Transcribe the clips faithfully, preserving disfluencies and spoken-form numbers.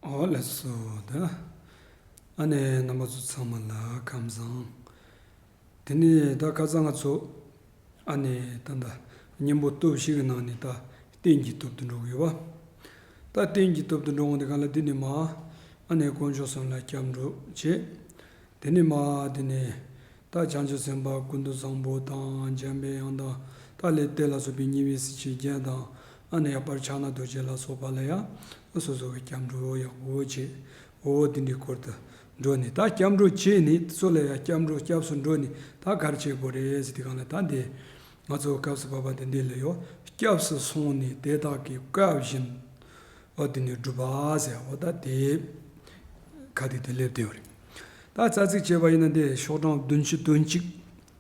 ཨོ་ལགས་སོ། ད་ཨ་ནི་རྣམ་པ་ཚོ་ཚང་མ་ལ་ཁམས་བཟང་། དེ་ནས་ད་ཁ་སང་ང་ཚོ་ཨ་ནི་ད་ད་གཉེན་པོ་སྟོབས་བཞི་གི་ནང་ནས་ད་རྟེན་གྱི་སྟོབས་དུ་འགྲོ་གི་ཡོད་པ། ད་རྟེན་གྱི་སྟོབས་དུ་འགྲོ་འོང་དེ་ག་ལ་དེ་ནས་མ་ཨ་ནི་དཀོན་མཆོག་གསུམ་ལ་སྐྱབས་འགྲོ་བྱེད། དེ་ནས་མ་དེ་ནས་ད་བྱང་ཆུབ་སེམས་དཔའ་ཀུན་ཏུ་བཟང་པོ་དང་འཇམ་པའི་དབྱངས་དང་ད་ལས་དེ་ལ་སོགས་པའི་ཉེ་བའི་སྲས་ཆེན་བརྒྱད་དང་ཨ་ནི་ཡང་པར་ཕྱག་ན་རྡོ་རྗེ་ལ་སོགས་པ་ལ་ཡང་སོ་སོ་གི་སྐྱབས་འགྲོ་ཡག་པོ་བྱེད། འོ་དེ་འདྲའི་སྐོར་དུ་འགྲོ་ནས་ད་སྐྱབས་འགྲོ་བྱས་ནས་སོ་ལ་ཡང་སྐྱབས་འགྲོ་སྐྱབས་སུ་འགྲོ་ནས་ད་ག་རེ་བྱེད་དགོས་རེད་ཟེར་དུས་གང་ལ་ད་འདི་ང་ཚོ་སྐབས་སུ་བབ་པ་དེ་འདི་ལ་ཡོད། སྐྱབས་སུ་སོང་ནས་དེ་དག་གི་བཀའ་བཞིན། ཨོ་དེ་ནས་སྒྲུབ་པ་ཟེར་ཨོ་ད་དེ་ཁ་དེ་དེ་སླེབས་བསྡད་ཡོད་རེད། ད་རྩ་ཚིག་བྱས་པ་ཡིན་ན་དེ་ཤོག་གྲངས་བདུན་ཅུ་དོན་གཅིག་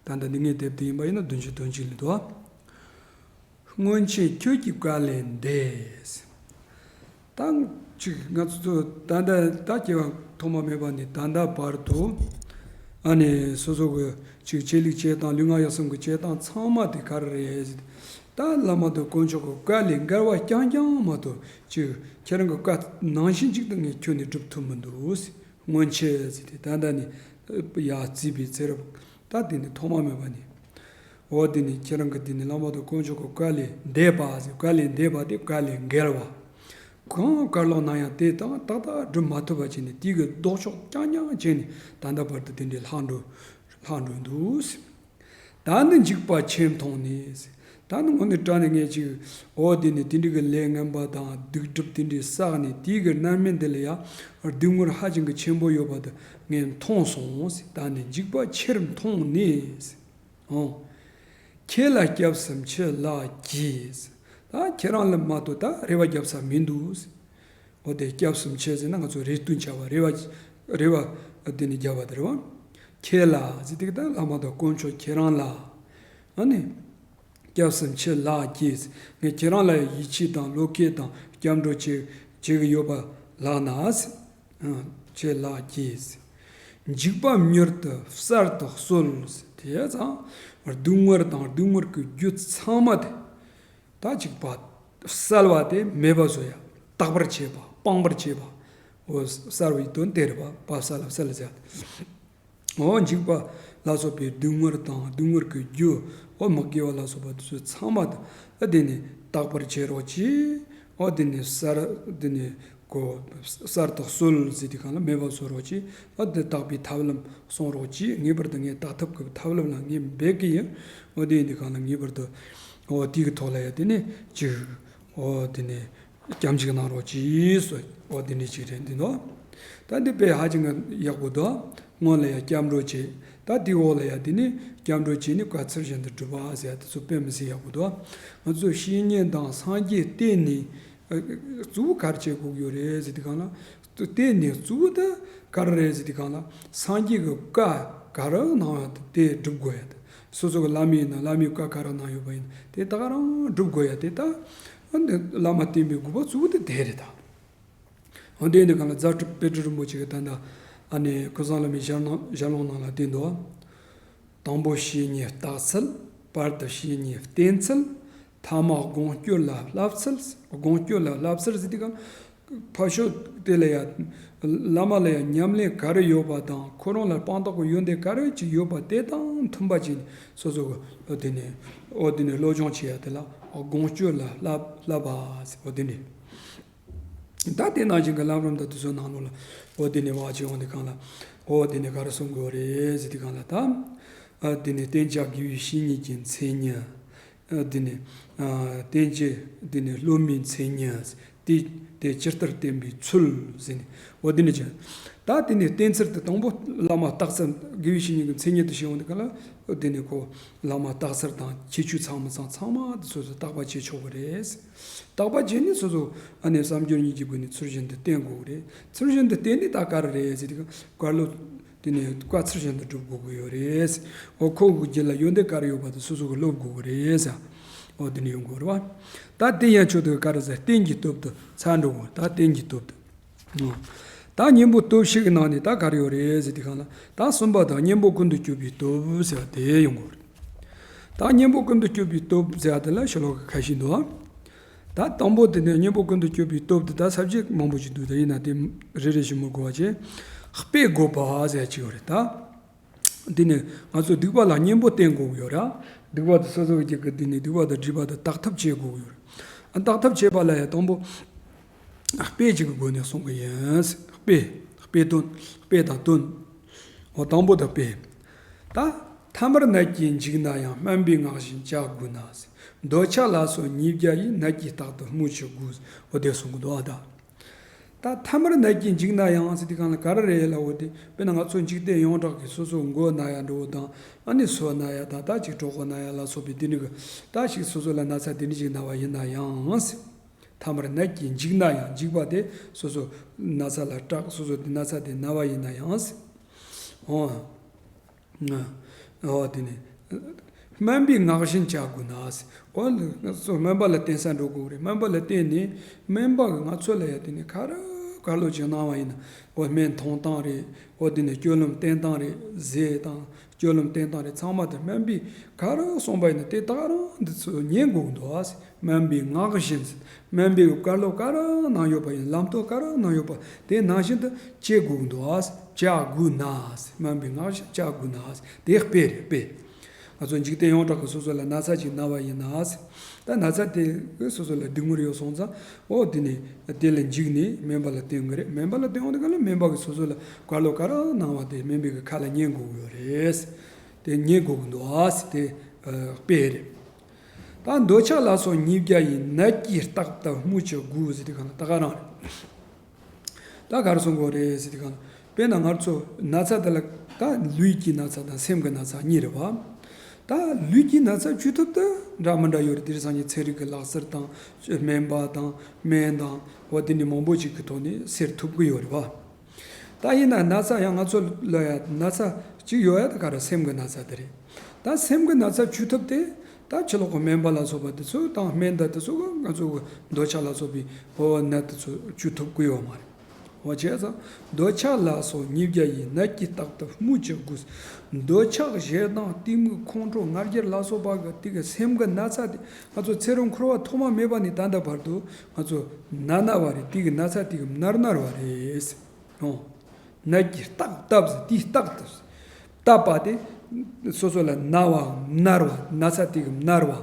ད་ལྟ་འདི་ངའི་དེབ་དེ་ཡིན་པ་ཡིན་ན་བདུན་ཅུ་དོན་གཅིག་ལ་འདུག་སྔོན་ཆད་ཁྱོད་ཀྱི་བཀའ་ལས་འདས། ད་ཅིག་ང་ཚོ་ད་ལྟ་ད་སྐྱེ་བ་ཐོག་མ་མེད་པ་ནས་ད་ལྟ་བར་དུ་ཨ་ནི་སོ་སོ་གི་ཅིག་ཆོས་ལུགས་བྱེད་སྟངས་ལུས་ངག་ཡིད་གསུམ་གྱི་བྱེད་སྟངས་ཚང་མ་དེ་ག་རེ་རེད། ད་བླ་མ་དང་དཀོན་མཆོག་གི་བཀའ་ལས་འགལ་བ་རྐྱང་རྐྱང་མ་གཏོགས་ཅིག་ཁྱེད་རང་གི་བཀའ་ནང་བཞིན་ཅིག་ཏུ་ངས་ཁྱོན་ནས་སྒྲུབ་ཐུབ་མི་འདུག་སྔོན་ཆད་ཟེར་ཏེ་ད་ལྟ་ནས་ཡར་བརྩིས་པའི་ཚེ་རབས་ད་དེ་ནི་ཐོག་མ་མེད་པ་ནས། འོ་དེ་ནི་ཁྱེད་རང་གི་དེ་ནི་བླ་མ་དང་དཀོན་མཆོག་གི་བཀའ་ལས་འདས་པ་ཟེར་བཀའ་ལས་འདས་པ་དེ་བཀའ་ལས་འགལ་བ། གང་བཀའ་ལོག་ན་ཡང་དེ་དང་ཏག་ཏག་སྒྲུབ་མ་ཐུབ་པ་བྱས་ནས་དེ་གི་ལྡོག་ཕྱོགས་རྐྱང་རྐྱང་བྱས་ནས་ད་ལྟ་བར་དུ་དེ་འདྲའི་ལྷག་འགྲོ་ལྷག་འགྲོ་འདུག་ད་ནི་འཇིགས་པ་ཆེར་མཐོང་ནས། ད་ནི་དངོས་གནས་དྲང་ནས་ངས་ཅིག་འོ་དེ་ནི་དེ་འདྲི་གི་ལས་ངན་པ་དང་སྡིག་སྒྲིབ་དེ་འདྲི་བསགས་ནས་དེའི་གི་རྣམ་སྨིན་དེ་ལ་ཡང་སྡུག་བསྔལ་ཧ་ཅང་གི་ཆེན་པོ་ཡོད་པ་དེ་ངས་མཐོང་སོང་། ད་ནི་འཇིགས་པ་ཆེར་མཐོང་ནས། འོ། ཁྱེད་ལ་སྐྱབས་སུ་མཆི་ལགས་ཀྱིས། ད་ཁྱེད་རང་ལ་མ་གཏོགས་ད་རེ་བ་རྒྱབ་ས་མི་འདུག་འོ་དེ་སྐྱབས་སུ་མཆི་ཟེར་ན་ང་ཚོ་རེ་ལྟོས་བྱ་བ་རེ་བ་རེ་བ་དེ་ནི་རྒྱབ་པ་དེ་རེད་བ། ཁྱེད་ལ་ཟེར་དེ་གི་ད་བླ་མ་དང་དཀོན་མཆོག་ཁྱེད་རང་ལ། ཨ་ནི། སྐྱབས་སུ་མཆི་ལགས་ཀྱིས། ངས་ཁྱེད་རང་ལ་ཡིད་ཆེས་དང་བློ་ཁེལ་དང་སྐྱབས་འགྲོ་བྱེད་བྱེད་ཀྱི་ཡོད་པ་ལགས་ན། མཆི་ལགས་ཀྱིས། འཇིགས་པ་མྱུར་དུ་བསལ་དུ་གསོལ། དེ་ཙང་སྡུག་བསྔལ་དང་སྡུག་བསྔལ་གྱི་རྒྱུ་ཚང་མ་དེ། ད་ཅིག་པ། བསལ་བ་དེ་མེད་པ་བཟོ་ཡ། དག་པར་བྱེད་པ་སྤང་བར་བྱེད་པ། འོ་བསལ་བའི་དོན་དེ་རེད་པ་པ་བསལ་བསལ་ཟེར། འོ་འཇིགས་པ་ལ་སོགས་པའི་སྡུག་བསྔལ་དང་སྡུག་བསྔལ་གྱི་རྒྱུ། འོ་མི་དགེ་བ་ལ་སོགས་པ་དེ་ཚོ་ཚང་མ་དང་ཨ་དེ་ནི་དག་པར་བྱེད་རོགས་གྱིས། འོ་དེ་ནི་བསལ་དེ་ནི་གོ་བསལ་དུ་གསོལ་ཟེར་དུས་གང་ལ་མེད་པ་བཟོ་རོགས་གྱིས། འོ་དེ་དག་པའི་ཐབས་ལམ་གསུང་རོགས་གྱིས། ངེས་པར་དུ་ངས་དག་ཐབས་ཀྱི་ཐབས་ལམ་ལ་ངས་འབད་ཀྱི་ཡིན། འོ་དེ་ཡིན་དུས་གང་ལ་ངེས་པར་དུ་འོ་དེ་གི་ཐོག་ལ་ཡ་དེ་ནི་ཅིག་འོ་དེ་ནི། སྐྱབས་འཇུག་གནང་རོགས་གྱིས་སོ། འོ་དེ་འདྲ་ཅིག་རེད་འདི་ནོ། ད་འདི་དཔེ་ཧ་ཅང་གི་ཡག་པོ་འདུག་སྔོན་ལ་ཡང་སྐྱབས་འགྲོ་བྱེད། ད་འདི་འོག་ལ་ཡང་འདི་ནི་སྐྱབས་འགྲོ་བྱེད་ནི་བཀའ་ཚུལ་བཞིན་དུ་སྒྲུབ་པ་ཟེར་ཡ་དེ་ཚོ་དཔེ་མི་སྲིད་ཡག་པོ་འདུག་ང་ཚོ་བཤེས་གཉེན་དང་སངས་རྒྱས་བསྟེན་ནས་གཙོ་བོ་ག་རེ་བྱེད་དགོས་ཀྱི་ཡོད་རེད་ཟེར་དུས་གང་ལ། བསྟེན་ནས་གཙོ་བོ་དེ་ག་རེ་རེད་ཟེར་དུས་གང་ལ། སངས་རྒྱས་ཀྱི་བཀའ་ག་རེ་གནང་ཡོད་དེ་སྒྲུབ་དགོས་ཡ་དེ། སོ་སོ་གི་བླ་མ་ཡིན་ན་བླ་མའི་བཀའ་ག་རེ་གནང་ཡོད་པ་ཡིན་དེ་ད་ག་རང་སྒྲུབ་དགོས་ཡ་དེ་ད། ཨ་ནི་བླ་མ་བསྟེན་པའི་དགོས་པ་གཙོ་བོ་དེ་དེ་རེད་ད། འོ་དེ་ནི་གང་ལ་རྫ་དཔལ་སྤྲུལ་རིན་པོ་ཆེ་གི་ད་ལྟ་ཨ་ནི་ཁུ་སང་བླ་མའི་ཞལ་ནང་ཞལ་ལུང་ནང་ལ་བསྟན་འདུག་དང་པོ་བཤེས་གཉེན་བརྟག་ཚུལ། བར་དུ་བཤེས་གཉེན་བསྟེན་ཚུལ། ཐ་མ་དགོངས་སྐྱོར་ལ་བསླབ་ཚུལ། དགོངས་སྐྱོར་ལ་བསླབ་ཚུལ་ཟེར་དུས་གང་ཕ་ཤོད་དེ་ལ་ཡ། བླ་མ་ལ་ཡ་ཉམས་ལེན་ག་རེ་ཡོད་པ་དང་ཁོ་རང་ལ་དཔང་རྟགས་ཀྱི་ཡོན་ཏན་ག་རེ་ཅིག་ཡོད་པ་དེ་དང་མཐུན་པ་ཅིག་སོ་སོ་གི་དེ་ནས་འོ་དེ་ནས་སློབ་སྦྱོང་བྱེད་ཡ་དེ་ལ་དགོངས་སྐྱོར་ལ་བསླབ་བསླབ་པ་ཟེར་འོ་དེ་ནས། ད་དེ་ནང་བཞིན་གྱི་ལམ་རིམ་དང་དེ་ཚོའི་ནང་ལོགས་ལ་འོ་དེ་ནས་བག་ཅིག་འོང་དེ་གང་ལ་འོ་དེ་ནས་ག་རེ་གསུང་དགོས་རེད་ཟེར་དེ་གང་ལ་ད། ཨ་དེ་ནས་གཏན་འཇགས་དགེ་བའི་བཤེས་གཉེན་གྱི་མཚན་ཉིད། ཨ་དེ་ནས་ཨ་གཏན་འཇགས་དེ་ནས་སློབ་མའི་མཚན་ཉིད། དེ་དེ་ཇི་ལྟར་བསྟེན་པའི་ཚུལ་ཟེར་ནས་འོ་དེ་ནས་ཀྱང་། ད་དེ་ནས་བསྟེན་ཚུལ་དེ་དང་པོ་བླ་མ་བརྟག་ཚུལ་དགེ་བའི་བཤེས་གཉེན་གྱི་མཚན་ཉིད་དུ་བྱས་འོང་དེ་གང་ལ་དེ་ནས་ཁོ་བླ་མ་བརྟག་ཚུལ་དང་ཁྱད་ཆོས་ཚང་མ་ཚང་ཚང་མ་དེ་སོ་སོ་བརྟག་པ་བྱེད་ཆོག་གི་རེད། བརྟག་པ་བྱས་ནས་སོ་སོ་ཨ་ནི་བསམ་སྦྱོར་གཉིས་ཀྱི་སྒོ་ནས་ཚུལ་བཞིན་དུ་བསྟེན་དགོས་ཀྱི་རེད། ཚུལ་བཞིན་དུ་བསྟེན་ནས་ད་ག་རེ་རེད་ཟེར་དུས་བཀའ་སློབ་དེ་ནས་བཀའ་ཚུལ་བཞིན་དུ་སྒྲུབ་དགོས་ཀྱི་ཡོད་རེད། འོ་ཁོ་གི་རྒྱུད་ལ་ཡོན་ཏན་ག་རེ་ཡོད་པ་དེ་སོ་སོ་གི་སློབ་དགོས་ཀྱི་རེད་ཟེར། འོ་དེ་ནས་ཡོང་དགོས་རེད་བ། ད་དེ་ཡན་ཆོད་དུ་ག་རེ་ཟེར་རྟེན་གྱི་སྟོབས་དུ་ཚར་འགྲོ་དགོས་ད་རྟེན་གྱི་སྟོབས་དུ། ད་གཉེན་པོ་སྟོབས་བཞི་གི་ནང་ནས་ད་ག་རེ་ཡོད་རེད་ཟེར་དུས་གང་ལ་ད་གསུམ་པ་དང་གཉེན་པོ་ཀུན་ཏུ་གྱུར་པའི་སྟོབས་ཟེར་བ་དེ་ཡོང་དགོས་རེད། ད་གཉེན་པོ་ཀུན་ཏུ་གྱུར་པའི་སྟོབས་ཟེར་བ་དེ་ལ་ཤོ་ལོ་ཀ་ཁ་ཤས་འདུག་ད་དང་པོ་དེ་ནས་གཉེན་པོ་ཀུན་ཏུ་སྤྱོད་པའི་སྟོབས་དེ། ད་ས་བཅད་མང་པོ་ཞིག་འདུག་ད་ཡིན་ན་དེ་རེ་རེ་བཞིན་མི་གོ་བ་བྱས། དཔེ་དགོད་པ་ཟེར་གཅིག་ཡོད་རེད་ད། དེ་ནས་ང་ཚོ་སྡིག་པ་ལ་གཉེན་པོ་བསྟེན་དགོས་ཀྱི་ཡོད་ར། སྡིག་པ་དེ་སོ་སོ་གི་གི་དེ་ནས་སྡིག་པ་དང་སྒྲིབ་པ་དེ་དག་ཐབས་བྱེད་དགོས་ཀྱི་ཡོད་རེད། ཨ་དག་ཐབས་བྱེད་པ་ལ་ཡང་དང་པོ་དཔེ་གཅིག་གི་སྒོ་ནས་གསུང་གི་ཡིན། དཔེ། དཔེ་དོན། དཔེ་དང་དོན། འོ་དང་པོ་དང་དཔེ། ད་ཐ་མར་ནད་ཀྱིས་འཇིགས་ན་ཡང་། སྨན་པའི་སྔགས་བཞིན་བྱ་དགོས་ན། འདོད་ཆགས་ལ་སོགས་ཉིས་བརྒྱ་ཡིས། ནད་ཀྱིས་རྟག་ཏུ་སྨོས་ཅི་དགོས། འོ་དེ་གསུང་གི་འདུག་ཨ་ད། ད་ཐ་མར་ནད་ཀྱིས་འཇིགས་ན་ཡང་ཟེར་དུས་སྒང་ལ་ག་རེ་རེད་ལབ་འོ་དེ། དཔེར་ན་ང་ཚོ་འཇིག་རྟེན་ཡོངས་གྲགས་ཀྱི་སོ་སོ་མགོ་ན་ཡ་འདྲ་བོ་དང་། ཨ་ནི་སོ་ན་ཡ་དང་། ད་ཅིག་གྲོད་ཁོག་ན་ཡ་ལ་སོགས་པའི་དེ་འདྲ་གི་ད་ཞིག་སོ་སོ་ལ་ན་ཚ་དེ་འདྲ་ཞིག་ན་བ་ཡིན་ན་ཡང་ཟེར། ཐ་མར་ནད་ཀྱིས་འཇིགས་ན་ཡང་། འཇིགས་པ་དེ་སོ་སོ་ན་ཚ་ལ་སྐྲག་སོ་སོ་དེ་ན་ཚ་དེ་ན་བ་ཡིན་ན་ཡང་ཟེར། འོ། འོ་དེ་ནས་སྨན་པའི་སྔགས་བཞིན་བྱ་དགོས་ན་ཟེར། འོ་སྨན་པ་ལ་བསྟེན་ས་འགྲོ་དགོས་རེད། སྨན་པ་ལ་བསྟེན་ནས་སྨན་པ་གིས་ང་ཚོ་ལ་ཡ་དེ་ནས་ག་རེ་བཀའ་སློབ་ཅིག་གནང་བ་ཡིན་ན། འོ་སྨན་འཐུང་སྟངས་རེད། འོ་དེ་ནས་སྤྱོད་ལམ་བསྟེན་སྟངས་རེད། ཟས་དང་སྤྱོད་ལམ་བསྟེན་སྟངས་རེད། ཚང་མ་དེ་སྨན་པས་ག་རེ་གསུངས་པ་ཡིན་ན་དེ་ད་ག་རང་འདི་ཚོ་ཉན་དགོས་ཀྱི་འདུག་ཨ་ཟེར། སྨན་པའི་སྔགས་བཞིན་ཟེར། སྨན་པའི་བཀའ་སློབ་ག་རེ་གནང་ཡོད་པ་ཡིན། ལམ་སྟོན་ག་རེ་གནང་ཡོད་པ་དེ་ནང་བཞིན་དུ་བྱེད་དགོས་ཀྱི་འདུག་ཨ་ཟེར། བྱ་དགོས་ན་ཟེར། སྨན་པའི་སྔགས་བཞིན་བྱ་དགོས་ན་ཟེར། དེ་དཔེ་རེད། དཔེ། ང་ཚོ་འཇིག་རྟེན་ཡོངས་གྲགས་ཀྱི་སོ་སོ་ལ་ན་ཚ་ཅིག་ན་བ་ཡིན་ན་ཟེར། ད་ན་ཚ་དེ་གིས་སོ་སོ་ལ་སྡུག་བསྔལ་ཡོད་སོང་ཙང་། འོ་དེ་ནས་དེ་ལ་འཇིགས་ནས་སྨན་པ་ལ་བསྟེན་གྱི་རེད། སྨན་པ་ལ་བསྟེན་འོང་དུས་སྒང་ལ་སྨན་པ་གིས་སོ་སོ་ལ་བཀའ་སློབ་ག་རེ་གནང་བ་དེ་སྨན་པའི་གི་ཁ་ལ་ཉན་དགོས་ཀྱི་ཡོད་རེད། དེ་ཉན་དགོས་ཀྱི་འདུག་ཨ་ཟེར། དེ་དཔེ་རེད། ད་འདོད་ཆགས་ལ་སོགས་ཉིས་བརྒྱ་ཡིས། ནད་ཀྱིས་རྟག་ཏུ་སྨོས་ཅི་དགོས་ཟེར་དུས་སྒང་ལ་ད་ག་རང་རེད། ད་ག་རེ་གསུང་གི་ཡོད་རེད་ཟེར་དུས་སྒང་ལ། དཔེར་ན་ང་ཚོ་ན་ཚ་དེ་ལ་ད་ལུས་ཀྱི་ན་ཚ་དང་སེམས་ཀྱི་ན་ཚ་གཉིས་རེད་བ། ད་ལུས་ཀྱི་ན་ཚ་བཅོས་ཐབས་དེ་འདྲ་མི་འདྲ་ཡོད་རེད། དེང་སང་ཉིན་ཚན་རིག་གི་ལག་རྩལ་དང་སྨན་པ་དང་སྨན་དང་འོ་དེ་འདྲ་མང་པོ་ཅིག་གི་ཐོག་ནས་སེལ་ཐུབ་ཀྱི་ཡོད་རེད་བ། ད་ཡིན་ན་ན་ཚ་ཡང་ང་ཚོ་ལ་ཡང་ན་ཚ་གཅིག་ཡོད་ཡ་དེ་ག་རེ། སེམས་ཀྱི་ན་ཚ་དེ་རེད། ད་སེམས་ཀྱི་ན་ཚ་བཅོས་ཐབས་དེ་ད་ཕྱི་ལོགས་ཀྱི་སྨན་པ་ལ་སོགས་པ་དེ་ཚོ་དང་སྨན་དང་དེ་ཚོ་གིས་ང་ཚོ་གི་འདོད་ཆགས་ལ་སོགས་པའི་འོ་ནད་དེ་ཚོ་བཅོས་ཐུབ་ཀྱི་ཡོད་མ་རེད། འོ་བྱས་ཙང་འདོད་ཆགས་ལ་སོགས་ཉིས་བརྒྱ་ཡིས། ནད་ཀྱིས་རྟག་ཏུ་སྨོས་ཅི་དགོས། འདོད་ཆགས་ཞེ་སྡང་གཏི་མུག་ཁོང་ཁྲོ་ང་རྒྱལ་ལ་སོགས་པ་གི་དེ་གི་སེམས་ཀྱི་ན་ཚ་དེ་ང་ཚོ་ཚེ་རབས་འཁོར་བ་ཐོག་མ་མེད་པ་ནས་ད་ལྟ་བར་དུ་ང་ཚོ་ན་ན་བ་རེད། དེ་གི་ན་ཚ་དེ་གི་མནར་མནར་བ་རེད། ཨོ། ནད་ཀྱིས་རྟག་བཏབ་ཟེར། དེས་རྟག་ཏུ་བཏབ་པ་དེ་སོ་སོ་ལ་ན་བའམ་མནར་བ། ན་ཚ་དེ་གི་མནར་བ།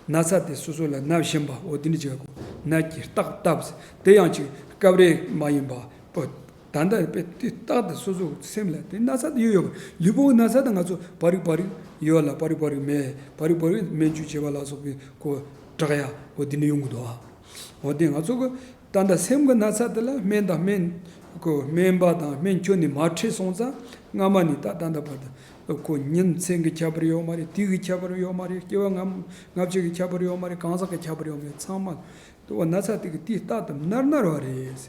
ན་ཚ་དེ་སོ་སོ་ལ་ན་བཞིན་པ། འོ་དེ་འདྲ་ཅིག་གོ། ནད་ཀྱིས་རྟག་བཏབ་ཟེར། དེ་ཡང་ཅིག་སྐབས་རེ་མ་ཡིན་པ། པོ། ད་ལྟ་དཔེ་དེ་རྟག་ཏུ་སོ་སོ་སེམས་ལ་དེ་ན་ཚ་དེ་ཡོད་ཡོད་པ། ལུས་པོའི་ན་ཚ་དེ་ང་ཚོ་བ་རིག་བ་རིག་ཡོད་ལ། བ་རིག་བ་རིག་མེད། བ་རིག་བ་རིག་སྨན་བཅོས་བྱེད་པ་ལ་སོགས་པའི་གོ་དྲག་ཡ། འོ་དེ་འདྲ་ཡོང་གི་འདུག་ཨ། འོ་དེ་ང་ཚོ་གི་ད་ལྟ་སེམས་ཀྱི་ན་ཚ་དེ་ལ་སྨན་དང་སྨན་གོ་སྨན་པ་དང་སྨན་ཁྱོན་ནས་མ་ཁྲིད་སོང་ཙང་། སྔ་མ་ནས་ད་ད་ལྟ་བར་དུ་ཁོ་ཉིན་མཚན་གྱི་ཁྱད་པར་ཡོད་མ་རེད། དུས་ཀྱི་ཁྱད་པར་ཡོད་མ་རེད། སྐྱེ་བ་སྔ་སྔ་ཕྱི་གི་ཁྱད་པར་ཡོད་མ་རེད། གང་ཟག་གི་ཁྱད་པར་ཡོད་མ་རེད། ཚང་མ་དུ་བ་ན་ཚ་དེ་གི་དུས་རྟག་ཏུ་མནར་མནར་བ་རེད།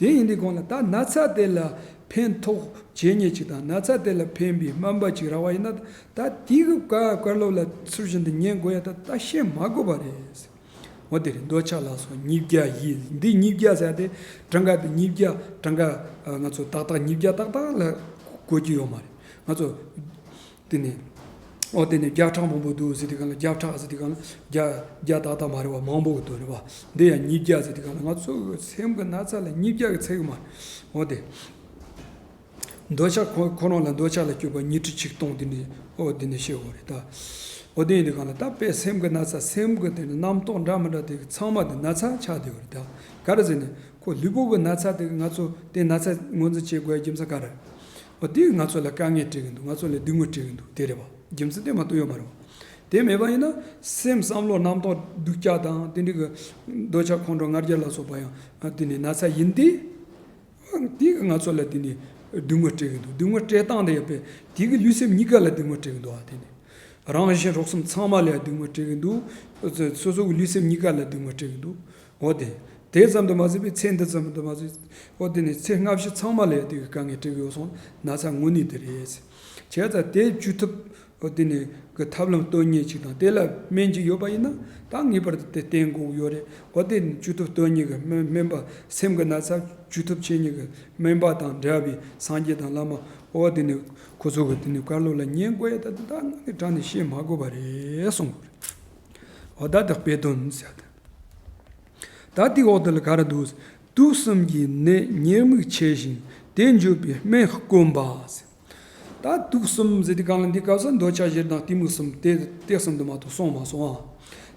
དེ་ཡིན་དུས་གོང་ལ་ད་ན་ཚ་དེ་ལ་ཕན་ཐོགས་བྱེད་མཁན་ཅིག་དང་། ན་ཚ་དེ་ལ་ཕན་པའི་སྨན་པ་ཅིག་རག་པ་ཡིན་ན། ད་དེ་གི་བཀའ་བཀའ་སློབ་ལ་ཚུལ་བཞིན་དུ་ཉན་དགོས་ཡ་ད་ད་བཤད་མ་དགོས་པ་རེད། འོ་དེ་རེད། འདོད་ཆགས་ལ་སོགས་ཉིས་བརྒྱ་ཡིས། འདི་ཉིས་བརྒྱ་ཟེར་དེ་གྲངས་ཀ་དེ་ཉིས་བརྒྱ་གྲངས་ཀ་ང་ཚོ་ཏག་ཏག་ཉིས་བརྒྱ་ཏག་ཏག་ལ་གོ་རྒྱུ་ཡོད་མ་རེད། ང་ཚོ་དེ་ནས་འོ་དེ་ནས་བརྒྱ་ཕྲག་མང་པོ་འདུག་ཟེར་དུས་སྒང་ལ། བརྒྱ་ཕྲག་ཟེར་དུས་སྒང་ལ་བརྒྱ་བརྒྱ་ཏག་ཏག་མ་རེད་བ། མང་པོ་གི་འདུག་རེད་བ། འདི་ཡང་ཉིས་བརྒྱ་ཟེར་དུས་སྒང་ལ་ང་ཚོ་སེམས་ཀྱི་ན་ཚ་ལ་ཉིས་བརྒྱ་གི་ཚད་གི་མ་རེད། འོ་དེ། འདོད་ཆགས་ཁོ་ཁོ་རང་ལ་འདོད་ཆགས་ལ་སྤྱོད་པ་ཉི་ཁྲི་ཆིག་སྟོང་དེ་འདྲ། ཨོ་དེ་འདྲ་བཤད་དགོས་རེད་ད། ཨོ་དེ་ཡིན་དུས་གང་ལ་ད་དཔེ་སེམས་ཀྱི་ན་ཚ། སེམས་ཀྱི་དེ་ནི་རྣམ་རྟོག་འདྲ་མི་འདྲ་དེ་ཚང་མ་དེ་ན་ཚ་ཆགས་བསྡད་ཡོད་རེད་ད། ག་རེ་ཟེར་ན་ཁོ་ལུས་པོ་གི་ན་ཚ་དེ་ང་ཚོ་དེ་ན་ཚ་ངོས་འཛིན་བྱེད་དགོས་ཡ་རྒྱུ་མཚན་ག་རེ། ཨོ་དེ་ང་ཚོ་ལ་དཀའ་ངལ་སྤྲད་གི་འདུག་ང་ཚོ་ལ་སྡུག་བསྔལ་སྤྲད་གི་འདུག་དེ་རེད་བ། རྒྱུ་མཚན་དེ་མ་གཏོགས་ཡོད་མ་རེད་བ། དེ་མེད་པ་ཡིན་ན་སེམས་བསམ་བློ་རྣམ་རྟོག་སྡུག་ཅག་དང་དེ་འདྲ་གི་འདོད་ཆགས་ཁོང་ཁྲོ་ང་རྒྱལ་ལ་སོགས་པ་ཡང་དེ་ནི་ན་ཚ་ཡིན་ཏེ། དེ་གིས་ང་ཚོ་ལ་དེ་ནི་སྡུག་བསྔལ་སྤྲད་ཀྱི་འདུག་སྡུག་བསྔལ་སྤྲད་སྟངས་དེ་ཡང་དཔེ་དེ་གིས་ལུས་སེམས་གཉིས་ཀ་ལ་སྡུག་བསྔལ་སྤྲད་ཀྱི་འདུག་ཨ། དེ་ནི་རང་གཞན་གྲོགས་གསུམ་ཚང་མ་ལ་ཡང་སྡུག་བསྔལ་སྤྲད་ཀྱི་འདུག་སོ་སོ་གི་ལུས་སེམས་གཉིས་ཀ་ལ་སྡུག་བསྔལ་སྤྲད་ཀྱི་འདུག་འོ་དེ། དེ་ཙམ་དུ་མ་ཟད་པའི་ཚེ་འདི་ཙམ་དུ་མ་ཟད། འོ་དེ་ནི་ཚེ་སྔ་ཕྱི་ཚང་མ་ལ་ཡང་དེ་གི་དཀའ་ངལ་སྤྲད་ཀྱི་ཡོད་སོང་། ན་ཚ་དངོས་གནས་དེ་རེད། བྱས་ཙང་དེ་བཅོས་ཐབས། འོ་དེ་ནས་གི་ཐབས་ལམ་སྟོན་མཁན་ཅིག་དང་དེ་ལ་སྨན་ཅིག་ཡོད་པ་ཡིན་ན་ད་ངེས་པར་དུ་དེ་བསྟེན་དགོས་ཀྱི་ཡོད་རེད། འོ་དེ་བཅོས་ཐབས་སྟོན་མཁན་གི་སྨན་སྨན་པ། སེམས་ཀྱི་ན་ཚ་བཅོས་ཐབས་བྱེད་མཁན་གི་སྨན་པ་དང་འདྲ་བའི་སངས་རྒྱས་དང་བླ་མ། འོ་དེ་ནས་ཁོ་ཚོ་གི་དེ་ནས་བཀའ་སློབ་ལ་ཉན་དགོས་ཡ་ད་དེ་ད་དངོས་གནས་དྲང་ནས་བཤད་མ་དགོས་པ་རེད་གསུངས་པ་རེད། འོ་ད་དེ་དཔེ་དོན་ཟེར་ཏེ། ད་དེའི་འོག་དེ་ལ་ག་རེ་འདུག་དུག་གསུམ་གྱི་ནད་ཉེས་དམིགས་ཆེ་ཞིང་དེ་འཇོམས་པའི་སྨན་དཀོན་པ། ད་དུག་གསུམ་ཟེར་དུས་སྒང་ལ་འདི་སྐབས་སུ་འདོད་ཆགས་ཞེ་སྡང་གཏི་མུག་གསུམ་དེ་དེ་གསུམ་དུ་མ་གཏོགས་གསུངས་མ་སོང་ཨ།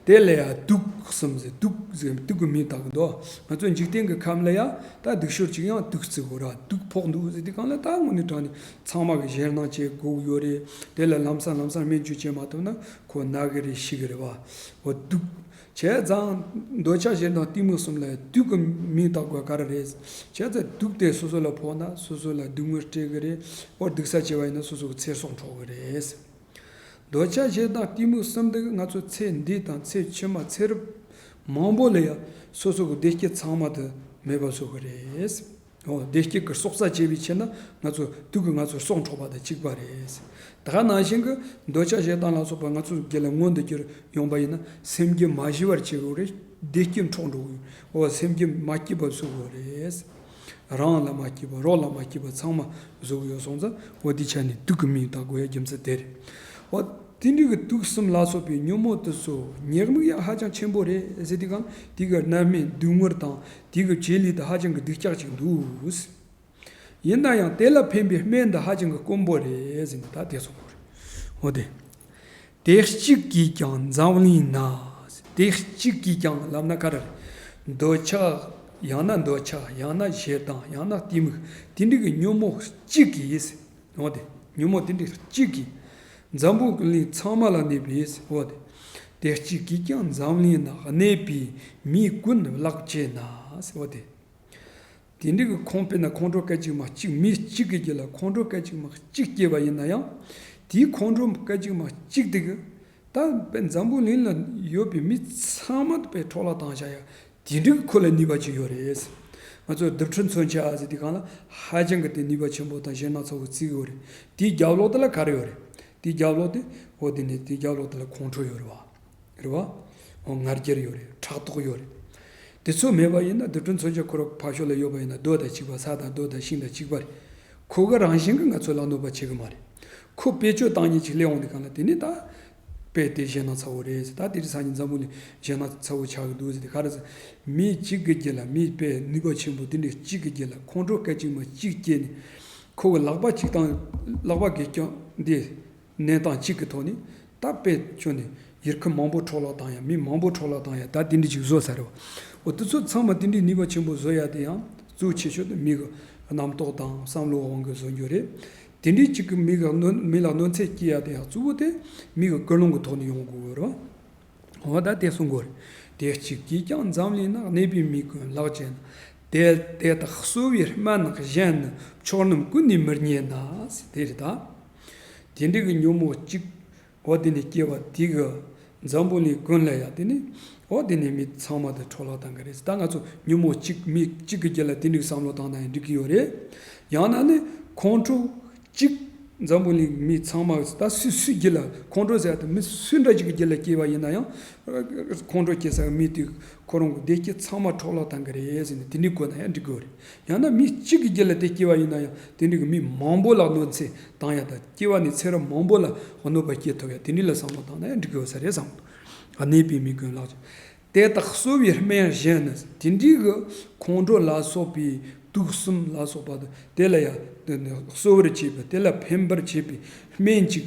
དེ་ལ་ཡང་དུག་གསུམ་ཟེར་དུག་ཟེར་དུག་གི་མིང་བཏགས་ཀྱི་འདུག་ང་ཚོ་འཇིག་རྟེན་གྱི་ཁམས་ལ་ཡང་ད་སྡུག་ཤོས་ཅིག་ཡང་དུག་བརྩི་དགོས་ར། དུག་ཕོག་འདུག་ཟེར་དུས་སྒང་ལ་ད་དངོས་གནས་དྲང་གནས་ཚང་མ་གི་ཞེད་སྣང་བྱེད་དགོས་ཀྱི་ཡོད་རེད། དེ་ལ་ལམ་སང་ལམ་སང་སྨན་བཅོས་བྱེད་མ་ཐུབ་ན་ཁོ་ན་གི་རེད་ཤི་གི་རེད་བ། འོ་དུག་བྱས་ཙང་འདོད་ཆགས་ཞེ་སྡང་གཏི་མུག་གསུམ་ལ་དུག་གི་མིང་བཏགས་དགོས་ག་རེ་རེད། བྱས་ཙང་དུག་དེ་སོ་སོ་ལ་ཕོག་ན་སོ་སོ་ལ་སྡུག་བསྔལ་སྤྲད་གི་རེད། འོ་སྡུག་ས་བྱས་པ་ཡིན་ན་སོ་སོ་གི་ཚེ་སྲོག་འཕྲོག་གི་རེད། འདོད་ཆགས་ཞེ་སྡང་གཏི་མུག་གསུམ་དེ་ང་ཚོ་ཚེ་འདི་དང་ཚེ་ཕྱི་མ་ཚེ་རབས་མང་པོ་ལ་ཡང་སོ་སོ་གི་བདེ་སྐྱིད་ཚང་མ་དེ་མེད་པ་བཟོ་གི་རེད། འོ་བདེ་སྐྱིད་ཀྱི་སྲོག་རྩ་བཅད་པའི་ཕྱིར་ན་ང་ཚོ་དུག་གིས་ང་ཚོ་སྲོག་འཕྲོག་པ་དང་གཅིག་པ་རེད། ད་ག་ནང་བཞིན་གྱི་འདོད་ཆགས་ཞེ་སྡང་ལ་སོགས་པ་ང་ཚོ་སྒེར་ལ་མངོན་དུ་གྱུར་ཡོང་པ་ཡིན་ན་སེམས་རྒྱུད་མ་ཞི་བར་བྱེད་དགོས་རེད། བདེ་སྐྱིད་འཕྲོག་འགྲོ་གི་ཡོད། འོ་སེམས་རྒྱུད་མ་སྐྱིད་པ་བཟོ་དགོས་རེད། རང་ལ་མ་སྐྱིད་པ་རོགས་ལ་མ་སྐྱིད་པ་ཚང་མ་བཟོ་གི་ཡོད་སོང་ཙང་འོ་འདི་ཆ་ནས་དུག་གི་མིང་བཏགས་དགོས་ཡ་རྒྱུ་མཚན་དེ་རེད། འོ་དེ་འདྲའི་གི་དུག་གསུམ་ལ་སོགས་པའི་ཉོན་མོངས་དེ་ཚོ་ཉེས་དམིགས་ཡང་ཧ་ཅང་ཆེན་པོ་རེད་ཟེར་དུས་སྒང་དེ་གི་རྣམ་སྨིན་སྡུག་བསྔལ་དང་དེ་གི་བྱེད་ལས་དེ་ཧ་ཅང་གི་སྡུག་ཅག་ཅིག་འདུག་ཡིན་ན་ཡང་དེ་ལ་ཕན་པའི་སྨན་འདི་ཧ་ཅང་གི་དཀོན་པོ་རེད་ཟེར་ནས་ད་དེ་གསུངས་པ་རེད། འོ་དེ། དེ་གཅིག་གིས་ཀྱང་འཛམ་གླིང་ན། དེ་གཅིག་གིས་ཀྱང་ལབ་ན་ག་རེ་རེད། འདོད་ཆགས་ཡང་ན་འདོད་ཆགས་ཡང་ན་ཞེ་སྡང་ཡང་ན་གཏི་མུག་དེ་འདྲ་གི་ཉོན་མོངས་གཅིག་གིས། འོ་དེ་ཉོན་མོངས་དེ་འདྲ་གཅིག་གིས་འཛམ་བུ་གླིང་ཚང་མ་ལ་གནས་པའི། འོ་དེ། དེ་གཅིག་གིས་ཀྱང་འཛམ་གླིང་ན་གནས་པའི་མི་ཀུན་བརླག་བྱེད་ན། འོ་དེ། དེ་འདྲའི་གི་ཁོང་དཔེར་ན་ཁོང་ཁྲོ་སྐད་ཅིག་མ་གཅིག་མི་གཅིག་གི་རྒྱུད་ལ་ཁོང་ཁྲོ་སྐད་ཅིག་མ་གཅིག་སྐྱེས་པ་ཡིན་ན་ཡང་། དེའི་ཁོང་ཁྲོ་སྐད་ཅིག་མ་གཅིག་དེ་གི་ད་དཔེ་འཛམ་བུ་གླིང་ལ་ཡོད་པའི་མི་ཚང་མ་དཔེ་འཕྲོ་བརླག་བཏང་བཞག་ཡ། དེ་འདྲའི་གི་ཁོ་ལ་ནུས་པ་ཅིག་ཡོད་རེད། ང་ཚོ་རྡུལ་ཕྲན་མཚོན་ཆ་ཟེར་དུས་སྒང་ལ་ཧ་ཅང་གི་དེ་ནུས་པ་ཆེན་པོ་དང་ཞེད་སྣང་ཚ་བོ་བརྩི་གི་ཡོད་རེད། དེའི་རྒྱབ་ལོགས་དེ་ལ་ག་རེ་ཡོད་རེད། དེའི་རྒྱབ་ལོགས་དེ། འོ་དེ་ནས་དེའི་རྒྱབ་ལོགས་དེ་ལ་ཁོང་ཁྲོ་ཡོད་རེད་བ། རེད་བ། འོ་ང་རྒྱལ་ཡོད་རེད། ཕྲག་དོག་ཡོད་རེད། དེ་ཚོ་མེད་པ་ཡིན་ན་རྡུལ་ཕྲན་མཚོན་ཆ་ཁོ་རང་ཕར་ཕྱོགས་ལ་ཡོད་པ་ཡིན་ན་རྡོ་དང་གཅིག་པ། ས་དང་རྡོ་དང་ཤིང་དང་གཅིག་པ་རེད། ཁོ་གི་རང་བཞིན་གྱིས་ང་ཚོ་ལ་གནོད་པ་བྱེད་གི་མ་རེད། ཁོ་བེད་སྤྱོད་བཏང་མཁན་ཅིག་སླེབས་འོང་དུས་སྒང་ལ་དེ་ནི་ད། དཔེ་དེ་ཞེད་སྣང་ཚ་བོ་རེད་ཟེར། ད་དེ་རིང་སང་ཉིན་འཛམ་བུ་གླིང་ཞེད་སྣང་ཚ་བོ་ཆགས་ཀྱི་འདུག་ཟེར་ཏེ་ག་རེ་ཟེར། མི་གཅིག་གི་རྒྱུད་ལ་མི་དཔེ་ནུས་པ་ཆེན་པོ་དེ་འདྲའི་གཅིག་གི་རྒྱུད་ལ་ཁོང་ཁྲོ་སྐད་ཅིག་མ་གཅིག་སྐྱེས་ནས། ཁོ་གི་ལག་པ་གཅིག་དང་ལག་པ་གི་རྐྱང་འདི། གནས་སྟངས་གཅིག་གི་ཐོག་ནས་ད་དཔེ་ཁྱོན་ནས་ཡུལ་ཁམས་མང་པོ་འཕྲོ་བརླག་བཏང་ཡ། མི་མང་པོ་འཕྲོ་བརླག་བཏང་ཡ། ད་དེ་འདྲ་ཅིག་བཟོ་ས་རེད་བ། འོ་དེ་ཚོ་ཚང་མ་དེ་འདྲའི་ནུས་པ་ཆེན་པོ་བཟོ་ཡ་དེ་ཡང་གཙོ་ཆེ་ཤོས་དེ་མི་གི་རྣམ་རྟོག་དང་བསམ་བློའི་དབང་གིས་བཟོ་རྒྱུ་རེད། དེ་འདྲའི་གཅིག་གི་མི་གི་གནོད་མི་ལ་གནོད་འཚེ་སྐྱེལ་ཡ་དེ་ཡང་གཙོ་བོ་དེ་མི་གི་ཀུན་སློང་གི་ཐོག་ནས་ཡོང་དགོས་རེད་བ། འོ་ད་དེ་གསུང་དགོས་རེད། དེ་གཅིག་གིས་ཀྱང་འཛམ་གླིང་ན་གནས་པའི་མི་ཀུན་བརླག་བྱེད་ན། དེ་དེ་དག་གསོ་བའི་སྨན་གཞན་ནི་མཆོག་རྣམས་ཀུན་ནས་མི་རྙེད་ན། དེ་རེད་ད། དེ་འདྲའི་གི་ཉོན་མོངས་གཅིག་འོ་དེ་ནས་སྐྱེ་བ་དེ་གི་འཛམ་བུ་གླིང་ཀུན་ལ་ཡ་དེ་ནས་འོ་དེ་ནས་མི་ཚང་མ་དེ་འཕྲོ་བརླག་བཏང་གི་རེད། ད་ང་ཚོ་ཉོན་མོངས་གཅིག་མི་གཅིག་གི་རྒྱུད་ལ་དེ་འདྲའི་བསམ་བློ་བཏང་ན་ཡང་འགྲིག་གི་ཡོད་རེད། ཡང་ན་ནི་ཁོང་ཁྲོ་གཅིག་འཛམ་བུ་གླིང་མི་ཚང་མ་ད་སུ་སུའི་རྒྱུད་ལ་ཁོང་ཁྲོ་ཟེར་ཡ་དེ་མི་སུ་འདྲ་ཅིག་གི་རྒྱུད་ལ་སྐྱེས་པ་ཡིན་ན་ཡང་། ཁོང་ཁྲོ་སྐྱེ་ས་གི་མི་དེ་ཁོ་རང་གི་བདེ་སྐྱིད་ཚང་མ་འཕྲོ་བརླག་བཏང་གི་རེད་ཟེར་ནས་དེ་འདྲའི་གོ་ན་ཡང་འགྲིག་གི་ཡོད་རེད། ཡང་ན་མི་གཅིག་གི་རྒྱུད་ལ་དེ་སྐྱེ་བ་ཡིན་ན་ཡང་དེ་འདྲའི་གི་མི་མང་པོ་ལ་གནོད་འཚེ་བཏང་ཡ་དང་སྐྱེ་བ་ནས་ཚེ་རབས་མང་པོ་ལ་གནོད་པ་སྐྱེལ་ཐུབ་ཡ་དེ་འདྲའི་ལ་བསམ་བློ་བཏང་ན་ཡང་འགྲིག་གི་ཡོད་ས་རེད་བསམ་གི་འདུག་གནས་པའི་མི་ཀུན་བརླག་ཅིང་། དེ་དག་གསོ་བའི་སྨན་གཞན་ནི། དེ་འདྲའི་གི་ཁོང་ཁྲོ་ལ་སོགས་པའི་དུག་གསུམ་ལ་སོགས་པ་དེ་ལ་ཡང་གསོ་བར་བྱེད་པའི་དེ་ལ་ཕན་པར་བྱེད་པའི་སྨན་གཅིག་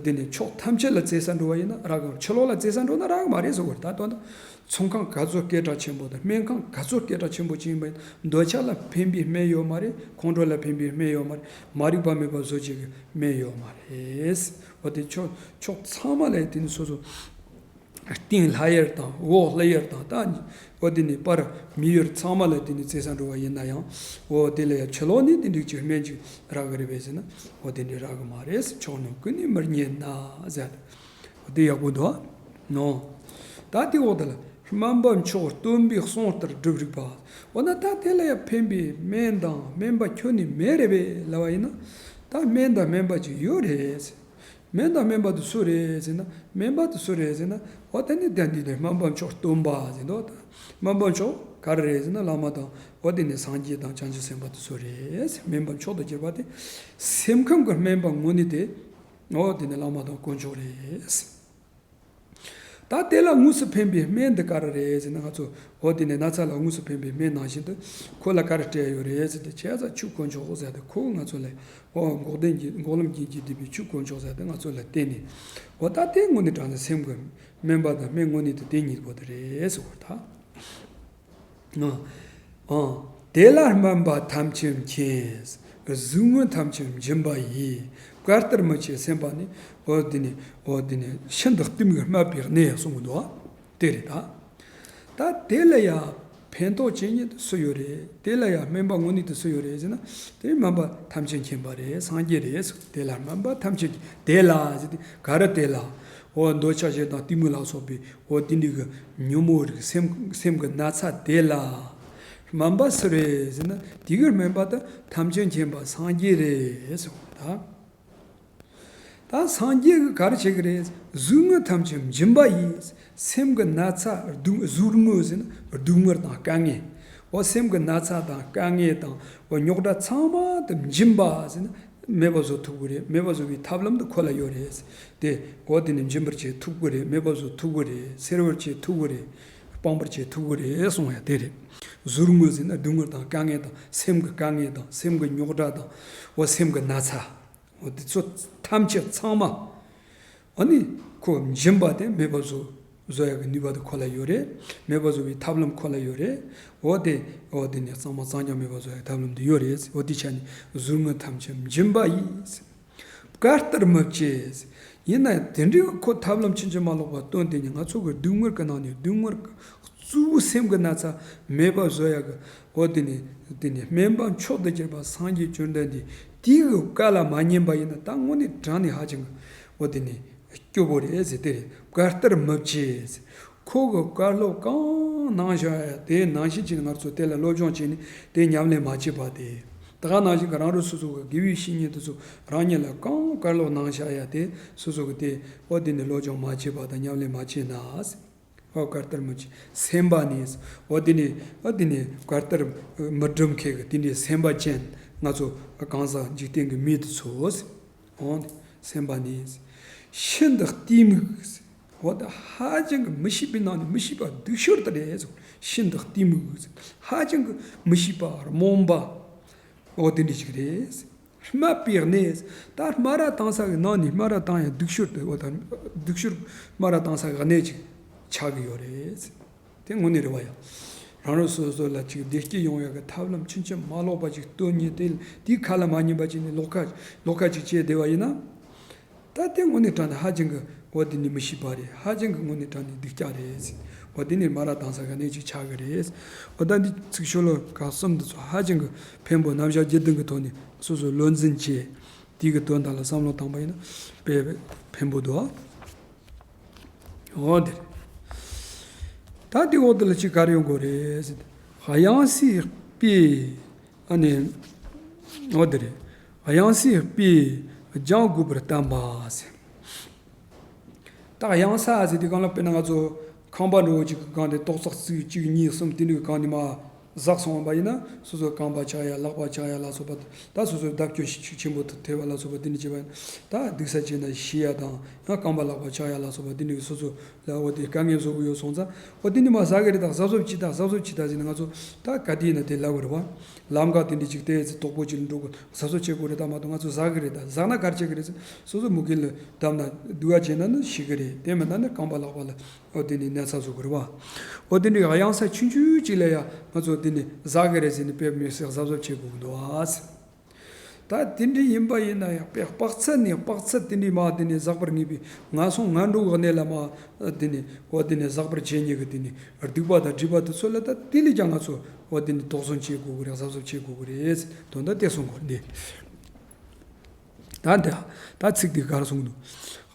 དེ་ནི་ཕྱོགས་ཐམས་ཅད་ལ་བཙལ་ས་འགྲོ་བ་ཡིན་ན་རག་གི་མ་རེད། ཕྱི་ལོགས་ལ་བཙལ་ས་འགྲོ་ན་རག་གི་མ་རེད་ཟེར་བ་རེད། ད་དོན་དུ་ཚོང་ཁང་ག་ཚོད་སྐད་གྲགས་ཆེན་པོ་དང་སྨན་ཁང་ག་ཚོད་སྐད་གྲགས་ཆེན་པོ་ཅིག་ཡིན་པ་ཡིན་ན་འདོད་ཆགས་ལ་ཕན་པའི་སྨན་ཡོད་མ་རེད། ཁོང་ཁྲོ་ལ་ཕན་པའི་སྨན་ཡོད་མ་རེད། མ་རིག་པ་མེད་པ་བཟོ་བྱེད་ཀྱི་སྨན་ཡོད་མ་རེད། འོ་དེ་ཕྱོགས་ཕྱོགས་ཚང་མ་ལ་དེ་ནི་སོ་སོ། སྟེང་ལྷ་ཡུལ་དང་འོག་ཀླུ་ཡུལ་དང་ད་འོ་དེ་ནས་བར་མི་ཡུལ་ཚང་མ་ལ་དེ་ནས་བཙལ་ས་འགྲོ་བ་ཡིན་ན་ཡང་། འོ་དེ་ལ་ཡང་ཕྱི་ལོགས་ནས་དེ་འདྲ་ཅིག་སྨན་ཅིག་རག་གི་རེད་པས་ཟེར་ན། འོ་དེ་འདྲ་རག་གི་མ་རེད། མཆོག་རྣམས་ཀུན་ནས་མི་རྙེད་ན་ཟེར། འོ་དེ་ཡག་པོ་འདུག་ཨ་ནོ། ད་དེ་འོག་དེ་ལ་སྨན་པ་མཆོག་སྟོན་པའི་གསུང་ལྟར་སྒྲུབ་རིགས་པ། འོ་ན་ད་དེ་ལ་ཡང་ཕན་པའི་སྨན་དང་སྨན་པ་ཁྱོན་ནས་མེད་རེད་པས་ལབ་པ་ཡིན་ན། ད་སྨན་དང་སྨན་པ་ཅིག་ཡོད་རེད། སྨན་དང་སྨན་པ་དེ་སུ་རེད་ཟེར་ན། སྨན་པ་དེ་སུ་རེད་ཟེར་ན། འོ་དེ་ནི་དེ་འདི་ནི་སྨན་པ་མཆོག་སྟོན་པ་ཟེར་འདུག་ད་སྨན་པ་མཆོག་ག་རེ་རེད་ཟེར་ན་བླ་མ་དང་། འོ་དེ་ནི་སངས་རྒྱས་དང་བྱང་ཆུབ་སེམས་དཔའ་དེ་ཚོ་རེད། སྨན་པ་མཆོག་ཏུ་གྱུར་པ་དེ་སེམས་ཁམས་ཀྱི་སྨན་པ་དངོས་གནས་དེ། འོ་དེ་ནི་བླ་མ་དང་དཀོན་མཆོག་རེད། ད་དེ་ལ་དངོས་སུ་ཕན་པའི་སྨན་འདི་ག་རེ་རེད་ཟེར་ན། ང་ཚོ་འོ་དེ་ནས་ན་ཚ་ལ་དངོས་སུ་ཕན་པའི་སྨན་ནང་བཞིན་དུ་ཁོ་ལ་ག་རེ་སྤྲད་ཡོད་རེད་ཟེར་ཏེ། བྱས་ཙང་ཆོས་དཀོན་མཆོག་ཟེར་ཏེ། ཁོ་ང་ཚོ་ལ་འོ་འགོག་བདེན་གྱི་འགོག་ལམ་རྒྱན་གྱིས་བསྡུས་པའི་ཆོས་དཀོན་མཆོག་ཟེར་ཏེ་ང་ཚོ་ལ་བསྟན་ནས། འོ་ད་དེ་དངོས་གནས་དྲང་གནས་སེམས་ཀྱི་སྨན་པ་དང་སྨན་དངོས་གནས་དེ་དེ་གཉིས་པོ་དེ་རེད་ཟེར་བ་ད། ཨང་། ཨང་། དེ་ལ་སྨན་པ་ཐམས་ཅད་མཁྱེན། གཟུགས་དངོས་ཐམས་ཅད་འབྱིན་པ་ཡིས། བཀའ་ལྟར་མི་བྱེད་སེམས་པ་ནི། འོ་དེ་ནི་འོ་དེ་ནི་ཤིན་ཏུ་གཏི་མུག་སྨད་པའི་གནས་གསུངས་འདུག་དེ་རེད་ད། ད་དེ་ལ་ཡང་ཕན་ཐོགས་བྱེད་མཁན་དེ་སུ་ཡོད་རེད། དེ་ལ་ཡང་སྨན་པ་དངོས་གནས་དེ་སུ་ཡོད་རེད་ཟེར་ན། དེ་སྨན་པ་ཐམས་ཅད་མཁྱེན་པ་རེད། སངས་རྒྱས་རེད། དེ་ལ་སྨན་པ་ཐམས་ཅད་མཁྱེན། དེ་ལ་ཟེར་ཏེ་ག་རེ་དེ་ལ། འོ་འདོད་ཆགས་ཞེ་སྡང་གཏི་མུག་ལ་སོགས་པའི་འོ་དེ་འདྲའི་གི་ཉོན་མོངས་རིགས་སེམས་སེམས་ཀྱི་ན་ཚ་དེ་ལ་སྨན་པ་སུ་རེད་ཟེར་ན། དེ་གི་སྨན་པ་དེ་ཐམས་ཅད་མཁྱེན་པ་སངས་རྒྱས་རེད་ཟེར་བ་ད། ད་སངས་རྒྱས་ཀྱིས་ག་རེ་བྱེད་ཀྱི་རེད། གཟུགས་དངོས་ཐམས་ཅད་འབྱིན་པ་ཡིས། སེམས་ཀྱི་ན་ཚ་སྡུག་གཟུགས་དངོས་ཟེར་ན་སྡུག་བསྔལ་དང་དཀའ་ངལ། འོ་སེམས་ཀྱི་ན་ཚ་དང་དཀའ་ངལ་དང་འོ་རྙོག་དྲ་ཚང་མ་དེ་འབྱིན་པ་ཟེར་ན། མེད་པ་བཟོ་ཐུབ་ཀྱི་རེད། མེད་པ་བཟོ་བའི་ཐབས་ལམ་དེ་ཁོ་ལ་ཡོད་རེད། དེ་འོ་དེ་ནི་འབྱིན་པར་བྱེད་ཐུབ་ཀྱི་རེད། མེད་པ་བཟོ་ཐུབ་ཀྱི་རེད། སེལ་བར་བྱེད་ཐུབ་ཀྱི་རེད། སྤང་བར་བྱེད་ཐུབ་ཀྱི་རེད་གསུངས་ཡ་དེ་རེད། གཟུགས་དངོས་ཟེར་ན་སྡུག་བསྔལ་དང་དཀའ་ངལ་དང་། སེམས་ཀྱི་དཀའ་ངལ་དང་། སེམས་ཀྱི་རྙོག་དྲ་དང་། འོ་སེམས་ཀྱི་ན་ཚ། འོ་དེ་ཚོ་ཐམས་ཅད་ཚང་མ། ཨ་ནི་ཁོ་འབྱིན་པ་དེ་མེད་པ་བཟོ་བཟོ་ཡག་གི་ནུས་པ་དེ་ཁོ་ལ་ཡོད་རེད། མེད་པ་བཟོ་བའི་ཐབས་ལམ་ཁོ་ལ་ཡོད་རེད། འོ་དེ་འོ་དེ་ནི་གཙང་མ་གཙང་རྐྱང་མེད་པ་བཟོ་ཡག་ཐབས་ལམ་དེ་ཡོད་རེད། འོ་དེ་ཆ་ནས་གཟུགས་དངོས་ཐམས་ཅད་འབྱིན་པ་ཡིས། བཀའ་ལྟར་མི་བྱེད། ཡིན་ན་ཡང་དེ་འདྲའི་ཁོ་ཐབས་ལམ་ཕྱིན་ཅི་མ་ལོག་པ་སྟོན་དེ་ནི་ང་ཚོ་གི་སྡུག་བསྔལ་གྱི་ནང་ནས་སྡུག་བསྔལ་གཙོ་བོ་སེམས་ཀྱི་ན་ཚ་མེད་པ་བཟོ་ཡག་གི་འོ་དེ་ནི་དེ་ནི་སྨན་པ་མཆོག་ཏུ་གྱུར་པ་སངས་རྒྱས་བཅོམ་ལྡན་འདས་དེའི་གི་བཀའ་ལ་མ་ཉན་པ་ཡིན་ན། ད་དངོས་གནས་དྲང་ནས་ཧ་ཅང་གི་འོ་དེ་ནི་སྐྱོ་པོ་རེད་ཟེར་དེ་རེད། བཀའ་ལྟར་མི་བྱེད་ཟེར། ཁོ་གི་བཀའ་སློབ་གང་གནང་བཞག་ཡ་དེ་ནང་བཞིན་བྱས་ནས་ང་ཚོ་དེ་ལ་སློབ་སྦྱོང་བྱས་ནས་དེ་ཉམས་ལེན་མ་བྱས་པ་དེ། ད་ག་ནང་བཞིན་གི་རང་རང་སོ་སོ་གི་དགེ་བའི་བཤེས་གཉེན་དེ་ཚོ་རང་ཉིད་ལ་གང་བཀའ་སློབ་གནང་བཞག་ཡ་དེ་སོ་སོ་གི་དེ་འོ་དེ་ནི་སློབ་སྦྱོང་མ་བྱས་པ་དང་ཉམས་ལེན་མ་བྱས་ན། འོ་བཀའ་ལྟར་མི་བྱེད་སེམས་པ་ནི། འོ་དེ་ནི་འོ་དེ་ནི་བཀའ་ལྟར་མི་སྒྲུབ་མཁན་གི་དེ་འདྲའི་སེམས་པ་ཅན་ང་ཚོ་གང་ཟག་འཇིག་རྟེན་གི་མི་དེ་ཚོ། འོ་སེམས་པ་ནི་ཤིན་ཏུ་གཏི་མུག་འོ་ད་ཧ་ཅང་གི་མི་ཤེས་པའི་ནང་ནས་མི་ཤེས་པ་སྡུག་ཤོས་དེ་རེད། ཤིན་ཏུ་གཏི་མུག་ཧ་ཅང་གི་མི་ཤེས་པ་རྨོངས་པ། འོ་དེ་འདྲ་ཞིག་རེད། སྨད་པའི་གནས། ད་སྨ་ར་བཏང་ས་གི་ནང་ནས་སྨ་ར་བཏང་ཡ་སྡུག་ཤོས་དེ། འོ་ད་སྡུག་ཤོས་སྨ་ར་བཏང་ས་གི་གནས་ཅིག་ཆགས་ཀྱི་ཡོད་རེད། དེ་དངོས་གནས་རེད་བ་ཡ། རང་རང་སོ་སོ་ལ་ཅིག་བདེ་སྐྱིད་ཡོང་ཡ་གི་ཐབས་ལམ་ཕྱིན་ཅི་མ་ལོག་པ་ཅིག་སྟོན་ཉིན་དེ་དེའི་ཁ་ལ་མ་ཉན་པ་ཅིག་ནས་ལོག་ཁ་ལོག་ཁ་ཅིག་བྱས་བསྡད་པ་ཡིན་ན། ད་དེ་དངོས་གནས་དྲང་གནས་ཧ་ཅང་གི་འོ་དེ་ནི་མི་ཤེས་པ་རེད། ཧ་ཅང་གི་དངོས་གནས་དྲང་གནས་སྡུག་ཅག་རེད། འོ་དེ་ནི་སྨ་ར་བཏང་ས་ག་ནས་ཅིག་ཆགས་ཀྱི་རེད། འོ་ད་འདི་ཚིག་ཤོ་ལོ་ཀ་གསུམ་འདི་ཚོ་ཧ་ཅང་གི་ཕན་པོ། རྣམ་གཞག་བརྒྱད་ལྡན་གྱི་ཐོག་ནས་སོ་སོ་བློ་འཛིན་བྱས། དེ་གི་དོན་དག་ལ་བསམ་བློ་བཏང་པ་ཡིན་ན་དཔེ་ཕན་པོ་འདུག་འོ་དེ་རེད། ད་དེ་འོག་དེ་ལ་ཅིག་ག་རེ་ཡོང་དགོས་རེད་ཟེར་ན། དབྱངས་གསལ་དཔེ། ཨ་ནི། འོ་དེ་རེད། དབྱངས་གསལ་དཔེས་སྦྱང་དགོས་པར་བསྟན་པ་ཟེར། ད་དབྱངས་གསལ་ཟེར་དུས་སྒང་ལ་དཔེར་ན་ང་ཚོ་ཁང་པ་འདྲ་བོ་ཅིག་གི་སྒང་དེ་ཏོག་ཙག་ཙིག་གཅིག་གཉིས་གསུམ་དེ་འདྲའི་སྒང་ནས་མར་ཟག་སོང་བ་ཡིན་ན། སོ་སོའི་རྐང་པ་ཆག་ཡ། ལག་པ་ཆག་ཡ་ལ་སོགས་པ། ད་སོ་སོའི་བརྡབ་སྐྱོན་ཤུགས་ཆེན་པོ་ཐེབས་པ་ལ་སོགས་པ་དེ་འདྲ་བྱས་པ་ཡིན་ན། ད་སྡུག་ས་བྱས་ན་ཤི་ཡ་དང་། ཡང་རྐང་པ་ལག་པ་ཆག་ཡ་ལ་སོགས་པ་དེ་འདྲའི་སོ་སོ་ལ་འོ་དེ་དཀའ་ངལ་བཟོ་གི་ཡོད་སོང་ཙང་། འོ་དེ་ནི་མར་ཟ་གི་རེད་ད། གཟབ་གཟབ་བྱེད་ད། གཟབ་གཟབ་བྱེད་ད་ཟེར་ནས་ང་ཚོ་ད་ག་དུས་ཡིན་ན་དེ་ལབ་དགོས་རེད་བ། ལམ་ཁ་དེ་འདྲ་ཅིག་དེ་ཚེ་དོག་པོ་ཅིག་ལ་འགྲོ་དགོས། གཟབ་གཟབ་བྱེད་དགོས་རེད་ད། མ་གཏོགས་ང་ཚོ་ཟ་གི་རེད་ད། ཟ་ན་ག་རེ་བྱེད་གི་རེད་ཟེར། སོ་སོ་མུ་གེ་ལ་བརྡབ་ན་སྡུག་པ་བྱས་ན་ནི་ཤི་གི་རེད། དེ་མིན་ན་ནི་རྐང་པ་ལག་པ་ལ་འོ་དེ་ནི་ན་ཚ་བཟོ་གི་རེད་བ། འོ་དེ་འདྲའི་དབྱངས་གསལ་ཆུང་ཆུང་ཅིག་ལ་ཡང་ང་ཚོ་དེ་ནི་ཟ་གི་རེད་ཟེར་ནས་དཔེ་མི་སྲིད་གཟབ་གཟབ་བྱེད་དགོས་གི་འདུག་ཨ། ད་དེ་འདྲ་ཡིན་པ་ཡིན་ན་ཡང་དཔེ་དཔག་ཚད་ནས་དཔག་ཚད་དེ་འདྲའི་མར་དེ་ནས་ཟག་པར་ངེས་པའི་ངན་སོང་ངན་འགྲོ་གི་གནས་ལ་མར་དེ་ནས་འོ་དེ་ནས་ཟག་པར་བྱེད་ཉེན་གི་དེ་ནས་སྡིག་པ་དང་སྒྲིབ་པ་དེ་ཚོ་ལ། ད་དེ་ལས་ཀྱང་ང་ཚོ་འོ་དེ་ནས་དོགས་ཟོན་བྱེད་དགོས་གི་རེད། གཟབ་གཟབ་བྱེད་དགོས་གི་རེད། དོན་དག་དེ་གསུང་དགོས་རེད། འདི་ད་འདི་ད་ཚིག་འདི་ག་རེ་གསུངས་འདུག་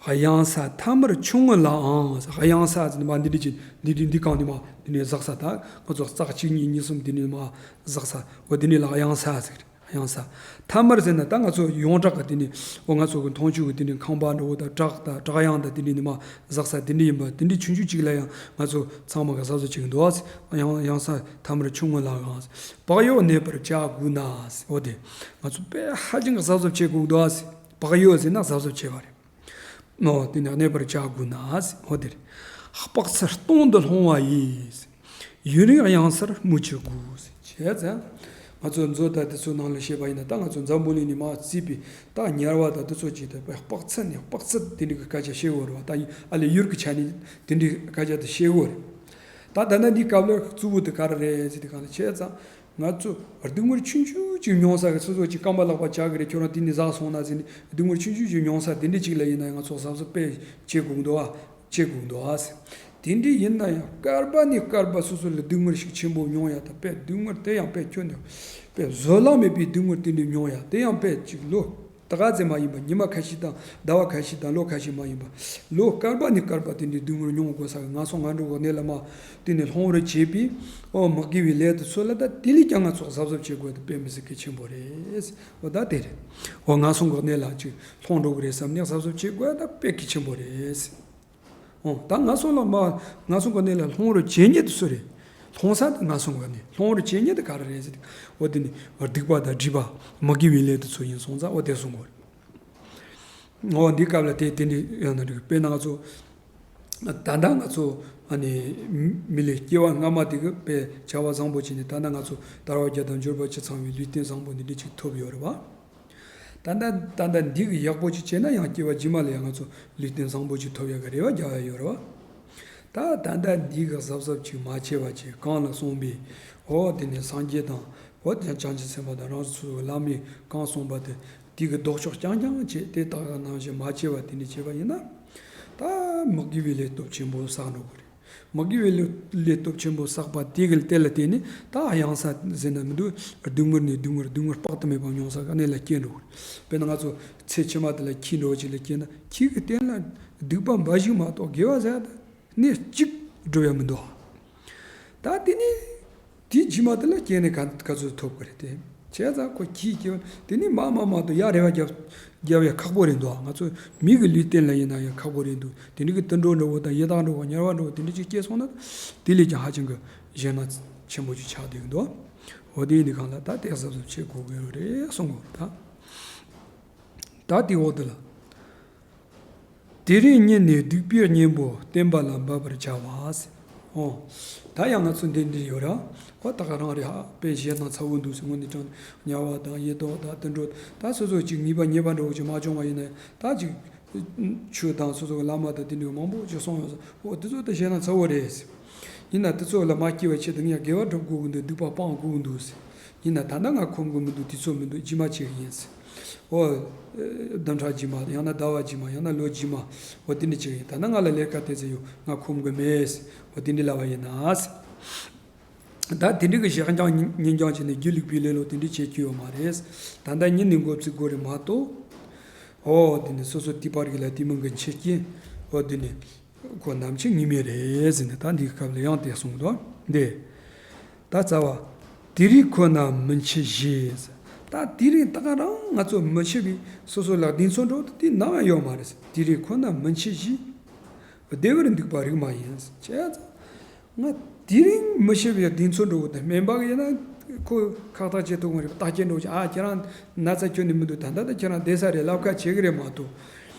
དབྱངས་གསལ་ཐ་མར་ཆུང་ངུ་ལའང་། དབྱངས་གསལ་ཟེར་ནས་མར་འདི་འདྲ་ཅིག་འདི་འདི་འདི་གང་ནས་མར་འདི་ནས་ཟག་ས། ད་ང་ཚོ་ཙག་གཅིག་གཉིས་གཉིས་གསུམ་འདི་ནས་མར་ཟག་ས། འོ་འདི་ནས་ལ་དབྱངས་གསལ་ཟེར། དབྱངས་གསལ། ཐ་མར་ཟེར་ན་ད་ང་ཚོ་ཡོངས་གྲགས་ཀྱི་དེ་ནི། འོ་ང་ཚོ་གི་མཐོང་ཆོས་ཀྱི་དེ་ནི་ཁང་པ་འདྲ་བོ་དང་། བྲག་དང་བྲག་གཡང་དང་དེ་འདྲའི་ནི་མར་ཟག་ས་དེ་འདྲ་ཡིན་པ། དེ་འདྲའི་ཆུང་ཆུང་ཅིག་ལ་ཡང་ང་ཚོ་ཚང་མ་གི་གཟབ་གཟབ་བྱེད་ཀྱི་འདུག་ཨ། དབྱངས་དབྱངས་གསལ་ཐ་མར་ཆུང་ངུ་ལའང་། བག་ཡོད་གནས་པར་བྱ་དགོས་ན། འོ་དེ་ང་ཚོ་དཔེ་ཧ་ཅང་གི་གཟབ་གཟབ་བྱེད་དགོས་འདུག་ཨ། བག་ཡོད་ཟེར་ན་གཟབ་གཟབ་བྱེད་པ་རེད། ནོ། དེ་ནས་གནས་པར་བྱ་དགོས་ན། ཨོ་དེ་རེད། དཔག་ཚད་སྟོང་དུ་ལྷུང་བ་ཡིས། ཡུན་རིང་གཡེང་སར་སྨོས་ཅི་དགོས། བྱས་ཙང་། ང་ཚོ་མཛོད་ད་དེ་ཚོ་ནང་ལ་བཤད་པ་ཡིན་ན། ད་ང་ཚོ་འཛམ་བུ་གླིང་ནས་མར་བརྩིས་པའི་ད་ཉར་བ་ད་དེ་ཚོ་ཅིག་ད་དཔག་ཚད་ནས་དཔག་ཚད་དེ་འདྲའི་གི་སྐད་ཆ་བཤད་ཡོད་རེད་བ། ད་ཨ་ལས་ཡུལ་གྱི་ཆ་ནས་དེ་འདྲའི་སྐད་ཆ་དེ་བཤད་ཡོད་རེད། ད་ད་ལྟ་འདི་སྐབས་ལ་གཙོ་བོ་དེ་ག་རེ་རེད་ཟེར་དུས་སྒང་ལ། བྱས་ཙང་ང་ཚོ་སྡུག་བསྔལ་ཆུང་ཆུང་ཅིག་མྱོང་ས་གི། སོ་སོ་ཅིག་རྐང་པ་ལག་པ་བཅག་གི་རེད། ཁྱོད་རང་དེ་ནས་ཟག་སོང་ན་ཟེར་ནས། སྡུག་བསྔལ་ཆུང་ཆུང་ཅིག་མྱོང་ས་དེ་འདྲ་ཅིག་ལ་ཡིན་ན་ཡང་ང་ཚོ་གཟབ་གཟབ་དཔེ་བྱེད་དགོས་འདུག་ཨ། བྱེད་དགོས་འདུག་ཨ་ཟེར། དེ་འདྲ་ཡིན་ན་ཡང་སྐར་མ་ནས་སྐར་མ་སོ་སོ་ལ་སྡུག་བསྔལ་ཞིག་ཆེན་པོ་མྱོང་ཡ། ད་དཔེ་སྡུག་བསྔལ་དེ་ཡང་དཔེ་ཁྱོན་ནས་དཔེ་བཟོད་གླགས་མེད་པའི་སྡུག་བསྔལ་དེ་འདྲ་མྱོང་ཡ། དེ་ཡང་དཔེ་ཅིག་ལོ་ད་ག་ཚོད་མ་ཡིན་པ། ཉི་མ་ཁ་ཤས་དང་ཟླ་བ་ཁ་ཤས་དང་ལོ་ཁ་ཤས་མ་ཡིན་པ། ལོ་སྐར་མ་ནས་སྐར་མ་དེ་འདྲའི་སྡུག་བསྔལ་མྱོང་དགོས་ས་གི། ངན་སོང་ངན་འགྲོའི་གནས་ལ་མར་དེ་ནས་ལྷུང་རུ་བྱེད་པའི། ཨོ། མི་དགེ་བའི་ལས་དེ་ཚོ་ལ་ད་དེ་ལས་ཀྱང་ང་ཚོ་གཟབ་གཟབ་བྱེད་དགོས། དེ་དཔེ་མི་སྲིད་གལ་ཆེན་པོ་རེད། ཨོ་ད་དེ་རེད། ཨོ་ངན་སོང་གི་གནས་ལ་ཅིག་ལྷུང་འགྲོ་གི་རེད་བསམ་ནས་གཟབ་གཟབ་བྱེད་དགོས། ད་དཔེ་གལ་ཆེན་པོ་རེད། ཨོ་ད་ངན་སོང་ལ་མར་ངན་སོང་གི་གནས་ལ་ལྷུང་རུ་བྱེད་མཁན་དེ་སུ་རེད། ལྷུང་ས་དེ་ངན་སོང་གི་གནས། ལྷུང་རུ་བྱེད་མཁན་དེ་ག་རེ་རེད་ཟེར་དུས། ཨོ་དེ་ནི་སྡིག་པ་དང་སྒྲིབ་པ། མི་དགེ་བའི་ལས་དེ་ཚོ་ཡིན་སོང་ཙང་། ཨོ་དེ་གསུང་གི་རེད། ཨོ་འདི་སྐབས་ལ་དེ་དེ་འདྲ་ཡང་ན་འགྲིག། དཔེར་ན་ང་ཚོ་ད་ལྟ་ང་ཚོ་ཨ་ནི་མི་ལུས་སྐྱེ་བ་སྔ་མ་དེ་གི་དཔེ་བྱ་བ་བཟང་པོ་བྱས་ནས། ད་ལྟ་ང་ཚོ་དལ་བ་བརྒྱད་དང་འབྱོར་པ་བཅུ་ཚང་བའི་ལུས་རྟེན་བཟང་པོ་འདི་འདྲ་ཅིག་ཐོབ་ཡོད་རེད་བ། ད་ལྟ་ད་ལྟ་འདི་གི་ཡག་པོ་ཅིག་བྱས་ན་ཡང་སྐྱེ་བ་རྗེས་མ་ལ་ཡང་ང་ཚོ་ལུས་རྟེན་བཟང་པོ་ཅིག་ཐོབ་ཡག་གི་རེ་བ་རྒྱག་ཡག་ཡོད་རེད་བ། ད་ད་ལྟ་འདི་གི་གཟབ་གཟབ་ཅིག་མ་བྱས་པ་ཅིག་གང་ལ་སོང་པའི། ཨོ་དེ་ནས་སངས་རྒྱས་དང་། ཨོ་དེ་ནས་བྱང་ཆུབ་སེམས་དཔའ་དང་། རང་སོ་སོའི་བླ་མས་གང་གསུངས་པ་དེ། དེ་གི་ལྡོག་ཕྱོགས་རྐྱང་རྐྱང་བྱས། དེ་དག་གི་ནང་བཞིན་མ་བྱས་པ་དེ་འདྲ་བྱས་པ་ཡིན་ན། ད་མི་དགེ་བའི་ལས་སྟོབས་ཆེན་པོ་བསགས་འགྲོ་གི་རེད། མི་དགེ་བའི་ལས་ལས་སྟོབས་ཆེན་པོ་བསགས་པ་དེ་གི་དེ་ལ་བརྟེན་ནས་ད་གཡང་ས་ཟེར་ན་མི་འདུག། སྡུག་བསྔལ་ནས་སྡུག་བསྔལ། སྡུག་བསྔལ་དཔག་ཏུ་མེད་པ་མྱོང་ས་གི་གནས་ལ་སྐྱེས་འགྲོ་གི་རེད། དཔེར་ན་ང་ཚོ་ཚེ་ཕྱི་མ་དེ་ལ་ཁྱི་འདྲ་བོ་ཅིག་ལ་སྐྱེས་ན། ཁྱི་གི་སྟེང་ལ་སྡིག་པ་འབའ་ཞིག་མ་གཏོགས་དགེ་བ་ཟེར་ཡ་ད་སྣེ་གཅིག་འགྲུབ་ཡ་མི་འདུག། ད་དེ་ནས་དེའི་རྗེས་མ་དེ་ལ་སྐྱེས་ནས་ག་ག་ཚོད་ཐོབ་ཀྱི་རེད་དེ། བྱས་ཙང་ཁོ་ཁྱིའི་སྐྱེ་བ་དེ་ནས་མ་མ་མ་གཏོགས་ཡ་རེ་བ་རྒྱབ་རྒྱབ་ཡ་ཁག་པོ་རེད་འདུག། ང་ཚོ་མི་གི་ལུས་རྟེན་ལ་ཡིན་ན་ཡང་ཁག་པོ་རེད་འདུག། དེ་འདྲ་གི་དུད་འགྲོ་འདྲ་བོ་དང་ཡི་དྭགས་འདྲ་བོ་ཉ་ར་འདྲ་བོ་དེ་འདྲ་ཅིག་སྐྱེས་སོང་ན། དེ་ལས་ཀྱང་ཧ་ཅང་གི་ཞེད་སྣང་ཆེན་པོ་ཅིག་ཆགས་བསྡད་ཀྱི་འདུག། འོ་དེ་ཡིན་དུས་སྒང་ལ་ད་དེ་གཟབ་གཟབ་བྱེད་དགོས་ཀྱི་རེད་གསུང་གི་ཡོད་རེད་ད། ད་དེའི་འོག་དེ་ལ། དེ་རིང་ཉིད་ནས་སྡིག་པའི་གཉེན་པོ་བསྟེན་པ་ལ་འབད་པར་བྱ་བ་ཟེར། ཨོ། ད་ཡང་ང་ཚོ་འདི་འདྲ་ཡོད་ར། ཨོ་ད་ག་རང་རེད་ཧ། དཔེ་ཞེད་སྣང་ཚ་བོ་འདུག་ཟེར། དངོས་གནས་དྲང་ཉ་བ་དང་ཡེ་ཏོག་དང་དུད་འགྲོ་ད་སོ་སོ་ཅིག་ངེས་པ་ཉེས་པ་འདྲ་བོ་ཅིག་མ་བྱུང་བ་ཡིན་ན། ད་ཅིག་ཆོས་དང་སོ་སོ་གི་བླ་མ་དང་དེ་འདྲ་མང་པོ་ཅིག་གསུངས་ཡོད་ཟེར། ཨོ་དེ་ཚོ་ད་ཞེད་སྣང་ཚ་བོ་རེད་ཟེར། ཡིན་ན་དེ་ཚོ་ལ་མ་སྐྱེ་བའི་ཆེད་དུ་ངས་དགེ་བ་སྒྲུབ་དགོས་ཀྱི་འདུག། སྡིག་པ་སྤང་དགོས་ཀྱི་འདུག་ཟེར། ཡིན་ན་ད་ལྟ་ང་ཁོམ་གྱི་མི་འདུག། དུས་ཚོད་མི་འདུག། རྗེས་མ་བྱེད་ཀྱི་ཡིན་ཟེར། ཨོ། བདུན་ཕྲག་རྗེས་མ། ཡང་ན་ཟླ་བ་རྗེས་མ། ཡང་ན་ལོ་རྗེས་མ། ཨོ་དེ་འདྲ་བྱེད་ཀྱི་ཡིན། ད་ལྟ་ང་ལ་ལས་ཀ་དེ་ཚོ་ཡོད། ང་ཁོམ་གྱི་མེད་ཟེར། ཨོ་དེ་འདྲ་ལབ་པ་ཡིན་ན་ཟེར། ད་དེ་འདྲ་གི་བཤད་རྐྱང་ཉན་རྐྱང་བྱས་ནས་སྒྱིད་ལུག་པའི་ལེ་ལོ་དེ་འདྲ་བྱེད་རྒྱུ་ཡོད་མ་རེད། ད་ལྟ་ཉིད་ནས་འགོ་བཙུགས་དགོས་རེད་མ་གཏོགས། ཨོ་དེ་ནས་སོ་སོ་དེ་བར་གྱི་ལ་དེ་མིན་གྱི་འཆི་རྐྱེན། ཨོ་དེ་ནས། ཁོ་ནམ་འཆི་ངེས་མེད་རེད་ཟེར་ནས་ད་འདིའི་སྐབས་ལ་ཡང་དེ་གསུངས་འདུག་འདི། ད་རྩ་བ། དེ་རིང་ཁོ་ན་མི་འཆི་ཞེས། ད་དེ་རིང་ད་ག་རང་ང་ཚོ་མི་འཆི་བའི་སོ་སོ་ལ་གདེང་ཚོད་འགྲོ་དེ་ནམ་ཡང་ཡོད་མ་རེད། དེ་རིང་ཁོ་ན་མི་འཆི་ཞེས། བདེ་བར་འདུག་པ་རིགས་མ་ཡིན། བྱས་ཙང་། ང་དེ་རིང་མི་འཆི་བའི་གདེང་ཚོད་འགྲོ་དེ། སྨན་པ་གིས་ཡིན་ན་ཁོ་ཁག་ཐག་བཅད་ཐུབ་ཀྱི་མ་རེད། བརྟག་དཔྱད་འགྲོ་ཅིག། ཨ་ཁྱེད་རང་ན་ཚ་ཁྱོན་ནས་མི་འདུག། ད་ལྟ་ད་ཁྱེད་རང་བསྡད་ས་རེད། ལབ་ཁ་བྱེད་ཀྱི་རེད་མ་གཏོགས།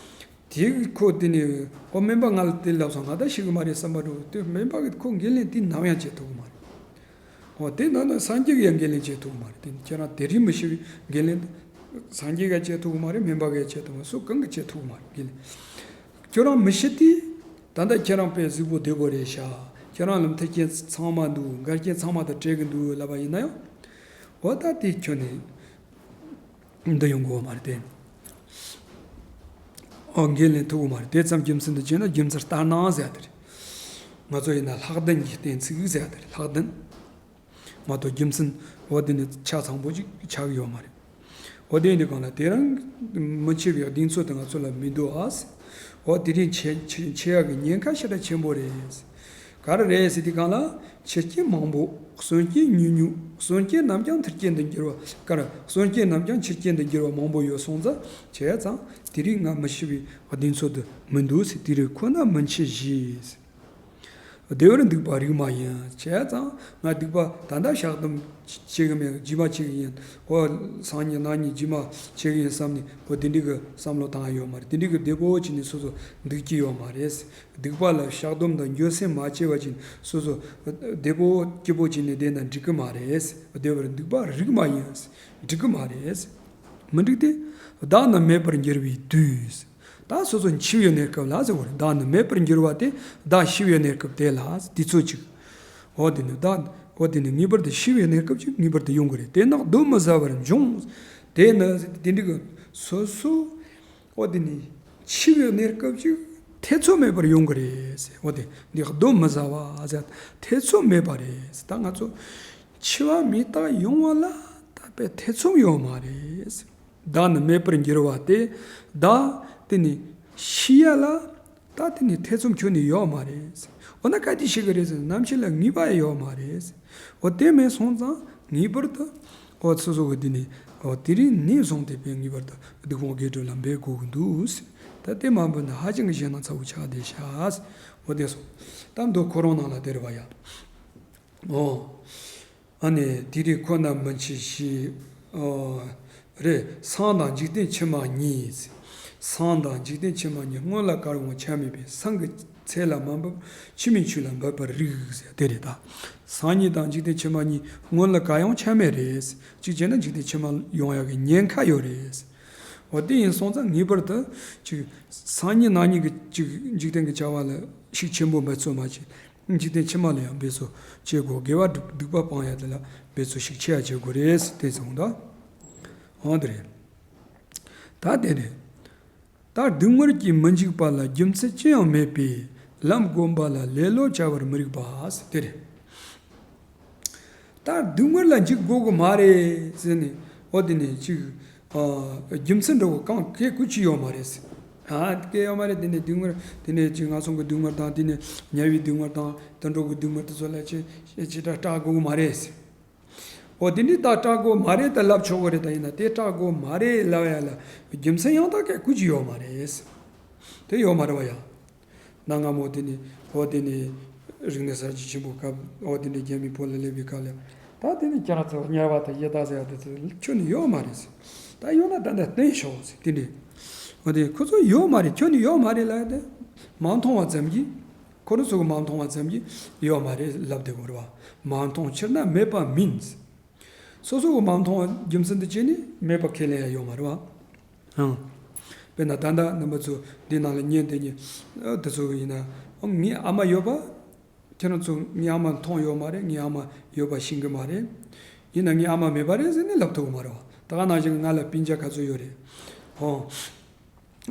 དེ་ཁོ་དེ་ནས་ཨོ་སྨན་པ་ང་ལ་དེ་ལབ་སོང་། ང་ད་ཤི་གི་མ་རེད་བསམ་པ་འགྲོ་དེ། སྨན་པ་གིས་ཁོ་འགན་ལེན་དེ་ནམ་ཡང་བྱེད་ཐུབ་ཀྱི་མ་རེད། ཨོ་དེ་ན་ན་སངས་རྒྱས་ཀྱིས་ཡང་འགན་ལེན་བྱེད་ཐུབ་ཀྱི་མ་རེད། དེ་ཁྱེད་རང་དེ་རིང་མི་ཤི་བའི་འགན་ལེན་སངས་རྒྱས་ཀྱིས་བྱེད་ཐུབ་ཀྱི་མ་རེད། སྨན་པ་གིས་བྱེད་ཐུབ་ཀྱི་མ་རེད། སུ་གང་གིས་བྱེད་ཐུབ་ཀྱི་མ་རེད། འགན་ལེན། ཁྱོད་རང་མི་ཤི་དུས་ད་ལྟ་ཁྱེད་རང་དཔེ་གཟུགས་པོ་བདེ་པོ་རེད་ཤག། ཁྱེད་རང་ལ་མཐུན་རྐྱེན་ཚང་མ་འདུག། འགལ་རྐྱེན་ཚང་མ་དང་བྲལ་གི་འདུག་ལབ་པ་ཡིན་ན་ཡང་། ཨོ་ད་དེ་ཁྱོན་ནས། འདི་ཡོང་གི་ཡོད་མ་རེད་དེ། ཨོ་འགན་ལེན་ཐུབ་ཀྱི་མ་རེད། དེ་ཙམ་རྒྱུ་མཚན་དུ་བྱས་ན་རྒྱུ་མཚན་ལྟར་སྣང་ཟེར་ཡ་དེ་རེད། ང་ཚོ་ཡིན་ན་ལྷག་ལྡན་གྱི་གཏན་ཚིགས་ཟེར་ཡ་དེ་རེད། ལྷག་ལྡན་མ་གཏོགས་རྒྱུ་མཚན་འོ་དེ་ནི་ཆ་ཚང་པོ་ཅིག་ཆགས་ཀྱི་ཡོད་མ་རེད། འོ་དེ་ཡིན་དུས་གང་ལ་དེ་རིང་མི་འཆི་བའི་གདེང་ཚོད་དེ་ང་ཚོ་ལ་མི་འདུག་ཨ། འོ་དེ་རིང་འཆི་འཆི་འཆི་ཡག་གི་ཉེན་ཁ་ཞེ་དྲག་ཆེན་པོ་རེད། ག་རེ་རེད་ཟེར་དུས་གང་ལ། འཆི་རྐྱེན་མང་པོ། གསོན་རྐྱེན་ཉུང་ཉུང་། གསོན་རྐྱེན་རྣམས་ཀྱང་མཐུན་རྐྱེན་དུ་འགྱུར་བ། ག་རེ། གསོན་རྐྱེན་རྣམས་ཀྱང་མཐུན་རྐྱེན་དུ་འགྱུར་བ་མང་པོ་ཡོད་སོང་ཙང་། བྱས་ཙང་དེ་རིང་ང་མི་ཤི་བའི་གདེང་ཚོད་དུ་མི་འདུག་ཟེར། དེ་རིང་ཁོ་ན་མི་འཆི་ཞེས། བདེ་བར་འདུག་པ་རིགས་མ་ཡིན། བྱས་ཙང་ང་སྡིག་པ་ད་ལྟ་བཤགས་སྡོམ་བྱེད་གི་མེད། རྗེས་མ་བྱེད་གི་ཡིན། ཨོ། སང་ཉིན་གནངས་ཉིན་རྗེས་མ་བྱེད་གི་ཡིན་བསམ་ནས། ཨོ། དེ་འདྲའི་གི་བསམ་བློ་བཏང་ཡ་ཡོད་མ་རེད། དེ་འདྲའི་གི་བདེ་པོ་བྱས་ནས་སོ་སོ་འདུག་གི་ཡོད་མ་རེད། སྡིག་པ་ལ་བཤགས་སྡོམ་དང་འགྱོད་སེམས་མ་བྱས་པ་བྱས་ནས་སོ་སོ་བདེ་པོ་སྐྱིད་པོ་བྱས་ནས་བསྡད་ན་འགྲིག་གི་མ་རེད། བདེ་བར་འདུག་པ་རིགས་མ་ཡིན། འགྲིག་གི་མ་རེད། མི་འགྲིག་སྟེ། བདག་ནི་མེད་པར་འགྱུར་བའི་དུས། ད་སོ་སོ་འཆི་བའི་གནས་སྐབས་ལ་ཟེར་བ་རེད། བདག་ནི་མེད་པར་འགྱུར་བ་སྟེ། བདག་ཤི་བའི་གནས་སྐབས་དེ་ལ། དུས་ཚོད་ཅིག་འོ་དེ་ནི་བདག་འོ་དེ་ནི་ངེས་པར་དུ་ཤི་བའི་གནས་སྐབས་ཅིག་ངེས་པར་དུ་ཡོང་གི་རེད། དེ་ནི་གདོན་མི་ཟ་བར་འབྱུང་། དེ་ནི་དེ་འདྲ་གི་སོ་སོ་འོ་དེ་ནི་འཆི་བའི་གནས་སྐབས་ཅིག་ཐེ་ཚོམ་མེད་པར་ཡོང་གི་རེད་ཟེར། འོ་དེ་འདི་གདོན་མི་ཟ་བ་ཟེར། ཐེ་ཚོམ་མེད་པ་རེད་ཟེར། ད་ང་ཚོ་འཆི་བ་མི་རྟག་ཡོང་བ་ལ་ད་དཔེ་ཐེ་ཚོམ་ཡོད་མ་རེད་ཟེར། བདག་ནི་མེད་པར་འགྱུར་བ་སྟེ། བདག་དེ་ནི་ཤི་ཡ་ལ་ད་དེ་ནི་ཐེ་ཚོམ་ཁྱོན་ནས་ཡོད་མ་རེད། འོ་ན་ག་དུས་ཤི་གི་རེད་ཟེར་ན་ནམ་ཤི་ལ་ངེས་པ་ཡོད་མ་རེད། འོ་དེ་མེད་སོང་ཙང་ངེས་པར་དུ་འོ་སོ་སོ་གི་དེ་ནི་འོ་དེ་རིང་ནས་བཟུང་སྟེ་དཔེ་ངེས་པར་དུ་སྡིག་སྤོང་དགེ་སྒྲུབ་ལ་འབད་དགོས་ཀྱི་འདུག། ད་དེ་མ་འབད་ན་ཧ་ཅང་གི་ཞེད་སྣང་ཚ་བོ་ཆགས་བསྡད་ཤག། འོ་དེ་སོང་། ད་མདོ་ཁོ་རང་ནང་ལ་དེ་རེད་བ་ཡ། འོ། ཨ་ནི་དེ་རིགས་ཁོ་ན་མི་འཆི་ཞིག། ཨོ། རེད། སངས་དང་འཇིག་རྟེན་ཕྱི་མ་གཉིས། སངས་དང་འཇིག་རྟེན་ཕྱི་མ་གཉིས་སྔོན་ལ་གར་འོང་ཆ་མེད་པས་སངས་ཀྱི་ཚེ་ལ་མ་འབབ་ཕྱི་མའི་ཆོས་ལ་འབབ་པར་རིགས་ཟེར་དེ་རེད་ད། སངས་རྒྱས་དང་འཇིག་རྟེན་ཕྱི་མ་གཉིས་སྔོན་ལ་གར་ཡོང་ཆ་མེད་རེད། གཅིག་བྱས་ན་འཇིག་རྟེན་ཕྱི་མ་ཡོང་ཡག་གི་ཉེན་ཁ་ཡོད་རེད། འོ་དེ་ཡིན་སོང་ཙང་ངེས་པར་དུ་གཅིག་སང་ཉིན་གནངས་ཉིན་གྱི་གཅིག་འཇིག་རྟེན་གྱི་བྱ་བ་ལ་ཤུགས་ཆེན་པོ་འབད་རྩོལ་མ་བྱེད། འཇིག་རྟེན་ཕྱི་མ་ལ་ཡང་འབད་རྩོལ་བྱེད་དགོས། དགེ་བ་སྒྲུབ་སྡིག་པ་སྤང་ཡ་དེ་ལ་འབད་རྩོལ་ཤུགས་ཆེ་ཡ་བྱེད་དགོས་རེད་དེ་གསུངས་ད། འོ་དེ་རེད། ད་དེ་རེད། ད་སྡུག་བསྔལ་གྱིས་མི་འཇིགས་པ་ལ་རྒྱུ་མཚན་ཅི་ཡང་མེད་པས་ལམ་བསྒོམ་པ་ལ་ལེ་ལོ་བྱ་བར་མི་རིགས་པ་ཟེར་དེ་རེད། ད་སྡུག་བསྔལ་ལ་འཇིགས་དགོས་གི་མ་རེད་ཟེར་ནས་འོ་དེ་ནས་ཅིག་རྒྱུ་མཚན་འདྲ་བོ་གང་གས་ཀུ་ཅི་ཡོད་མ་རེད་ཟེར། ཨ་སྐད་ཡོད་མ་རེད། དེ་ནས་སྡུག་བསྔལ་དེ་ནས་ཅིག་ངན་སོང་གི་སྡུག་བསྔལ་དང་དེ་ནས་དམྱལ་བའི་སྡུག་བསྔལ་དང་དུད་འགྲོ་གི་སྡུག་བསྔལ་དེ་ཚོ་ལ་ཅི་ཅི་ད་སྐྲག་དགོས་གི་མ་རེད་ཟེར། འོ་དེ་འདྲའི་ད་སྐྲག་དགོས་མ་རེད་ད་ལབ་ཆོག་གི་རེད། ད་ཡིན་ན་དེ་སྐྲག་དགོས་མ་རེད་ལབ་ཡ་ལ་རྒྱུ་མཚན་ཡང་དག་གས་ཀུ་ཅི་ཡོད་མ་རེད། དེ་ཡོད་མ་རེད་བ་ཡ། ན་སྔ་མོ་དེ་ནི་འོ་དེ་ནི་རིག་གནས་གསར་བརྗེ་ཆེན་པོ་སྐབས་འོ་དེ་ནི་རྒྱ་མི་བོད་ལ་སླེབས་པའི་སྐབས་ལ་ད་དེ་ནི་ཁྱེད་རང་ཚོ་དམྱལ་བ་དང་ཡི་དྭགས་ཟེར་ཡ་དེ་ཚོ་ཁྱོན་ནས་ཡོད་མ་རེད་ཟེར། ད་ཡོད་ན་ད་ལྟ་བསྟན་ཤོག་ཟེར་དེ་འདྲས། འོ་དེ་ཁོ་ཚོ་ཡོད་མ་རེད། ཁྱོན་ནས་ཡོད་མ་རེད་ལབ་ཡ་དེ་མ་མཐོང་བ་ཙམ་གྱིས། ཁོ་རང་ཚོ་གི་མ་མཐོང་བ་ཙམ་གྱིས་ཡོད་མ་རེད་ལབ་བསྡད་དགོས་རེད་བ། མ་མཐོང་ཕྱིར་ན་མེད་པ་མིན། སོ་སོ་གི་མ་མཐོང་བ་རྒྱུ་མཚན་དུ་བྱས་ནས་མེད་པ་ཁས་ལེན་ཡ་ཡོད་མ་རེད་བ། ཨང་། དཔེར་ན་ད་ལྟ་རྣམ་པ་ཚོ་འདི་ནང་ལ་ཉན་བསྡད་མཁན་དེ་ཚོ་གི་ཡིན་ན་ངའི་ཨ་མ་ཡོད་པ། ཁྱེད་རང་ཚོ་ངའི་ཨ་མ་མཐོང་ཡོད་མ་རེད། ངའི་ཨ་མ་ཡོད་པ་ཤེས་གི་མ་རེད། ཡིན་ན་ངའི་ཨ་མ་མེད་པ་རེད་ཟེར་ནས་ལབ་ཐུབ་གི་མ་རེད་བ། ད་ག་ནང་བཞིན་ང་ལ་སྤུན་ཀྱག་ག་ཚོད་ཡོད་རེད། ཧོ།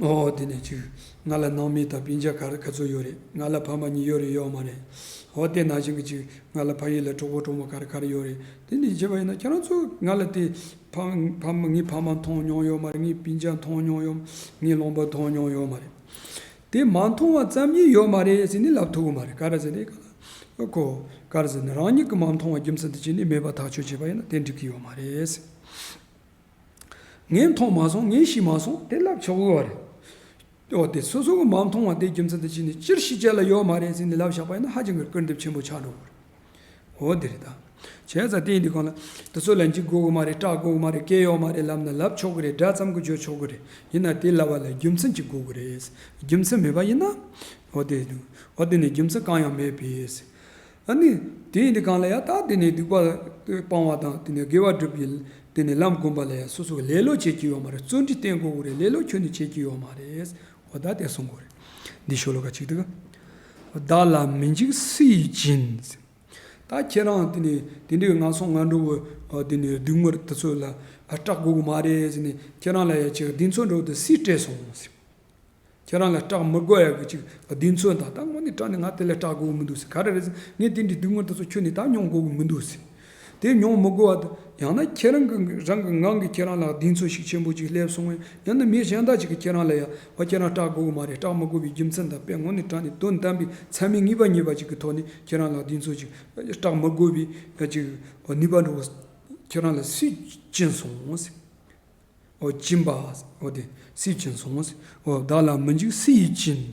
ཨོ་དེ་ནས་ཅིག་ང་ལ་ནང་མི་དང་སྤུན་ཀྱག་ག་རེ་ག་ཚོད་ཡོད་རེད། ང་ལ་ཕ་མ་གཉིས་ཡོད་རེད་ཡོད་མ་རེད། ཨོ་དེ་ནང་བཞིན་གྱི་ཅིག་ང་ལ་ཕ་ཡུལ་ལ་གྲོགས་པོ་གྲོགས་མོ་ག་རེ་ག་རེ་ཡོད་རེད། དེ་འདྲ་བྱས་པ་ཡིན་ན་ཁྱེད་རང་ཚོ་ང་ལ་དེ་ཕ་ཕ་མ་ངའི་ཕ་མ་མཐོང་མྱོང་ཡོད་མ་རེད། ངའི་སྤུན་ཀྱག་མཐོང་མྱོང་ཡོད། ངའི་རློན་པ་མཐོང་མྱོང་ཡོད་མ་རེད། དེ་མ་མཐོང་བ་ཙམ་གྱིས་ཡོད་མ་རེད་ཟེར་ནས་ལབ་ཐུབ་ཀྱི་མ་རེད། ག་རེ་ཟེར་ནས་ག་ལ་ཁོ་ག་རེ་ཟེར་ནས་རང་ཉིད་ཀྱིས་མ་མཐོང་བ་རྒྱུ་མཚན་དུ་བྱས་ནས་མེད་པ་ཐག་གཅོད་བྱས་པ་ཡིན་ན་དེ་འགྲིག་གི་ཡོད་མ་རེད། ངས་མཐོང་མ་སོང་། ངས་ཤེས་མ་སོང་དེ་ལབ་ཆོག་གི་རེད། འོ་དེ་སོ་སོ་གི་མ་མཐོང་བ་དེ་རྒྱུ་མཚན་དུ་བྱས་ནས་སྤྱིར་ཤེས་བྱ་ལ་ཡོད་མ་རེད་ཟེར་ནས་ལབ་བཞག་པ་ཡིན་ན་ཧ་ཅང་གི་སྐུར་འདེབས་ཆེན་པོ་ཆགས་འགྲོ་གི་རེད། འོ་དེ་རེད་ད། བྱས་ཙང་དེ་ཡིན་དུས་གང་ལ་དེ་ཚོ་ལ་འཇིགས་དགོས་གི་མ་རེད། སྐྲག་དགོས་གི་མ་རེད། སྐད་ཡོད་མ་རེད་ལབ་ན་ལབ་ཆོག་གི་རེད། སྒྲ་ཙམ་གྱིས་བརྗོད་ཆོག་གི་རེད། ཡིན་ན་དེ་ལབ་པ་ལ་རྒྱུ་མཚན་ཅིག་དགོས་གི་རེད། རྒྱུ་མཚན་མེད་པ་ཡིན་ན། འོ་དེ་འོ་དེ་ནི་རྒྱུ་མཚན་གང་ཡང་མེད་པས། ཨ་ནི། དེ་ཡིན་དུས་གང་ལ་ཡང་ད་དེ་ནས་སྡིག་པ་སྤང་བ་དང་དེ་ནས་དགེ་བ་སྒྲུབ་པའི་དེ་ནས་ལམ་བསྒོམ་པ་ལ་ཡང་སོ་སོ་གི་ལེ་ལོ་བྱེད་ཀྱི་ཡོད་མ་རེད། བརྩོན་འགྲུས་བསྟེན་དགོས་ཀྱི་རེད། ལེ་ལོ་ཁྱོན་ནས་བྱེད་ཀྱི་ཡོད་མ་རེད། འོ་ད་དེ་གསུང་དགོས་རེད། འདི་ཤོ་ལོ་ཀ་གཅིག་འདུག། བདག་ལ་མི་འཇིགས་སུ་ཡིས་བྱིན། ད་ཁྱེད་རང་དེ་ནས་དེ་འདྲའི་ངན་སོང་ངན་འགྲོ་བོ་དེ་ནས་སྡུག་བསྔལ་དེ་ཚོ་ལ་སྐྲག་དགོས་ཀྱི་མ་རེད་ཟེར་ནས་ཁྱེད་རང་ལ་ཡང་ཅིག་གདེང་ཚོད་འགྲོ་དུས་སུས་སྤྲད་སོང་ཟེར། ཁྱེད་རང་ལ་སྐྲག་མི་དགོས་ཡག་གི་ཅིག་གདེང་ཚོད་དང་ད་དངོས་གནས་དྲང་གནས་ང་དེ་ལ་སྐྲག་དགོས་ཀྱི་མི་འདུག་ཟེར། ག་རེ་རེད་ཟེར། ངས་དེ་འདྲའི་སྡུག་བསྔལ་དེ་ཚོ་ཁྱོན་ནས་ད་མྱོང་དགོས་ཀྱི་མི་འདུག་ཟེར། དེ་མྱོང་མི་དགོས་པ་དང་ཡང་ན་ཁྱེད་རང་གི་རང་གི་ངང་གིས་ཁྱེད་རང་ལ་གདེང་ཚོད་ཤུགས་ཆེན་པོ་ཅིག་སླེབས་སོང་བས་ཡང་ན་མི་གཞན་དག་ཅིག་གིས་ཁྱེད་རང་ལ་ཡ་བ་ཁྱེད་རང་སྐྲག་དགོས་ཀྱི་མ་རེད། སྐྲག་མི་དགོས་པའི་རྒྱུ་མཚན་དང་དཔེ་དངོས་གནས་དྲང་གནས་དོན་དམ་པའི་མཚན་མའི་ངེས་པ་རྙེད་པ་ཅིག་གི་ཐོག་ནས་ཁྱེད་རང་ལ་གདེང་ཚོད་ཅིག་སྐྲག་མི་དགོས་པའི་ཅིག་ནུས་པ་འགྲོ་ཁྱེད་རང་ལ་སུས་བྱིན་སོང་ཟེར། འོ་བྱིན་པ། འོ་དེ་སུས་བྱིན་སོང་། འོ་བདག་ལ་མི་འཇིགས་སུ་ཡིས་བྱིན།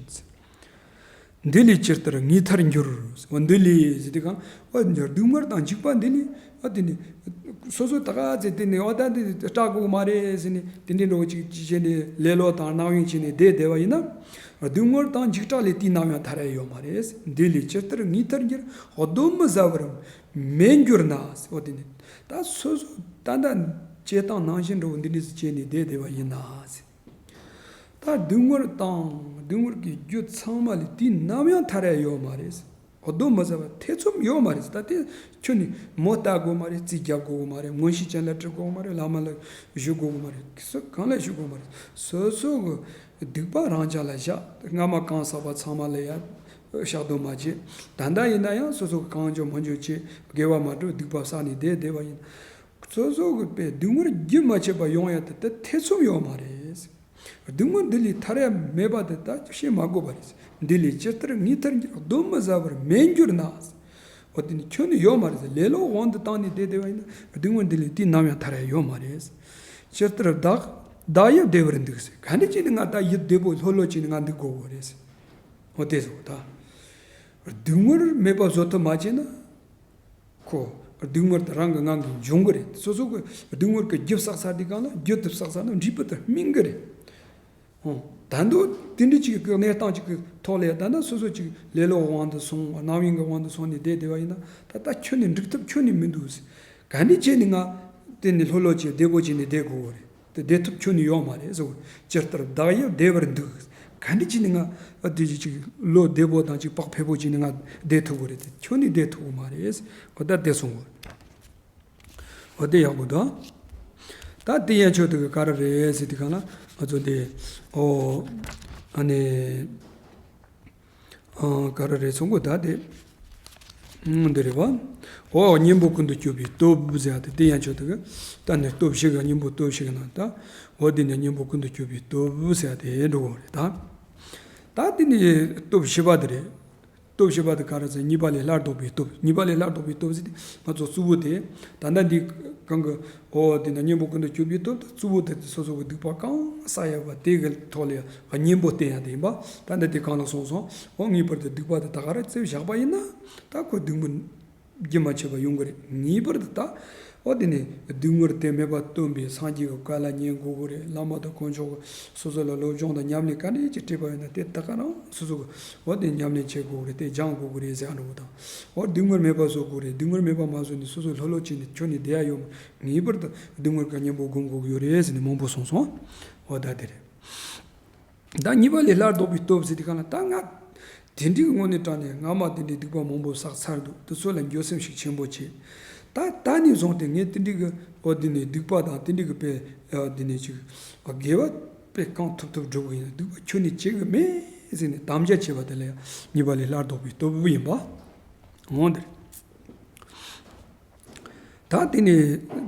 འདི་ལས་ཇི་ལྟར་ངེས་ཐར་འགྱུར། འོ་འདི་ལས་ཟེར་དུས་གང་། འོ་སྡུག་བསྔལ་དང་འཇིགས་པ་འདི་ལས། ཨ་དེ་ནི། སོ་སོ་ད་ག་ཚེ་དེ་ནི་འོ་ད་འདི་སྐྲག་དགོས་མ་རེད་ཟེར་ནས་དེ་འདྲའི་འགྲོ་བྱེད་ནས་ལེ་ལོ་དང་རྣམ་གཡེང་བྱས་ནས་བསྡད་བསྡད་པ་ཡིན་ན། སྡུག་བསྔལ་དང་འཇིགས་སྐྲག་ལས་དུས་ནམ་ཡང་ཐར་ཡ་ཡོད་མ་རེད། འདི་ལས་ཇི་ལྟར་ངེས་ཐར་འགྱུར། གདོན་མི་ཟ་བར་མེད་གྱུར་ན། འོ་དེ་ནི། ད་སོ་སོ་ད་ལྟ་བྱེད་སྟངས་ནང་བཞིན་འགྲོ་འདི་འདྲ་ཞིག་བྱས་ནས་བསྡད་བསྡད་པ་ཡིན་ན། ད་སྡུག་བསྔལ་དང་སྡུག་བསྔལ་གྱི་རྒྱུ་ཚང་མ་ལས་དུས་ནམ་ཡང་ཐར་ཡ་ཡོད་མ་རེད། གདོན་མི་ཟ་བར་ཐེ་ཚོམ་ཡོད་མ་རེད། ད་དེ་ཁྱོད་ནི་མོ་ལྟ་དགོས་མ་རེད། རྩིས་རྒྱག་དགོས་མ་རེད། མངོན་ཤེས་ཅན་ལ་དྲི་དགོས་མ་རེད། བླ་མ་ལ་ཞུ་དགོས་མ་རེད། སུ་གང་ལ་ཞུ་དགོས་མ་རེད། སོ་སོ་གི་སྡིག་པ་རང་རྐྱང་ལ་བཞག་སྔ་མ་གང་བསགས་པ་ཚང་མ་ལ་ཡ་བཤགས་སྡོམ་མ་བྱེད། ད་ལྟ་ཡིན་ན་ཡང་སོ་སོ་གི་གང་འཇོག་མ་འཇོག་བྱེད། དགེ་བ་མ་སྒྲུབ་སྡིག་པ་བསགས་ནས་བསྡད་བསྡད་པ་ཡིན། སོ་སོ་གི་པའི་སྡུག་བསྔལ་རྒྱུན་མ་ཆད་པ་ཡོང་ཡ་དེ་དེ་ཐེ་ཚོམ་ཡོད་མ་རེད། སྡུག་བསྔལ་འདི་ལས་ཐར་ཡ་མེད་པ་དེ་ད་བཤད་མ་དགོས་པ་རེད། འདི་ལས་ཇི་ལྟར་ངེས་ཐར་འགྱུར། གདོན་མི་ཟ་བར་མེད་གྱུར་ན། འོ་དེ་ནི་ཁྱོན་ནས་ཡོད་མ་རེད། ལེ་ལོ་དབང་དུ་བཏང་ནས་བསྡད་བསྡད་པ་ཡིན་ན་སྡུག་བསྔལ་འདི་ལས་དུས་ནམ་ཡང་ཐར་ཡ་ཡོད་མ་རེད། ཇི་ལྟར་བདག་བདག་ཡབ་བདེ་བར་འདུག་ཟེར། ག་འདྲ་བྱས་ནས་ང་ད་ཡབ་བདེ་པོ་ལྷོད་ལྷོད་བྱས་ནས་ང་འདུག་དགོས་པ་རེད་ཟེར། འོ་དེ་ཟེར་བ་ད། སྡུག་བསྔལ་མེད་པ་བཟོ་ཐུབ་མ་བྱས་ན། ཁོ། སྡུག་བསྔལ་དེ་རང་གི་ངང་གིས་འབྱུང་གི་རེད། སོ་སོ་གི་སྡུག་བསྔལ་གྱི་རྒྱུ་བསགས་ཚར་དུས་གང་ལ་རྒྱུ་དེ་བསགས་ཚར་ན་འབྲས་བུ་དེ་སྨིན་གི་རེད། ཨོ། ད་དུང་དེ་འདྲ་ཅིག་གི་གནས་སྟངས་ཅིག་གི་ཐོག་ལ་ཡ་ད་ལྟ་སོ་སོ་ཅིག་ལེ་ལོ་དབང་དུ་སོང་། རྣམ་གཡེང་གི་དབང་དུ་སོང་ནས་བསྡད་བསྡད་པ་ཡིན་ན། ད་ལྟ་ཁྱོན་ནས་འགྲིག་ཐབས་ཁྱོན་ནས་མི་འདུག་ཟེར། ག་འདྲ་བྱས་ནས་ང་དེ་ནས་ལྷོད་ལྷོད་བྱས་བདེ་པོ་བྱས་ནས་བསྡད་དགོས་པ་རེད། དེ་བསྡད་ཐུབ་ཁྱོན་ནས་ཡོད་མ་རེད་ཟེར། ཇི་ལྟར་བདག་ཡབ་བདེ་བར་འདུག། ག་འདྲ་བྱས་ནས་ང་ཨ་དེ་ཅིག་བློ་བདེ་པོ་དང་ཅིག་བག་ཕེབས་པོ་བྱས་ནས་ང་བསྡད་ཐུབ་ཀྱི་རེད། དེ་ཁྱོན་ནས་བསྡད་ཐུབ་ཀྱི་མ་རེད། འོ་ད་བསྡད་སོང་གོ། འོ་དེ་ཡག་པོ་འདུག། ད་དེ་ཡན་ཆོད་དེ་ག་ག་རེ་རེད་ཟེར་དུས་གང་ལ་ང་ཚོ་དེ། ཨོ། ཨ་ནི། ཨ། ག་རེ་རེད་སོང་གོ་ད་དེ། ཨང་། འདི་རེད་བ། འོ་གཉེན་པོ་ཀུན་ཏུ་སྤྱོད་པའི་སྟོབས་ཟེར་ཡ་དེ་དེ་ཡན་ཆོད་དེ་གི། ད་ནི་སྟོབས་བཞི་གི་གཉེན་པོ་སྟོབས་བཞི་གི་ནང་ད། འོ་དེ་ནི་གཉེན་པོ་ཀུན་ཏུ་སྤྱོད་པའི་སྟོབས་ཟེར་ཡ་དེ་འགྲོ་གོ་རེད་ད། ད་དེ་ནི་སྟོབས་བཞི་པ་དེ་རེད། སྟོབས་བཞི་པ་དེ་ག་རེ་ཟེར། གཉིས་པ་ལས་སླར་ལྡོག་པའི་སྟོབས། གཉིས་པ་ལས་སླར་ལྡོག་པའི་སྟོབས་ཟེར་དེ་ང་ཚོ་གཙོ་བོ་དེ། ད་ལྟ་འདི་གང་གི། འོ་དེ་ནི་གཉེན་པོ་ཀུན་ཏུ་སྤྱོད་པའི་སྟོབས་དེ་གཙོ་བོ་དེ་སོ་སོ་གི་སྡིག་པ་གང་བསགས་ཡོད་པ་དེ་གི་ཐོག་ལ་ཡང་གཉེན་པོ་བསྟེན་ཡ་དེ་ཡིན་པ། ད་ལྟ་དེ་གང་ལ་སོང་སོང་། འོ་ངེས་པར་དུ་སྡིག་པ་དེ་ད་ག་རེ་བཙལ་བཞག་པ་ཡིན་ན། ད་ཁོ་སྡིག་པ་རྒྱུན་མ་ཆད་པ་ཡོང་གི་རེད། ངེས་པར་དུ་ད། འོ་དེ་ནི་སྡུག་བསྔལ་དེ་མེད་པ་སྟོན་པའི་སངས་རྒྱས་ཀྱི་བཀའ་ལ་ཉན་དགོས་ཀྱི་རེད། བླ་མ་དང་དཀོན་མཆོག་གིས་སོ་སོ་ལ་སློབ་སྦྱོང་དང་ཉམས་ལེན་ག་འདྲ་ཅིག་སྤྲད་པ་ཡིན་ན་དེ་ད་ག་རང་སོ་སོ་གིས་འོ་དེ་ཉམས་ལེན་བྱེད་དགོས་ཀྱི་རེད། དེ་སྦྱང་དགོས་ཀྱི་རེད་ཟེར་ཡ་འདྲ་བོ་དང་། འོ་སྡུག་བསྔལ་མེད་པ་བཟོ་དགོས་རེད། སྡུག་བསྔལ་མེད་པ་མ་བཟོས་ནས་སོ་སོ་ལྷོད་ལྷོད་བྱས་ནས་ཁྱོན་ནས་བསྡད་ཡ་ཡོད་མ། ངེས་པར་དུ་སྡུག་བསྔལ་གྱི་གཉེན་པོ་སྒོམ་དགོས་ཀྱི་ཡོད་རེད་ཟེར་ནས་མང་པོ་གསུངས་སོང་། འོ་ད་དེ་རེད། ད་གཉིས་པ་ལས་སླར་ལྡོག་པའི་སྟོབས་ཟེར་དུས་གང་ལ་ད་ང་དེ་འདྲའི་དངོས་གནས་དྲང་གནས་སྔ་མ་དེ་འདྲའི་སྡིག་པ་མང་པོ་བསགས་ཚར་འདུག། དེ་ཚོ་ལ་འགྱོད་སེམས་ཤུགས་ཆེན་པོ་བྱེད། ད་ད་ནས་བཟུང་སྟེ་ངས་དེ་འདྲའི་གི་འོ་དེ་ནས་སྡིག་པ་དང་དེ་འདྲའི་གི་དཔེ་དེ་ནས་ཅིག་དགེ་བ་དཔེ་གང་ཐུབ་ཐུབ་སྒྲུབ་གི་ཡིན། སྡིག་པ་ཁྱོན་ནས་བྱེད་གི་མེད་ཟེར་ནས་དམ་བཅའ་བྱས་པ་དེ་ལ་ཡང་གཉིས་པ་ལས་སླར་ལྡོག་པའི་སྟོབས་ཡིན་པ། འོང་དེ་རེད། ད་དེ་ནས་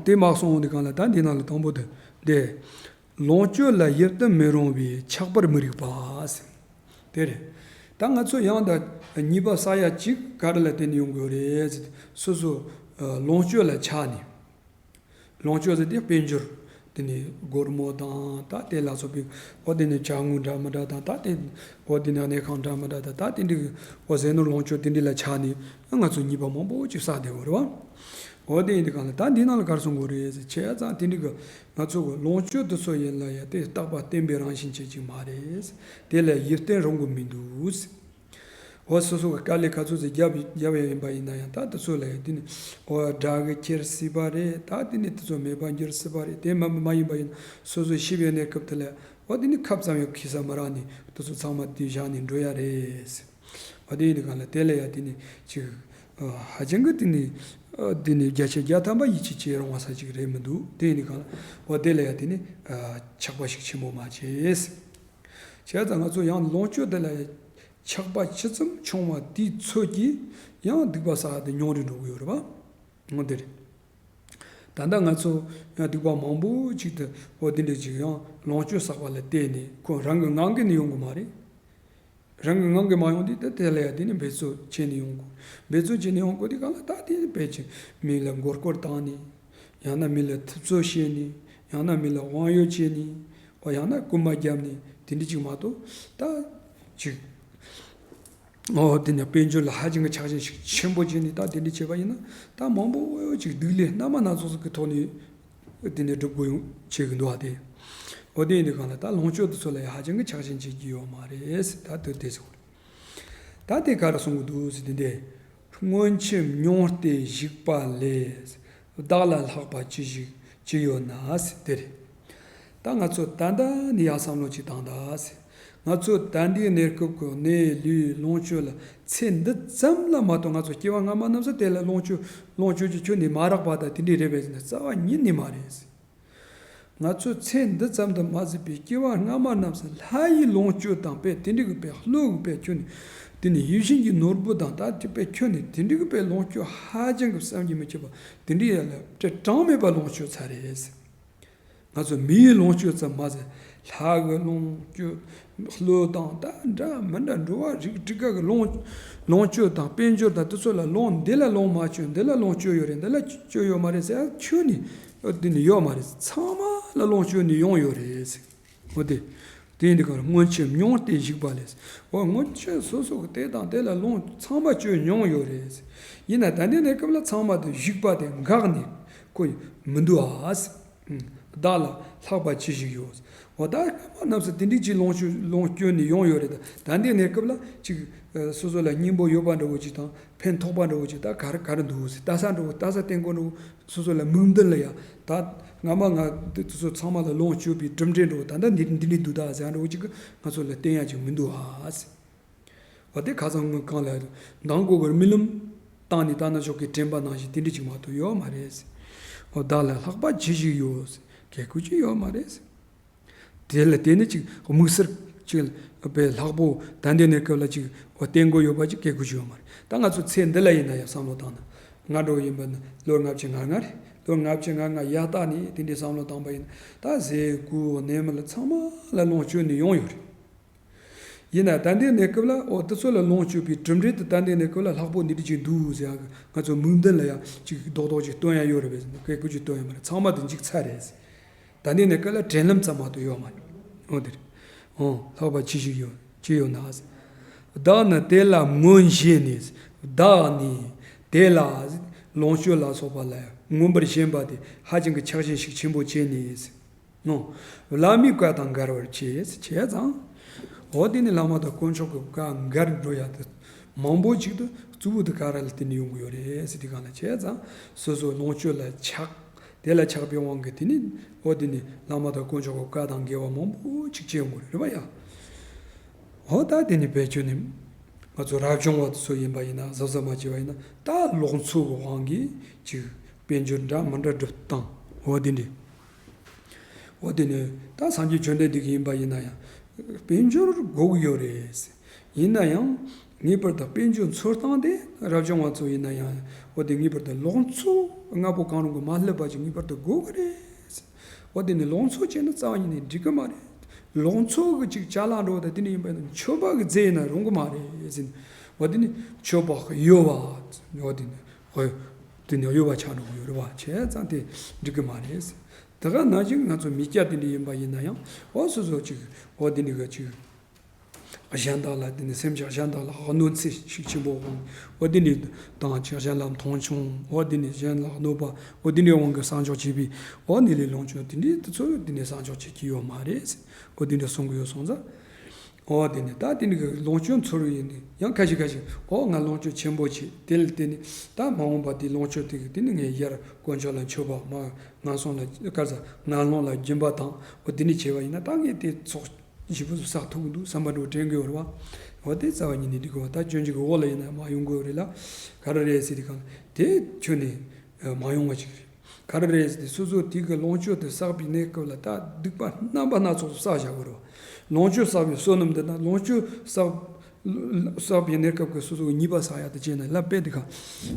དེ་མ་སོང་འོང་དེ་གང་ལ་ད་འདི་ནང་ལ་དང་པོ་དེ་དེ། ལོངས་སྤྱོད་ལ་ཡིད་བརྟན་མི་རུང་བའི་ཆགས་པར་མི་རིགས་པ་ཟེར། དེ་རེད། ད་ང་ཚོ་ཡང་ད་ཉེས་པ་བསགས་ཡ་གཅིག་ག་རེ་ལ་བརྟེན་ནས་ཡོང་གི་ཡོད་རེད་ཟེར་ཏེ། སོ་སོ་ལོངས་སྤྱོད་ལ་ཆགས་ནས། ལོངས་སྤྱོད་ཟེར་དེ་དཔལ་འབྱོར། དེ་ནས་སྒོར་མོ་དང་ད་དེ་ལ་སོགས་པའི་འོ་དེ་ནས་ཅ་དངོས་འདྲ་མི་འདྲ་དང་ད་དེ་འོ་དེ་ནས་གནས་ཁང་འདྲ་མི་འདྲ་དང་ད་དེ་འདྲའི་འོ་ཟས་ནོར་ལོངས་སྤྱོད་དེ་འདྲ་ལ་ཆགས་ནས་ང་ཚོ་ཉེས་པ་མང་པོ་ཅིག་བསགས་བསྡད་ཡོད་རེད་བ། འོ་དེ་ཡིན་དུས་གང་ལ་ད་འདི་ནང་ལ་ག་རེ་གསུང་དགོས་རེད་ཟེར། བྱས་ཙང་དེ་འདྲའི་གི་ང་ཚོ་གི་ལོངས་སྤྱོད་དེ་ཚོ་ཡིན་ལ་ཡ་དེ་རྟག་པ་བརྟན་པའི་རང་བཞིན་ཅན་ཅིག་མ་རེད། དེ་ལ་ཡིད་བརྟན་རུང་གི་མི་འདུག། འོ་སོ་སོ་གི་དཀའ་ལས་ཁ་ཚུགས་ཟིག་རྒྱབ་རྒྱབ་ཡ་ཡིན་པ་ཡིན་ན་ཡང་ད་དེ་ཚོ་ལ་ཡ་དེ་ནི་འོ་དགྲ་གིས་ཁྱེར་སྲིད་པ་རེད། ད་དེ་ནི་དེ་ཚོ་མེད་པར་འགྱུར་སྲིད་པ་རེད། དེ་མ་མ་ཡིན་པ་ཡིན་ན་སོ་སོ་ཤི་བའི་གནས་སྐབས་དེ་ལ་འོ་དེ་ནི་ཁབ་ཙམ་ཡང་ཁུག་ས་མ་རག་ནས་དེ་ཚོ་ཚང་མ་དེ་བཞག་ནས་འགྲོ་ཡ་རེད། འོ་དེ་ཡིན་དུས་གང་ལ་དེ་ལ་ཡ་དེ་ནི་ཅིག་ཧ་ཅང་གི་དེ་ནི་དེ་ནི་བརྒྱ་ཆ་བརྒྱ་ཐམ་པ་ཡིད་ཆེས་བྱེད་རུང་བ་ས་ཅིག་རེད་མི་འདུག། དེ་ཡིན་དུས་གང་ལ་འོ་དེ་ལ་ཡ་དེ་ནི་ཆགས་པ་ཤུགས་ཆེན་པོ་མ་བྱེད། བྱས་ཙང་ང་ཚོ་ཡང་ལོངས་སྤྱོད་དེ་ལ་ཆགས་པ་ཇི་ཙམ་ཆུང་བ་དེའི་ཚོད་ཀྱིས་ཡང་སྡིག་པ་བསགས་དེ་ཉུང་རུ་འགྲོ་གི་ཡོད་རེད་པ། འོ་དེ་རེད། ད་ལྟ་ང་ཚོ་ཡང་སྡིག་པ་མང་པོ་ཅིག་དེ་འོ་དེ་འདྲ་ཅིག་ཡང་ལོངས་སྤྱོད་བསགས་པ་ལ་བརྟེན་ནས་ཁོ་རང་གི་ངང་གིས་ནི་ཡོང་གི་མ་རེད། རང་གི་ངང་གིས་མ་ཡོང་དུས་ད་དེ་ལ་ཡ་དེ་ནི་འབད་རྩོལ་བྱས་ནས་ཡོང་དགོས། འབད་རྩོལ་བྱས་ནས་ཡོང་དགོས་དུས་གང་ལ་ད་དེ་ནི་དཔེ་ཅིག་མི་ལ་མགོ་སྐོར་བཏང་ནས། ཡང་ན་མི་ལ་ཐུབ་ཚོད་བྱས་ནས། ཡང་ན་མི་ལ་དབང་ཡོད་བྱས་ནས། འོ་ཡང་ན་རྐུན་མ་བརྒྱབ་ནས་དེ་འདྲ་ཅིག་མ་གཏོགས་ད་ཅིག་ ཨོ་དེ་ནས་དཔལ་འབྱོར་ལ་ཧ་ཅང་གི་ཆགས་ཞེན་ཞིག་ཆེན་པོ་བྱས་ནས་ད་དེ་འདྲ་བྱས་པ་ཡིན་ན་ད་མང་པོ་ཅིག་སྡུག་ལས་རྣམ་པ་སྣ་ཚོགས་ཀྱི་ཐོག་ནས་དེ་ནས་སྒྲུབ་དགོས་ཡོང་བྱེད་ཀྱི་འདུག་བ་དེ། ཨོ་དེ་ཡིན་དུས་གང་ལ་ད་ལོངས་སྤྱོད་དེ་ཚོ་ལ་ཡང་ཧ་ཅང་གི་ཆགས་ཞེན་བྱེད་ཀྱི་ཡོད་མ་རེད་ཟེར། ད་དེ་དེ་ཟེར་བ་རེད། ད་དེ་ག་རེ་གསུང་གི་འདུག་ཟེར་དུས་འདི། སྔོན་ཆད་མྱོང་སྟེ་ཞིག་པ་ལས། བདག་ལ་ལྷག་པ་ཅི་ཞིག་ཅི་ཡོད་ན་ཟེར་དེ་རེད། ད་ང་ཚོ་ད་ལྟ་ནས་ཡར་བསམ་བློ་ཅིག་བཏང་ད་ཟེར། ང་ཚོ་ད་ལྟའི་གནས་སྐབས་ཀྱི་གནས་ལུས་ལོངས་སྤྱོད་ལ་ཚེ་འདི་ཙམ་ལ་མ་གཏོགས་ང་ཚོ་སྐྱེ་བ་སྔ་མ་རྣམས་སུ་དེ་ལ་ལོངས་སྤྱོད་ལོངས་སྤྱོད་ཀྱི་ཁྱོན་ནས་མ་རག་པ་དང་དེ་འདྲས་རེད་པས་ཟེར་ན་རྩ་བ་ཉིད་ནས་མ་རེད་ཟེར། ང་ཚོ་ཚེ་འདི་ཙམ་དུ་མ་ཟད་པའི་སྐྱེ་བ་སྔ་མ་རྣམས་སུ་ལྷ་ཡི་ལོངས་སྤྱོད་དང་དཔེ་དེ་འདྲ་གི་དཔེ་བློ་གི་དཔེ་ཁྱོན་ནས་དེ་ནི་ཡིད་བཞིན་གྱི་ནོར་བུ་དང་ད་ཅི་དཔེ་ཁྱོན་ནས་དེ་འདྲ་གི་དཔེ་ལོངས་སྤྱོད་ཧ་ཅང་གི་བསམ་གྱིས་མི་ཁྱབ་པ་དེ་འདྲ་ཡ་ལ་དཔེ་གྲངས་མེད་པ་ལོངས་སྤྱོད་ཚར་རེད། ང་ཚོ་མིའི་ལོངས་སྤྱོད་ཙམ་མ་ཟད་ལྷ་གི་ལོངས་སྤྱོད་བློ་དང་ད་འདྲ་མི་འདྲ་འགྲོ་བ་རིགས་དྲུག་ག་གི་ལོངས་ལོངས་སྤྱོད་དང་དཔལ་འབྱོར་དང་དེ་ཚོ་ལ་ལོངས་འདི་ལ་ལོངས་མ་སྤྱོད་འདི་ལ་ལོངས་སྤྱོད་ཡོད་རེད་འདི་ལ་སྤྱོད་ཡོད་མ་རེད་ཟེར་ཁྱོན་ནས། ཨོ་དེ་ནི་ཡོད་མ་རེད། ཚང་མ་ལ་ལོངས་སྤྱོད་ནི་ཡོང་ཡོད་རེད། ཨོ་དེ། དེ་ཡིན་དུས་སྐབས་ལ་སྔོན་ཆད་མྱོང་སྟེ་ཞིག་པ་ལས། ཨོ་སྔོན་ཆད་སོ་སོ་གི་དེ་དང་དེ་ལ་ལོངས་ཚང་མ་སྤྱོད་མྱོང་ཡོད་རེད། ཡིན་ན་ད་ལྟའི་གནས་སྐབས་ལ་ཚང་མ་དེ་ཞིག་པ་དེ་འགག་ནས་ཁོ་མི་འདུག་ཨ། བདག་ལ་ལྷག་པ་ཅི་ཞིག་ཡོད། ཨོ་ད་སྔ་མ་རྣམས་སུ་དེ་འདྲ་ཅིག་ལོངས་སྤྱོད་ལོངས་སྤྱོད་ནི་ཡོང་ཡོད་རེད། ད་ལྟའི་གནས་སྐབས་ལ་ཅིག་སོ་སོ་ལ་སྙིང་པོ་ཡོད་པ་འདྲ་བོ་ཅིག་དང་ཕན་ཐོགས་པ་འདྲ་བོ་ཅིག་ད་ག་རེ་ག་རེ་འདུག་ཟེར་ལྟ་ས་འདྲ་བོ་ལྟ་ས་བསྟན་དགོས་འདྲ་བོ། སོ་སོ་ལ་མིག་མདུན་ལ་ཡ། ད་སྔ་མ་ང་དེ་ཚོ་ཚང་མ་ལ་ལོངས་སྤྱོད་པའི་གྲུབ་འབྲས་འགྲོ་ད་ལྟ་འདི་འདི་འདྲ་འདུག་ད་ཟེར་འགྲོ་ཅིག་ང་ཚོ་ལ་བསྟན་ཡ་ཅིག་མི་འདུག་ཨ་ཟེར། བ་དེ་ཁ་སང་ངོས་གང་ལ་མདང་དགོས་པར་རྨི་ལམ་བཏང་ནས་ལྟ་ན་ཆོག་གི་དྲན་པ་ནང་བཞིན་དེ་འདྲ་ཅིག་མ་གཏོགས་ཡོད་མ་རེད་ཟེར། འོ་བདག་ལ་ལྷག་པ་ཅི་ཞིག་ཡོད་ཟེར་གལ་ཁུ་ཅི་ཡོད་མ་རེད་ཟེར། དེ་ལ་བརྟེན་ནས་ཅིག་དམིགས་བསལ་ཅིག་པའི་ལྷག་པོ་ད་འདི་ནས་སྐབས་ལ་ཅིག་བསྟན་དགོས་ཡོད་པ་ཅིག་གལ་ཁུ་ཅི་ཡོད་མ་རེད། ད་ང་ཚོ་ཚེ་འདི་ལ་ཡིན་ན་ཡང་བསམ་བློ་བཏང་ན་ང་འགྲོ་ཡིན་པ་ན་ལོ་ལྔ་བཅུ་ང་ལྔ་རེད། ལོ་ལྔ་བཅུ་ང་ལྔ་ཡར་བལྟས་ནས་དེ་འདྲའི་བསམ་བློ་བཏང་པ་ཡིན་ན་ད་ཟས་གོས་གནས་མལ་ཚང་མ་ལ་ལོངས་སྤྱོད་ནས་ཡོང་ཡོད་རེད། ཡིན་ན་ད་ལྟའི་གནས་སྐབས་ལ་ཨོ་དེ་ཚོ་ལ་ལོངས་སྤྱོད་པའི་གྲུབ་འབྲས་དེ་ད་ལྟའི་གནས་སྐབས་ལ་ལྷག་པོ་འདི་འདྲ་ཅིག་འདུག་ཟེར་ཡག་ང་ཚོ་མིག་མདུན་ལ་ཡང་ཅིག་རྡོག་རྡོག་ཅིག་སྟོན་ཡ་ཡོད་རེད་པས་ཟེར་ན་སྐད་ཁུ་ཅིག་སྟོན་ཡ་མ་རེད། ཚང་མ་དེ་འཇིག་ཚར་རེད་ཟེར། ད་ལྟའི་གནས་སྐབས་ལ་དྲན་ལམ་ཙམ་མ་གཏོགས་ཡོད་མ་རེད། ཨོ་དེ་རེད། ཨོ་ལྷག་པ་ཅི་ཞིག་ཡོད་ཅི་ཡོད་ན་ཟེར། བདག་ནི་དེ་ལ་མངོན་ཞེན་ནས་བདག་ནི་དེ་ལ་ལོངས་སྤྱོད་ལ་སོགས་པ་ལ་མངོན་པར་ཞེན་པ་དེ་ཧ་ཅང་གི་ཆགས་ཞེན་ཤུགས་ཆེན་པོ་བྱས་ནས། ནོ། བླ་མའི་བཀའ་དང་འགལ་བར་བྱས་བྱས་ཙང་། འོ་དེ་ནི་བླ་མ་དང་དཀོན་མཆོག་གི་བཀའ་འགལ་འགྲོ་ཡ་དེ་མང་པོ་ཅིག་ཏུ་གཙོ་བོ་དེ་ག་ར་ལ་བརྟེན་ནས་ཡོང་གི་ཡོད་རེད་ཟེར་དེ་གང་ལ་བྱས་ཙང་སོ་སོའི་ལོངས་སྤྱོད་ལ་ཆགས། དེ་ལ་ཆགས་པའི་དབང་གིས་དེ་ནི་འོ་དེ་ནི་བླ་མ་དང་དཀོན་མཆོག་གི་བཀའ་དང་འགལ་བ་མང་པོ་ཅིག་བྱས་ཡོང་གི་རེད་རེད་པ་ཡ། འོ་ད་དེ་ནི་བེད་སྤྱོད་ནི་ང་ཚོ་རབ་བྱུང་བ་ཚོ་ཡིན་པ་ཡིན་ན་གཟབ་གཟབ་མ་བྱས་པ་ཡིན་ན་ད་ལོག་འཚོ་གི་དབང་གིས་ཅིག་དཔལ་འབྱོར་འདྲ་མི་འདྲ་སྒྲུབ་སྟངས་འོ་དེ་འདྲ། འོ་དེ་ནས་ད་སངས་རྒྱས་བཅོམ་ལྡན་འདས་ཀྱིས་ཡིན་པ་ཡིན་ན་ཡང་དཔལ་འབྱོར་དགོས་ཀྱི་ཡོད་རེད། ཡིན་ན་ཡང་ངེས་པར་དུ་དཔལ་འབྱོར་འཚོལ་སྟངས་དེ་རབ་བྱུང་བ་ཚོ་ཡིན་ན་ཡང་འོ་དེ་ངེས་པར་དུ་ལོག་འཚོ་ལྔ་པོ་གང་རུང་གི་མ་སླེབས་པ་ཅིག་ངེས་པར་དུ་དགོས་ཀྱི་རེད། འོ་དེ་ནས་ལོག་འཚོ་བྱས་ན་རྩ་བ་ཉིད་ནས་འགྲིག་གི་མ་རེད། ལོག་འཚོ་གི་ཅིག་ཅ་ལག་འགྲོ་བ་དང་དེ་འདྲ་ཡིན་པ་ཡིན་ན་མཆོད་པ་གི་རྫས་ཡིན་ན་རུང་གི་མ་རེད་ཟེར། འོ་དེ་ནས་མཆོད་པ་གཡོ་བ་འོ་དེ་ནས་ཧོ། དེ་ནས་གཡོ་བ་ཆགས་འགྲོ་གི་ཡོད་རེད་བ། བྱས་ཙང་དེ་འགྲིག་གི་མ་རེད། དེ་ག་ནང་བཞིན་ང་ཚོ་མི་སྐྱ་དེ་འདྲ་ཡིན་པ་ཡིན་ན་ཡང་འོ་སོ་སོ་ཅིག་འོ་དེ་འདྲ་གི་ཅིག་གཞན་དག་ལ་དེ་ནས་སེམས་ཅན་གཞན་དག་ལ་གནོད་འཚེ་ཤུགས་ཆེན་པོ་འོང་། འོ་དེ་འདྲ་དང་ཅིག་གཞན་ལ་མཐོང་ཆུང་འོ་དེ་འདྲ་གཞན་ལ་གནོད་པ་འོ་དེ་འདྲའི་དབང་གིས་བསགས་འཇོག་བྱས་པའི་འོ་ནི་ལས་ལོངས་སྤྱོད་དེ་འདྲའི་དེ་ཚོ་དེ་ནས་བསགས་འཇོག་བྱེད་ཀྱི་ཡོད་མ་རེད། འོ་དེ་འདྲ་གསུང་གི་ཡོད་སོང་ཙང་། འོ་དེ་ནས་ད་དེ་འདྲ་གི་ལོངས་སྤྱོད་འཚོལ་བའི་ཡིན་ནི་ཡང་ཁ་ཤས་ཁ་ཤས་འོ་ང་ལོངས་སྤྱོད་ཆེན་པོ་བྱས་དེ་ལ་བརྟེན་ནས་ད་མ་འོངས་པ་དེ་ལོངས་སྤྱོད་དེ་གི་དེ་ནི་ངས་ཡར་དཀོན་མཆོག་ལ་མཆོད་པ་མ་ངན་སོང་ལ་དཀར་ཟ་ངན་སློང་ལ་སྦྱིན་པ་དང་འོ་དེ་འདྲ་བྱས་པ་ཡིན་ན་ད་ངས་དེ་ཚོགས་ཞེ་པོ་ཟིག་བསགས་ཐུབ་ཀྱི་འདུག་བསམ་པ་འདྲ་བོ་དྲན་གྱི་ཡོད་རེད་བ། འོ་དེ་རྩ་བ་ཉིད་ནས་འགྲིག་གི་བ། ད་སྐྱོན་ཅིག་གི་འོག་ལ་ཡིན་ན་མ་ཡོང་གི་ཡོད་རེད་ལ་ག་རེ་རེད་ཟེར་དེ་གང་དེ་ཁྱོན་ནས་མ་ཡོང་བ་ཅིག་རེད། ག་རེ་རེད་ཟེར་དུས་སོ་སོ་དེ་གི་ལོངས་སྤྱོད་དེ་བསགས་པའི་གནས་སྐབས་ལ་ད་སྡིག་པ་རྣམ་པ་སྣ་ཚོགས་སུ་བསགས་བཞག་གི་རེད་བ། ལོངས་སྤྱོད་བསགས་པའི་བསོད་ནམས་འདི་དང་ལོངས་སྤྱོད་བསགས་བསགས་པའི་གནས་སྐབས་ཀྱི་སོ་སོ་གི་ཉེས་པ་བསགས་ཡག་དེ་བྱས་ན་ལ་དཔེ་དེ་ག་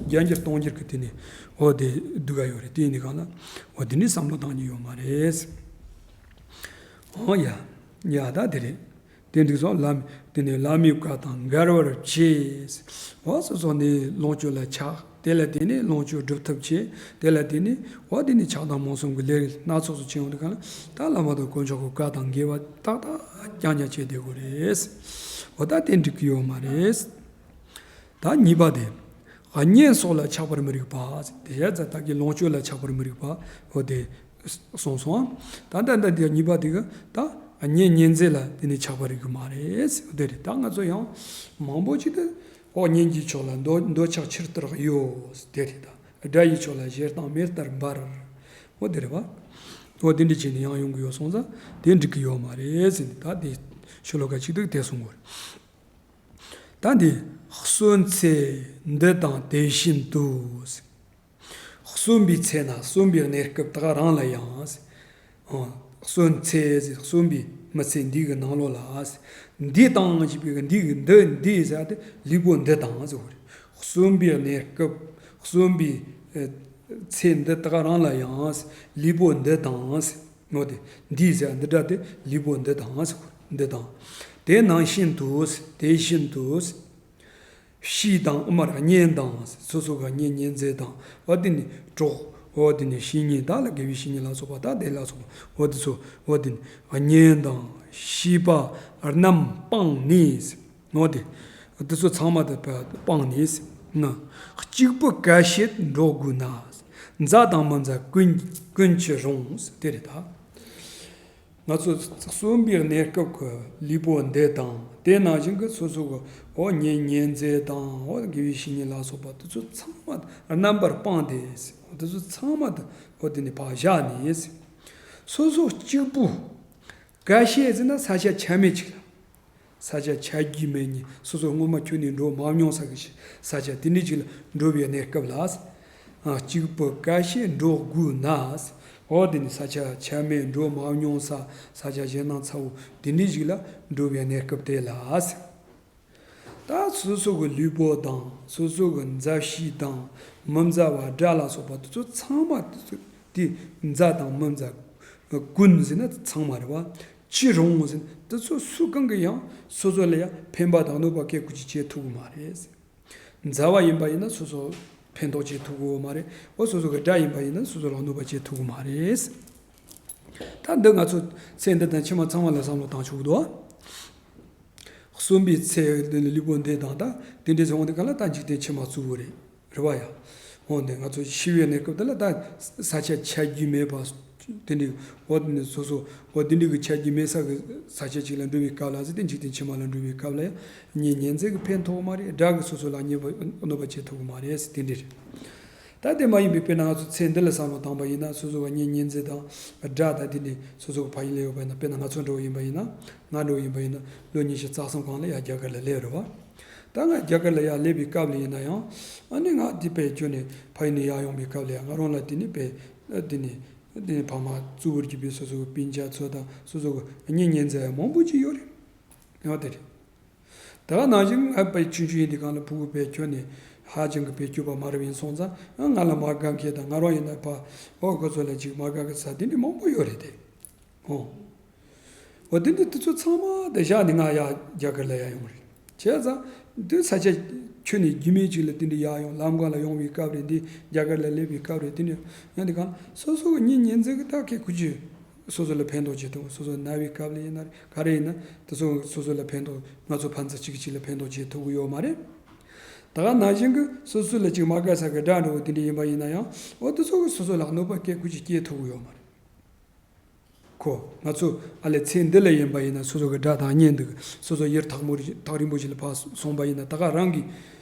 བརྒྱ་འགྱུར་སྟོང་འགྱུར་གི་དེ་ནས་འོ་དེ་སྡུག་ག་ཡོད་རེད། དེ་ཡིན་དེ་གང་ལ་འོ་དེ་ནས་བསམ་བློ་བཏང་རྒྱུ་ཡོད་མ་རེད། འོ་ཡ། ཡ་ད་དེ་རེད། དེ་འདུག་སོང་ལམ་དེ་ནས་བླ་མའི་བཀའ་དང་འགལ་བར་བྱས། འོ་སོ་སོ་ནས་ལོངས་སྤྱོད་ལ་ཆགས། དེ་ལ་དེ་ནས་ལོངས་སྤྱོད་སྒྲུབ་ཐབས་བྱས། དེ་ལ་དེ་ནས་འོ་དེ་ནས་ཆགས་སྡང་རྨོངས་གསུམ་གྱི་ལས་སྣ་ཚོགས་སུ་བྱས་ཡོང་དུས་གང་ལ་ད་བླ་མ་དང་དཀོན་མཆོག་གི་བཀའ་དང་འགལ་བ་ཏག་ཏག་རྐྱང་རྐྱང་བྱས་བསྡད་དགོས་རེད། འོ་ད་དེ་འགྲིག་གི་ཡོད་མ་རེད། ད་གཉིས་པ་དེ། གཉེན་སོགས་ལ་ཆགས་པར་མི་རིགས་པ། དེ་བྱས་ཙང་ད་གི་ལོངས་སྤྱོད་ལ་ཆགས་པར་མི་རིགས་པ། འོ་དེ་གསུངས་སོང་། ད་ད་ད་དེ་གཉིས་པ་དེ་གི་ད་གཉེན་ཉེ་འཛིན་ལ་དེ་ནི་ཆགས་པར་རིགས་ཀྱི་མ་རེད། འོ་དེ་རེད། ད་ང་ཚོ་ཡང་མང་པོ་ཅིག་ཏུ་འོ་གཉེན་གྱི་ཕྱོགས་ལ་འདོད་འདོད་ཆགས་ཆེར་ལྟར་གཡོ། དེ་རེད། ད་དགྲ་ཡི་ཕྱོགས་ལ་ཞེ་སྡང་མེ་ལྟར་འབར། འོ་དེ་རེད་བ། འོ་དེ་འདྲ་བྱས་ནས་ཡང་ཡོང་གི་ཡོད་སོང་ཙང་དེ་འགྲིག་གི་ཡོད་མ་རེད་ཟེར་ནས། ད་དེ་ཤོ་ལོ་ཀ་གཅིག་ཏུ་དེ་གསུང་དགོས་རེད། ད་འདི། གསོན་ཚེ་འདི་དང་དེ་བཞིན་དུ། གསོན་པའི་ཚེ་ན་གསོན་པའི་གནས་སྐབས་དག་རང་ལ་ཡང་། ཨ། གསོན་ཚེ་ཟེར་གསོན་པའི་མི་ཚེ་འདི་གི་ནང་ལོགས་ལ། འདི་དང་ཞེས་པའི་འདི་གི་འདི་འདི་ཟེར་ཏེ་ལུས་པོ་འདི་དང་ཟེར་བ་རེད། གསོན་པའི་གནས་སྐབས་གསོན་པའི་ཨ་ཚེ་འདི་དག་རང་ལ་ཡང་ལུས་པོ་འདི་དང་། འོ་དེ། འདི་ཟེར་འདི་འདྲ་དེ་ལུས་པོ་འདི་དང་ཟེར་གོ། འདི་དང་། དེ་ནང་བཞིན་དུ། དེ་བཞིན་དུ། ཤིས་དང་། ཨ་མར་གཉེན་དང་། སོ་སོ་ག་གཉེན་ཉེ་འཛིན་དང་། འོ་དེ་ནི་གྲོགས། འོ་དེ་ནི་བཤེས་གཉེན་དག་ལ། དགེ་བའི་བཤེས་གཉེན་ལ་སོགས་པ་དག་དེ་ལ་སོགས་པ། འོ་དེ་ཚོ། འོ་དེ་ནི་གཉེན་དང་། ཤིས་པ་རྣམས་སྤངས་ནས། འོ་དེ། དེ་ཚོ་ཚང་མ་དེ་སྤངས་ནས། ང་གཅིག་པུ་གལ་བྱེད་འགྲོགས་དགོས་ན། མཛའ་དང་མི་མཛའ་ཀུན་ཀུན་ཅི་རུང་། དེ་རེད་ད། ང་ཚོ་གསོན་པའི་གནས་སྐབས་ཀྱི་ལུས་པོ་འདི་དང་། དེ་ནང་བཞིན་གྱི་སོ་སོ་གི་འོ་གཉེན་ཉེ་འཛིན་དང་། འོ་དགེ་བའི་བཤེས་གཉེན་ལ་སོགས་པ་དེ་ཚོ་ཚང་མ་རྣམ་པར་སྤངས་ཏེ། དེ་ཚོ་ཚང་མ་དེ་འོ་དེ་ནི་ཕར་བཞག་ནས། སོ་སོ་གཅིག་པུ། གལ་བྱེད་ཟེར་ན་ས་ཆ་ཆ་མེད་ཅིག་ལ། ས་ཆ་ཆ་རྒྱུས་མེད་ནི། སོ་སོ་སྔོན་མ་ཁྱོན་ནས་འགྲོ་མ་མྱོང་ས་གི་ས་ཆ་དེ་འདྲ་ཅིག་ལ་འགྲོ་བའི་གནས་སྐབས་ལ། ཨ། གཅིག་པུ་གལ་བྱེད་འགྲོགས་དགོས་ན། འོ་དེ་ནི་ས་ཆ་ཆ་མེད། འགྲོ་མ་མྱོང་ས། ས་ཆ་ཞེད་སྣང་ཚ་བོ་དེ་འདྲ་ཅིག་ལ་འགྲོ་བའི་གནས་སྐབས་དེ་ལ། ད་སོ་སོ་གི་ལུས་པོ་དང་། སོ་སོ་གི་མཛའ་བཤེས་དང་། མི་མཛའ་བ་དགྲ་ལ་སོགས་པ་དེ་ཚོ་ཚང་མ་དེ་ཚོ་དེ་མཛའ་དང་མི་མཛའ་ཀུན་ཟེར་ན་ཚང་མ་རེད་བ། ཅི་རུང་ཟེར་ན་དེ་ཚོ་སུ་གང་གིས་ཡང་སོ་སོ་ལ་ཡང་ཕན་པ་དང་གནོད་པ་སྐད་ཀུ་ཅི་བྱེད་ཐུབ་ཀྱི་མ་རེད། མཛའ་བ་ཡིན་པ་ཡིན་ན་སོ་སོ་ཕན་ཐོགས་བྱེད་ཐུབ་ཀྱི་ཡོད་མ་རེད། འོ་སོ་སོ་གི་དགྲ་ཡིན་པ་ཡིན་ན་སོ་སོ་ལ་གནོད་པ་བྱེད་ཐུབ་ཀྱི་མ་རེད། ད་འདི་ང་ཚོ་ཚེ་འདི་དང་ཕྱི་མ་ཚང་མ་ལ་བསམ་བློ་བཏང་ཆོག་གི་འདུག་གསོན་པའི་ཚེ་འདི་ནི་ལུས་པོ་འདི་དང་། ད་དེ་འདྲའི་ཚེ་འོང་དུས་ག་ལ་ད་འཇིག་རྟེན་ཕྱི་མ་གཙོ་བོ་རེད། རེད་བ་ཡ། འོ་འདི་ང་ཚོ་ཤི་བའི་གནས་སྐབས་དེ་ལ་ད་ས་ཆ་ཆ་རྒྱུས་མེད་པ། དེ་འདྲའི་འོ་དེ་ནི་སོ་སོ་འོ་དེ་འདྲའི་གི་ཆ་རྒྱུས་མེད་ས་གི་ས་ཆ་ཅིག་ལ་འགྲོ་བའི་སྐབས་ལ་ཟེར་ཏེ། འཇིག་རྟེན་ཕྱི་མ་ལ་འགྲོ་བའི་སྐབས་ལ་ཡང་གཉེན་ཉེ་འཛིན་གྱི་ཕན་ཐོགས་མ་རེད། དགྲ་གིས་སོ་སོ་ལ་གནོད་པ་གནོད་པ་བྱེད་ཐུབ་ཀྱི་མ་རེད་ཟེར་དེ་འདྲ་རེད། ད་དེ་མ་ཡིན་པའི་དཔེར་ན་ང་ཚོ་ཚེ་འདི་ལ་བསམ་བློ་བཏང་པ་ཡིན་ན། སོ་སོ་ག་གཉེན་ཉེ་འཛིན་དང་དགྲ་དང་དེ་འདྲའི་སོ་སོ་གི་ཕ་ཡུལ་ལ་ཡོད་པ་ཡིན་ན། དཔེར་ན་ང་ཚོ་འདྲ་བོ་ཡིན་པ་ཡིན་ན། ང་འདྲ་བོ་ཡིན་པ་ཡིན་ན་ལོ་ཉི་ཤུ་རྩ་གསུམ་གོང་ལ་ཡ་རྒྱ་གར་ལ་སླེབས་རེད་བ། ད་ང་རྒྱ་གར་ལ་ཡར་སླེབས་པའི་སྐབས་ལ་ཡིན་ན་ཡང་། ཨ་ནི་ང་འདི་པའི་ཁྱོན་ནས་ཕ་ཡུལ་ནས་ཡར་ཡོང་པའི་སྐབས་ལ་ཡང་ང་རང་ལ་དེ་ནི་པའི་དེ་ནི་དེ་ནི་ཕ་མ་གཙོ་བོར་གྱུར་པའི་སོ་སོ་གི་སྤུན་ཀྱག་ཚོ་དང་། སོ་སོ་གི་གཉེན་ཉེ་འཛིན་ཡང་མང་པོ་ཅིག་ཡོད་རེད། ཡང་དེ་རེད། ད་ག་ནང་བཞིན་ང་པའི་ཆུང་ཆུང་ཡིན་དུས་སྒང་ལ་ཕྲུ་གུ་པའི་ཁྱོན་ནས་ཧ་ཅང་གི་པའི་སྐྱོ་པ་མ་རབས་ཡིན་སོང་ཙང་། ང་ལ་མ་དགའ་མཁན་དང་། ང་རང་ཡིན་ན་ཕ་འོ་ཁོ་ཚོ་ལ་ཅིག་མ་དགའ་གི་ས་དེ་འདྲ་མང་པོ་ཡོད་རེད་དེ། འོ། འོ་དེ་འདྲ་དེ་ཚོ་ཚང་མ་དེ་བཞག་ནས་ང་ཡར་རྒྱ་གར་ལ་ཡར་ཡོང་རེད། བྱས་ཙང་དེ་ས་ཆ་ཁྱོན་ནས་རྒྱུས་མེད་ཅིག་ལ་དེ་འདྲ་ཡར་ཡོང་། ལམ་སྒང་ལ་ཡོང་བའི་སྐབས་རེད། འདི་རྒྱ་གར་ལ་སླེབས་པའི་སྐབས་རེད། དེ་འདྲ་ཡང་དེ་གང་སོ་སོ་གི་གཉེན་ཉེ་འཛིན་གྱི་ད་ཁེ་ཁུ་ཅི། སོ་སོ་ལ་ཕན་ཐོགས་བྱེད་ཐུབ། སོ་སོ་ན་བའི་སྐབས་ལ་ཡིན་ན་རེད། ག་རེ་ཡིན་ན་དེ་ཚོ་སོ་སོ་ལ་ཕན་ཐོགས། ང་ཚོ་ཕན་ཚུན་གཅིག་གིས་གཅིག་ལ་ཕན་ཐོགས་བྱེད་ཐུབ་ཀྱི་ཡོད་མ་རེད། ད་ག་ནང་བཞིན་གྱི་སོ་སོ་ལ་ཅིག་མ་དགའ་ས་གི་དགྲ་འདྲ་བོ་དེ་འདྲ་ཡིན་པ་ཡིན་ན་ཡང་། འོ་དེ་ཚོ་གིས་སོ་སོ་ལ་གནོད་པ་སྐད་ཁུ་ཅི་སྐྱེལ་ཐུབ་ཀྱི་ཡོད་མ་རེད། ཁོ་ང་ཚོ་ཨ་ལས་ཚེ་འདི་ལ་ཡིན་པ་ཡིན་ན་སོ་སོ་གི་དགྲ་དང་གཉེན་འདུག་སོ་སོ་ཡུལ་ཐག་མོ་རི་ཐག་རིང་པོ་ཞིག་ལ་ཕར་སོང་པ་ཡིན་ན། ད་ག་རང་གི་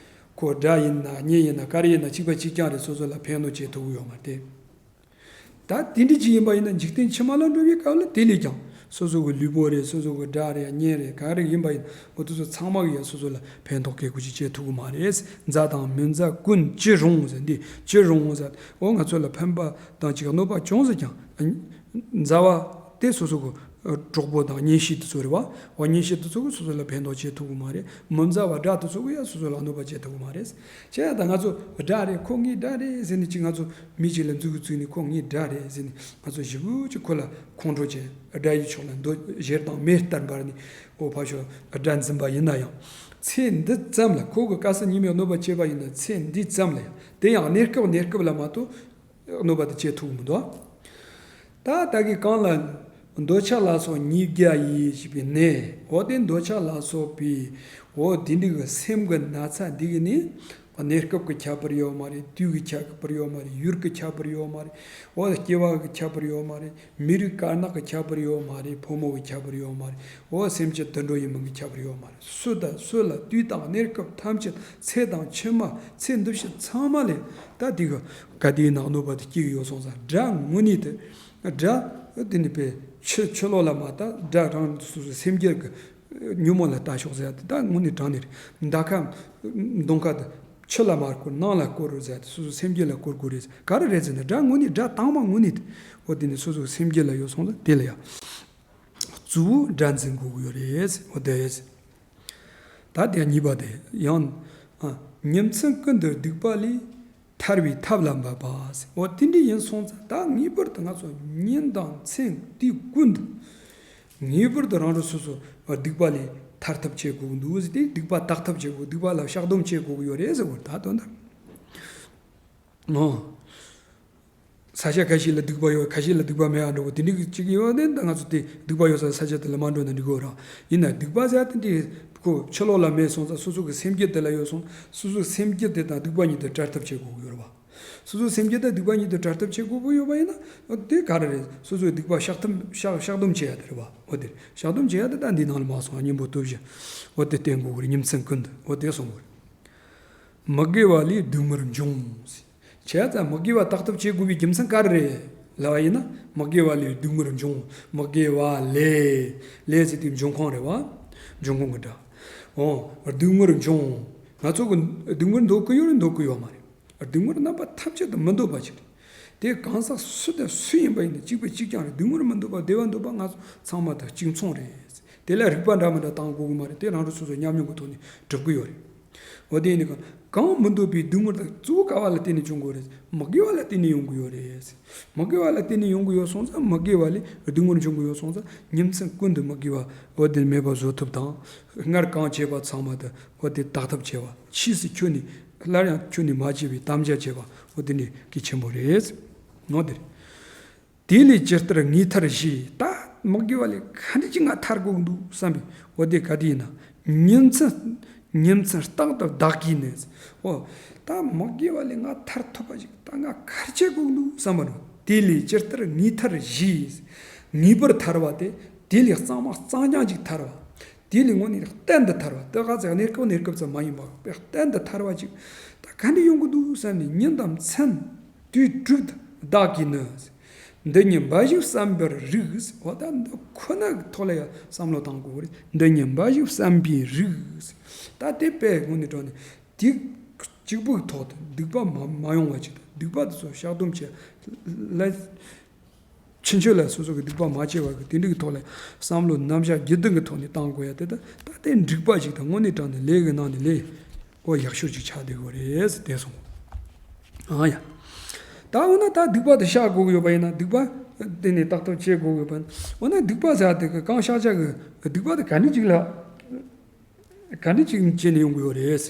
ཁོ་དགྲ་ཡིན་ན་གཉེན་ཡིན་ན་ག་རེ་ཡིན་ན་གཅིག་པ་གཅིག་རྐྱང་རེད། སོ་སོ་ལ་ཕན་གནོད་བྱེད་ཐུབ་ཀྱི་ཡོད་མ་རེད་དེ། ད་དེ་འདྲ་ཅིག་ཡིན་པ་ཡིན་ན་འཇིག་རྟེན་ཕྱི་མ་ལ་འགྲོ་བའི་སྐབས་ལ་དེ་ལས་ཀྱང་སོ་སོ་གི་ལུས་པོ་རེད། སོ་སོ་གི་དགྲ་རེད། གཉེན་རེད། ག་རེ་ཡིན་པ་ཡིན། འོ་དེ་ཚོ་ཚང་མ་གིས་ཡང་སོ་སོ་ལ་ཕན་ཐོགས་སྐད་ཁུ་ཅི་སྐྱེལ་ཐུབ་ཀྱི་མ་རེད། མཛའ་དང་མི་མཛའ་ཀུན་ཅི་རུང་ཟེར། འདི་ཅི་རུང་ཟེར། འོ་ང་ཚོ་ལ་ཕན་པ་དང་ཅིག་གནོད་པ་བྱུང་ཟེར་ཀྱང་། མཛའ་བ་དེ་སོ་སོ་གི་གྲོགས་པོ་དང་གཉེན་བཤེས་དེ་ཚོ་རེད་བ། འོ་གཉེན་བཤེས་དེ་ཚོ་གིས་སོ་སོ་ལ་ཕན་ཐོགས་བྱེད་ཐུབ་ཀྱི་མ་རེད། མི་མཛའ་བ་དགྲ་དེ་ཚོ་གིས་ཡང་སོ་སོ་ལ་གནོད་པ་བྱེད་ཐུབ་ཀྱི་མ་རེད། བྱས་ཙང་ང་ཚོ་དགྲ་རེད། ཁོ་ངའི་དགྲ་རེད་ཟེར་ནས་ཅིག་ང་ཚོ་མི་གཅིག་ལ་མཛུབ་གུ་བཙུགས་ནས་ཁོ་ངའི་དགྲ་རེད་ཟེར་ནས་ང་ཚོ་ཞེ་པོ་ཅིག་ཁོ་ལ་ཁོང་ཁྲོ་བྱས། དགྲ་ཡི་ཕྱོགས་ལ་འདོད་ཞེ་སྡང་མེ་ལྟར་འབར་ནས། འོ་ཕར་ཕྱོགས་དགྲ་འཛིན་པ་ཡིན་ན་ཡང་། ཚེ་འདི་ཙམ་ལ་ཁོ་གིས་ག་ས་ཉི་མའི་གནོད་པ་བྱས་པ་ཡིན་ན། ཚེ་འདི་ཙམ་ལ་ཡང་། དེ་ཡང་གནས་སྐབས་གནས་སྐབས་ལ་མ་གཏོགས་གནོད་པ་དེ་བྱེད་ཐུབ་ཀྱི་མི་འདུག་ད་ད་གིན་གང་ལ། འདོད་ཆགས་ལ་སོགས་ཉིས་བརྒྱ་ཡིས་ཞེས་པའི་ནད། འོ་དེ་འདོད་ཆགས་ལ་སོགས་པའི་འོ་དེ་འདྲའི་གི་སེམས་ཀྱི་ན་ཚ་འདི་གི་ནི་གནས་སྐབས་ཀྱི་ཁྱད་པར་ཡོད་མ་རེད། དུས་ཀྱི་ཁྱད་པར་ཡོད་མ་རེད། ཡུལ་གྱི་ཁྱད་པར་ཡོད་མ་རེད། འོ་སྐྱེ་བ་གི་ཁྱད་པར་ཡོད་མ་རེད། མི་རིགས་དཀར་ནག་གི་ཁྱད་པར་ཡོད་མ་རེད། ཕོ་མོ་གི་ཁྱད་པར་ཡོད་མ་རེད། འོ་སེམས་ཅན་དུད་འགྲོ་ཡིན་མིན་གྱི་ཁྱད་པར་ཡོད་མ་རེད། སུ་དང་སུ་ལ་དུས་དང་གནས་སྐབས་ཐམས་ཅད་ཚེ་དང་ཕྱི་མ་ཚེ་འདི་ཕྱི་ཚང་མ་ལས་ད་དེ་གི་ག་དེའི་ནང་གནོད་པ་དེ་སྐྱེ་གི་ཡོད་སོང་ཙང་དགྲ་དངོས་གནས་དེ། དགྲ་དེ་ནི་པའི་ཕྱི་ཕྱི་ལོགས་ལ་མ་ལྟ། དགྲ་རང་སོ་སོའི་སེམས་རྒྱུད་ཀྱི་ཉོན་མོངས་ལ་ལྟ་ཕྱོགས་ཟེར་ཡ་དེ་ད་དངོས་གནས་དྲང་གནས་རེད། མདའ་ཁ་མདུང་ཁ་དེ་ཕྱི་ལ་མ་བསྐོར་ནང་ལ་བསྐོར་རོགས་ཟེར་ཡ་དེ་སོ་སོའི་སེམས་རྒྱུད་ལ་བསྐོར་དགོས་རེད། ག་རེ་རེད་ཟེར་ན་དགྲ་དངོས་གནས་དགྲ་དྭངས་མ་དངོས་གནས་དེ་འོ་དེ་ནི་སོ་སོའི་སེམས་རྒྱུད་ལ་ཡོད་སོང་ཙང་དེ་ལ་ཡ་གཙོ་བོ་དགྲ་འཛིན་དགོས་ཀྱི་ཡོད་རེད། འོ་དེ་རེད། ད་དེ་གཉིས་པ་དེ་ཡང་ཉིན་མཚན་ཀུན་ཏུ་སྡིག་པ་ལས་ཐར་བའི་ཐབས་ལ་འབད་པ་ཟེར། འོ་དེ་འདྲ་ཡིན་སོང་ཙང་ད་ངེས་པར་དུ་ང་ཚོ་ཉིན་དང་མཚན་དུས་ཀུན་ཏུ་ངེས་པར་དུ་རང་རང་སོ་སོ་སྡིག་པ་ལས་ཐར་ཐབས་བྱེད་དགོས་འདུག་ཟེར་ཏེ། སྡིག་པ་དག་ཐབས་བྱེད་དགོས། སྡིག་པ་ལ་བཤགས་སྡོམ་བྱེད་དགོས་ཀྱི་ཡོད་རེད་ཟེར་བ་ད་དོན་དག་ཨོ། ས་ཆ་ཁ་ཤས་ལ་སྡིག་པ་ཡོད། ཁ་ཤས་ལ་སྡིག་པ་མེད་ཨ་འགྲོ་གི་དེ་འདྲ་གཅིག་ཡོད་དེ། ད་ང་ཚོ་དེ་སྡིག་པ་ཡོད་ས་ས་ཆ་དེ་ལ་མ་འགྲོ་ན་འགྲིག་གི་ར། ཡིན་ན་སྡིག་པ་ཟེར་དེ་འདྲ་ཁོ་ཕྱི་ལོགས་ལ་མེད་སོང་ཙང་སོ་སོ་གི་སེམས་རྒྱུད་དེ་ལ་ཡོད་སོང་། སོ་སོའི་སེམས་རྒྱུད་དེ་དང་སྡིག་པ་གཉིས་དེ་བྲལ་ཐབས་བྱེད་དགོས་ཀྱི་ཡོད་རེད་བ། སོ་སོའི་སེམས་རྒྱུད་དང་སྡིག་པ་གཉིས་དེ་བྲལ་ཐབས་བྱེད་དགོས་ཀྱི་ཡོད་པ་ཡིན་ན་དེ་ག་རེ་རེད། སོ་སོའི་སྡིག་པ་བཤགས་ཐབས་བཤགས་བཤགས་སྡོམ་བྱེད་ཡ་དེ་རེད་བ། འོ་དེ་བཤགས་སྡོམ་བྱེད་ཡ་དེ་ད་འདི་ནང་ལ་མ་སོང་། གཉེན་པོ་སྟོབས་བཞི་འོ་དེ་བསྟེན་དགོས་ཀྱི་རེད། ཉིན་མཚན་ཀུན་ཏུ་འོ་དེ་གསུང་དགོས་རེད། མི་དགེ་བ་ལས་སྡིགས་མིར་འབྱུང་། བྱས་ཙང་མི་དགེ་བ་དག་ཐབས་བྱེད་དགོས་པའི་རྒྱུ་མཚན་ག་རེ་རེད་ལབ་པ་ཡིན་ན། མི་དགེ་བ་ལས་སྡིགས་མིར་འབྱུང་། མི་དགེ་བ་ལས། ལས་ཟེར་དུས་འབྱུང་ཁུངས་རེད་བ། འབྱུང་ཁུངས་ཀྱི་སྒྲ། འོ། སྡིགས་མིར་འབྱུང་། ང་ཚོ་གི་སྡིགས་མིར་འདོད་ཀྱི་ཡོད་རེད། འདོད་ཀྱི་ཡོད་མ་རེད། སྡིགས་མིར་རྣམ་པ་ཐམས་ཅད་དུ་མི་འདོད་པ་ཅིག་རེད། དེ་གང་ཟག་སུ་དང་སུ་ཡིན་པ་ཡིན་ན་གཅིག་པ་གཅིག་རྐྱང་རེད། སྡིགས་མིར་མི་འདོད་པ་བདེ་བ་འདོད་པ་ང་ཚོ་ཚང་མ་དང་གཅིག་མཚུངས་རེད། དེ་ལ་རིགས་པ་འདྲ་མི་འདྲ་བཏང་དགོས་ཀྱི་མ་རེད། དེ་རང་རང་སོ་སོའི་ཉམས་མྱོང་གི་ཐོག་ནས་གྲུབ་ཀྱི་ཡོད་རེད། འོ་དེ་ཡིན་ནི་གང་གང་མི་འདོད་པའི་སྡིགས་མིར་དང་གཙོ་བོ་ག་བ་ལ་བརྟེན་ནས་བྱུང་དགོས་རེད། མི་དགེ་བ་ལ་བརྟེན་ནས་ཡོང་གི་ཡོད་རེད། མི་དགེ་བ་ལ་བརྟེན་ནས་ཡོང་གི་ཡོད་སོང་ཙང་མི་དགེ་བ་ལས་སྡིགས་མིར་འབྱུང་གི་ཡོད་སོང་ཙང་ཉིན་མཚན་ཀུན་ཏུ་མི་དགེ་བ་འོ་དེ་མེད་པ་བཟོ་ཐབས་དང་། སྔར་གང་བྱས་པ་ཚང་མ་དེ་འོ་དེ་དག་ཐབས་བྱས་པ། ཕྱིས་སུ་ཁྱོན་ནས་སླར་ཡང་ཁྱོན་ནས་མ་བྱས་པའི་དམ་བཅའ་བྱས་པ་འོ་དེ་ནི་གལ་ཆེན་པོ་རེད། འོ་དེ་རེད། དེ་ལས་ཇི་ལྟར་ངེས་ཐར་ཞེས། ད་མི་དགེ་བ་ལས་ག་འདྲ་ཅིག་ང་ཐར་དགོས་འདུག་བསམ་པའི་འོ་དེ་ག་དེ་ཡིན་ན། ཉིན་མཚན་ཉིན་མཚན་རྟག་ཏུ་བདག་གིས་ནི། འོ། ད་མི་དགེ་བ་ལས་ང་ཐར་ཐུབ་པ་ཞིག་ད་ང་ག་རེ་བྱེད་དགོས་འདུག་བསམ་པ་རེད། དེ་ལས་ཇི་ལྟར་ངེས་ཐར་ཞེས། ངེས་པར་ཐར་བ་དེ། དེ་ལས་གཙང་མ་གཙང་རྐྱང་ཅིག་ཐར་བ། དེ་ལས་དངོས་གནས་གཏན་དུ་ཐར་བ། དེ་ག་ཚད་གནས་སྐབས་གནས་སྐབས་ཙམ་མ་ཡིན་པར་གཏན་དུ་ཐར་བ་ཅིག་ད་ག་འདྲ་ཡོང་གི་འདུག་བསམ་ནས་ཉིན་དང་མཚན་དུས་དྲུག་ཏུ་བདག་གིས་ནི། འདི་ཉིད་འབའ་ཞིག་བསམ་པར་རིགས། འོ་ད་འདི་ཁོ་ན་གི་ཐོག་ལ་ཡང་བསམ་བློ་བཏང་དགོས་རེད། འདི་ཉིད་འབའ་ཞིག་བསམ་པའི་རིགས། ད་དེ་དཔེ་དངོས་གནས་དྲང་གནས་དེ་གཅིག་པུའི་ཐོག་ཏུ་སྡིག་པ་མ་མ་ཡོང་བ་ཅིག་དང་སྡིག་པ་དེ་ཚོ་བཤགས་སྡོམ་བྱས་ལ། ཕྱིན་ཆད་ལ་སོ་སོ་གི་སྡིག་པ་མ་སྐྱེ་བ་གི་དེ་འདྲ་གི་ཐོག་ལ་བསམ་བློ་རྣམ་གཞག་བརྒྱུད་ལྡན་གི་ཐོག་ནས་བཏང་དགོས་ཡ་དེ་ད་ད་དེ་འགྲིག་པ་ཞིག་དང་དངོས་གནས་དྲང་གནས་ལས་གི་ནང་ནས་ལས་ཨོ་ཡག་ཤོས་ཅིག་ཆགས་བསྡད་དགོས་རེད་ཟེར་དེ་སོང་། ཨ་ཡ། ད་འོ་ན་ད་སྡིག་པ་དེ་བཤགས་དགོས་ཀྱི་ཡོད་པ་ཡིན་ན། སྡིག་པ་དེ་ནས་དག་ཐབས་བྱེད་དགོས་ཀྱི་ཡོད་པ་ཡིན་ན། འོ་ན་སྡིག་པ་ཟེར་དེ་གི་གང་བཤགས་བྱ་གི་སྡིག་པ་དེ་ག་འདྲ་ཅིག་ལ། ག་འདྲ་ཅིག་བྱས་ནས་ཡོང་གི་ཡོད་རེད།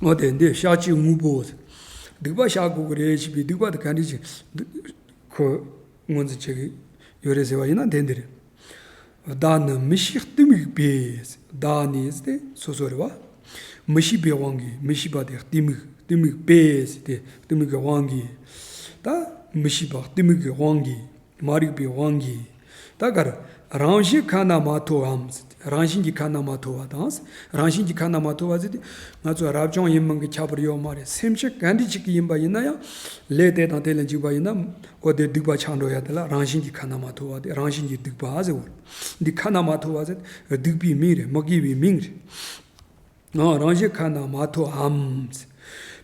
འོ་དེ་འདི་བཤགས་བྱའི་དངོས་པོ། སྡིག་པ་བཤགས་དགོས་ཀྱི་རེད་ཞེས་པའི་སྡིག་པ་དེ་ག་འདྲ་ཅིག་ཁོ་ངོས་འཛིན་བྱེད་ཀྱི་ཡོད་རེད་ཟེར་བ་ཡིན་ན་དེ་འདི་རེད། བདག་ནི་མི་ཤེས་གཏི་མུག་པས། བདག་ནི་ཟེར་དེ་སོ་སོ་རེད་བ། མི་ཤེས་པའི་དབང་གིས། མི་ཤེས་པ་དེ་གཏི་མུག་གཏི་མུག་པས་ཟེར་དེ་གཏི་མུག་གི་དབང་གིས། ད་མི་ཤེས་པ་གཏི་མུག་གི་དབང་གིས། མ་རིག་པའི་དབང་གིས། ད་གར། རང་བཞིན་ཁ་ན་མ་ཐོའམ། རང་བཞིན་གྱི་ཁ་ན་མ་ཐོ་བ་དང་། རང་བཞིན་གྱི་ཁ་ན་མ་ཐོ་བ་ཟེར་དུས་ང་ཚོ་རབ་བྱུང་ཡིན་མིན་གྱི་ཁྱད་པར་ཡོད་མ་རེད། སེམས་ཅན་ག་འདྲ་ཅིག་གི་ཡིན་པ་ཡིན་ན་ཡང་། ལས་དེ་དང་དེ་ལ་འཇུག་པ་ཡིན་ན། འོ་དེ་སྡིག་པ་ཆགས་འགྲོ་ཡ་དེ་ལ་རང་བཞིན་གྱི་ཁ་ན་མ་ཐོ་བ་དེ་རང་བཞིན་གྱི་སྡིག་པ་ཟེར་བ། འདི་ཁ་ན་མ་ཐོ་བ་ཟེར་སྡིག་པའི་མིང་རེད། མི་དགེ་བའི་མིང་རེད། ཨ། རང་བཞིན་ཁ་ན་མ་ཐོའམ།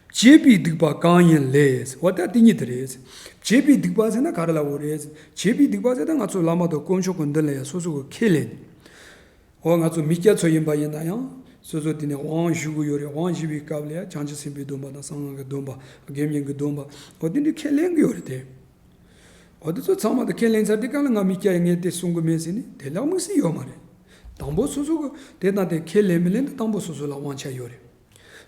བྱས་པའི་སྡིག་པ་གང་ཡིན་ལས། འོ་ད་དེ་ཉིད་དེ་རེད། བྱས་པའི་སྡིག་པ་ཟེར་ན་ག་རེ་ལབ་དགོས་རེད། བྱས་པའི་སྡིག་པ་ཟེར་ན་ང་ཚོ་བླ་མ་དང་དཀོན་མཆོག་གི་མདུན་ལ་ཡང་སོ་སོ་གི་ཁས་ལེན། འོ་ང་ཚོ་མི་སྐྱ་ཚོ་ཡིན་པ་ཡིན་ན་ཡང་སོ་སོ་དེ་ནས་དབང་ཞུ་གི་ཡོད་རེད། དབང་ཞུ་བའི་སྐབས་ལ་ཡང་བྱང་ཆུབ་སེམས་དཔའི་སྡོམ་པ་དང་གསང་སྔགས་ཀྱི་སྡོམ་པ། དགེ་བསྙེན་གྱི་སྡོམ་པ། འོ་དེ་འདྲ་ཁས་ལེན་གི་ཡོད་རེད་དེ། འོ་དེ་ཚོ་ཚང་མ་དེ་ཁས་ལེན་ཚར་དུས་སྒང་ལ་ང་མི་སྐྱ་ཡིན་ངས་དེ་གསུང་གི་མེད་ཟེར་ནས་དེ་ལ་དམིགས་བསལ་ཡོད་མ་རེད། དང་པོ་སོ་སོ་གི་དེ་དང་དེ་ཁས་ལེན་མི་ལེན་དེ་དང་པོ་སོ་སོ་ལ་དབང་ཆ་ཡོད་རེད།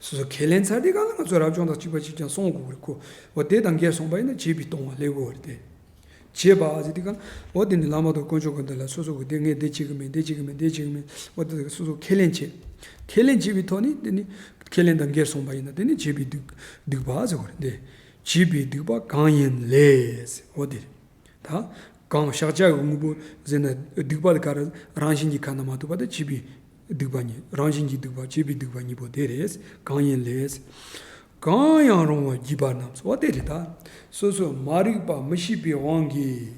སོ་སོ་ཁས་ལེན་ཚར་དུས་སྒང་ལ་ང་ཚོ་རབ་བྱུང་དང་གཅིག་པ་གཅིག་རྐྱང་སོང་དགོས་རེད་ཁོ། འོ་དེ་དང་འགལ་སོང་པ་ཡིན་ན་བྱས་པའི་ལྟུང་བ་སླེབས་དགོས་རེད་དེ། བྱས་པ་ཟེར་དུས་གང་། འོ་དེ་ནི་བླ་མ་དང་དཀོན་མཆོག་གི་མདུན་ལ་སོ་སོ་གི་དེ་ངས་དེ་བྱེད་གི་མིན་དེ་བྱེད་གི་མིན་དེ་བྱེད་གི་མིན། འོ་དེ་སོ་སོ་ཁས་ལེན་བྱས། ཁས་ལེན་བྱས་པའི་ཐོག་ནས་དེ་ནི་ཁས་ལེན་དང་འགལ་སོང་པ་ཡིན་ན་དེ་ནི་བྱས་པའི་སྡིག་སྡིག་པ་ཟེར་བ་རེད་དེ། བྱས་པའི་སྡིག་པ་གང་ཡིན་ལས། འོ་དེ་རེད། ད་གང་ཤཱཀྱ་གི་དངོས་པོ་ཟེར་ན་སྡིག་པ་དེ་ག་རེ། རང་བཞིན་གྱིས་ཁ་ན་མ་ཐོ་བ་དེ་བྱས་པའི་སྡིག་པ་གཉིས། རང་བཞིན་གྱིས་སྡིག་པ་བྱས་པའི་སྡིག་པ་གཉིས་པོ་དེ་རེད། གང་ཡིན་ལས། གང་ཡང་རུང་བ་བགྱིས་པ་རྣམས། འོ་དེ་རེད་ད། སོ་སོ་མ་རིག་པ་མི་ཤེས་པའི་དབང་གིས།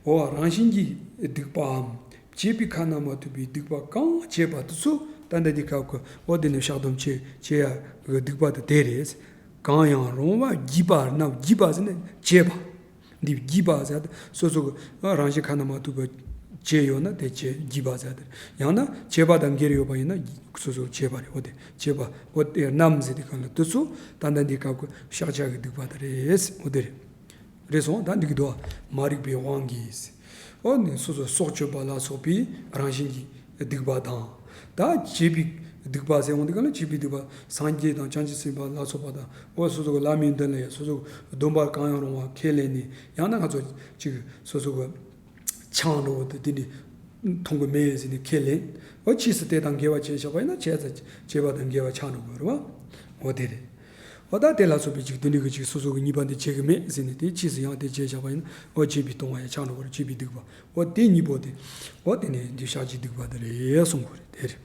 འོ་རང་བཞིན་གྱིས་སྡིག་པའམ་བྱས་པའི་ཁ་ན་མ་ཐོ་བའི་སྡིག་པ་གང་བྱས་པ་དེ་ཚོ་ད་ལྟ་འདི་སྐབས་ཀྱི་འོ་དེ་ནི་བཤགས་སྡོམ་བྱེད་བྱེད་ཡ་གི་སྡིག་པ་དེ་དེ་རེད། གང་ཡང་རུང་བ་བགྱིས་པ་རྣམས། བགྱིས་པ་ཟེར་ན་བྱས་པ། འདི་བགྱིས་པ་ཟེར་ཏེ་སོ་སོ་གི་རང་བཞིན་ཁ་ན་མ་ཐོ་བ་བྱས་ཡོད་ན་དེ་བྱས་བགྱིས་པ་ཟེར་ཏེ། ཡང་ན་བྱས་པ་དང་འགལ་ཡོད་པ་ཡིན་ན་སོ་སོ་བྱས་པ་རེད། འོ་དེ་བྱས་པ་འོ་དེ་རྣམས་ཟེར་དུས་གང་ལ་དེ་ཚོ་ད་ལྟ་འདི་སྐབས་ཀྱི་ཤཱཀྱ་གི་སྡིག་པ་དེ་རེད། འོ་དེ་རེད། རེད་སོང་ད་འགྲིག་གི་འདུག་མ་རིག་པའི་དབང་གིས། འོ་ནི་སོ་སོ་སྲོག་གཅོད་པ་ལ་སོགས་པའི་རང་བཞིན་གྱི་སྡིག་པ་དང་། ད་བྱས་པའི་སྡིག་པ་ཟེར་འོང་དུས་གང་ལ་བྱས་པའི་སྡིག་པ་སངས་རྒྱས་དང་བྱང་ཆུབ་སེམས་དཔའ་ལ་སོགས་པ་དང་། འོ་སོ་སོ་གི་བླ་མའི་མདུན་ལ་ཡང་སོ་སོ་གི་སྡོམ་པ་གང་ཡང་རུང་བ་ཁས་ལེན་ནས། ཡང་ན་ང་ཚོ་ཅིག་སོ་སོ་གི་ཆང་འགྲོ་བ་དེ་དེ་འདྲ་འཐུང་གི་མེད་ཟེར་ནས་ཁས་ལེན། འོ་ཕྱིས་སུ་དེ་དང་འགལ་བ་བྱས་བཞག་པ་ཡིན་ན་བྱས་ཙང་བྱས་པ་དང་འགལ་བ་ཆགས་འགྲོ་གི་རེད་བ། འོ་དེ་རེད། འོ་ད་དེ་ལ་སོགས་པའི་ཅིག་དེ་འདྲ་གི་ཅིག་སོ་སོ་གི་ཉེས་པ་འདི་བྱེད་གི་མེད་ཟེར་ནས་དེ་ཕྱིས་སུ་ཡང་དེ་བྱས་བཞག་པ་ཡིན་ན། འོ་བྱས་པའི་ལྟུང་བ་ཡང་ཆགས་འགྲོ་གི་རེད། བྱས་པའི་སྡིག་པ། འོ་དེ་གཉིས་པོ་དེ། འོ་དེ་ནས་འདི་ཤཱཀྱའི་སྡིག་པ་དེ་རེད་གསུང་གི་རེད། དེ་རེད།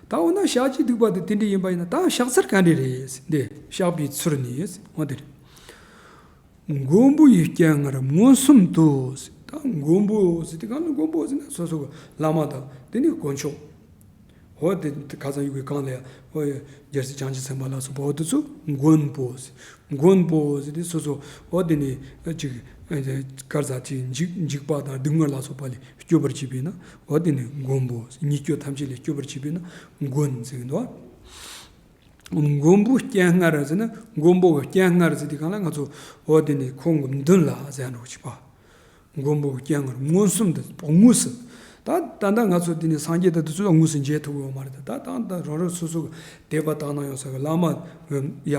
ད་འོ་ན་ཤཱཀྱའི་སྡིག་པ་དེ་དེ་འདྲ་ཡིན་པ་ཡིན་ན་ད་བཤགས་ཚུལ་ག་འདྲ་རེད། འདི་བཤགས་པའི་ཚུལ་ནི། འོ་དེ་རེད། མགོན་པོ་ཡི་སྤྱན་སྔར་མངོན་སུམ་དུ། ད་མགོན་པོ་ཟེར་དུས་གང་ལ་མགོན་པོ་ཟེར་ན་སོ་སོ་གི་བླ་མ་དང་དེ་ནས་དཀོན་མཆོག་འོ་དེ་ཁ་སང་ཡུལ་གྱི་གང་ལ་ཡང་འོ་རྒྱལ་སྲས་བྱང་ཆུབ་སེམས་དཔའ་ལ་སོགས་པ་འོ་དེ་ཚོ་མགོན་པོ་ཟེར། མགོན་པོ་ཟེར་དུས་སོ་སོ་འོ་དེ་ནས་ཅིག་གར་ཟ་ཅིག་འཇིགས་འཇིགས་པ་དང་སྡུག་བསྔལ་ལ་སོགས་པ་ལས་སྐྱོབ་པར་བྱེད་པས་ན་འོ་དེ་ནས་མགོན་པོ་ཟེར། ཉེས་སྤྱོད་ཐམས་ཅད་ལས་སྐྱོབ་པར་བྱེད་པས་ན་མགོན་ཟེར་གི་འདུག་མགོན་པོ་སྤྱན་སྔར་ཟེར་ན་མགོན་པོ་གི་སྤྱན་སྔར་ཟེར་དུས་གང་ལ་ང་ཚོ་འོ་དེ་ནས་ཁོང་གི་མདུན་ལ་ཟེར་འགྲོ་གི་ཅིག་པ། མགོན་པོ་གི་སྤྱན་སྔར་མངོན་སུམ་དུ་དངོས་སུ། ད་ད་ལྟ་ང་ཚོ་དེ་ནས་སངས་རྒྱས་དང་དེ་ཚོ་ལ་དངོས་སུ་མཇལ་ཐུབ་ཡོད་མ་རེད། ད་ད་ད་རང་རང་སོ་སོ་གི་དད་པ་དག་སྣང་ཡོད་ས་གི་བླ་མ་ཡ་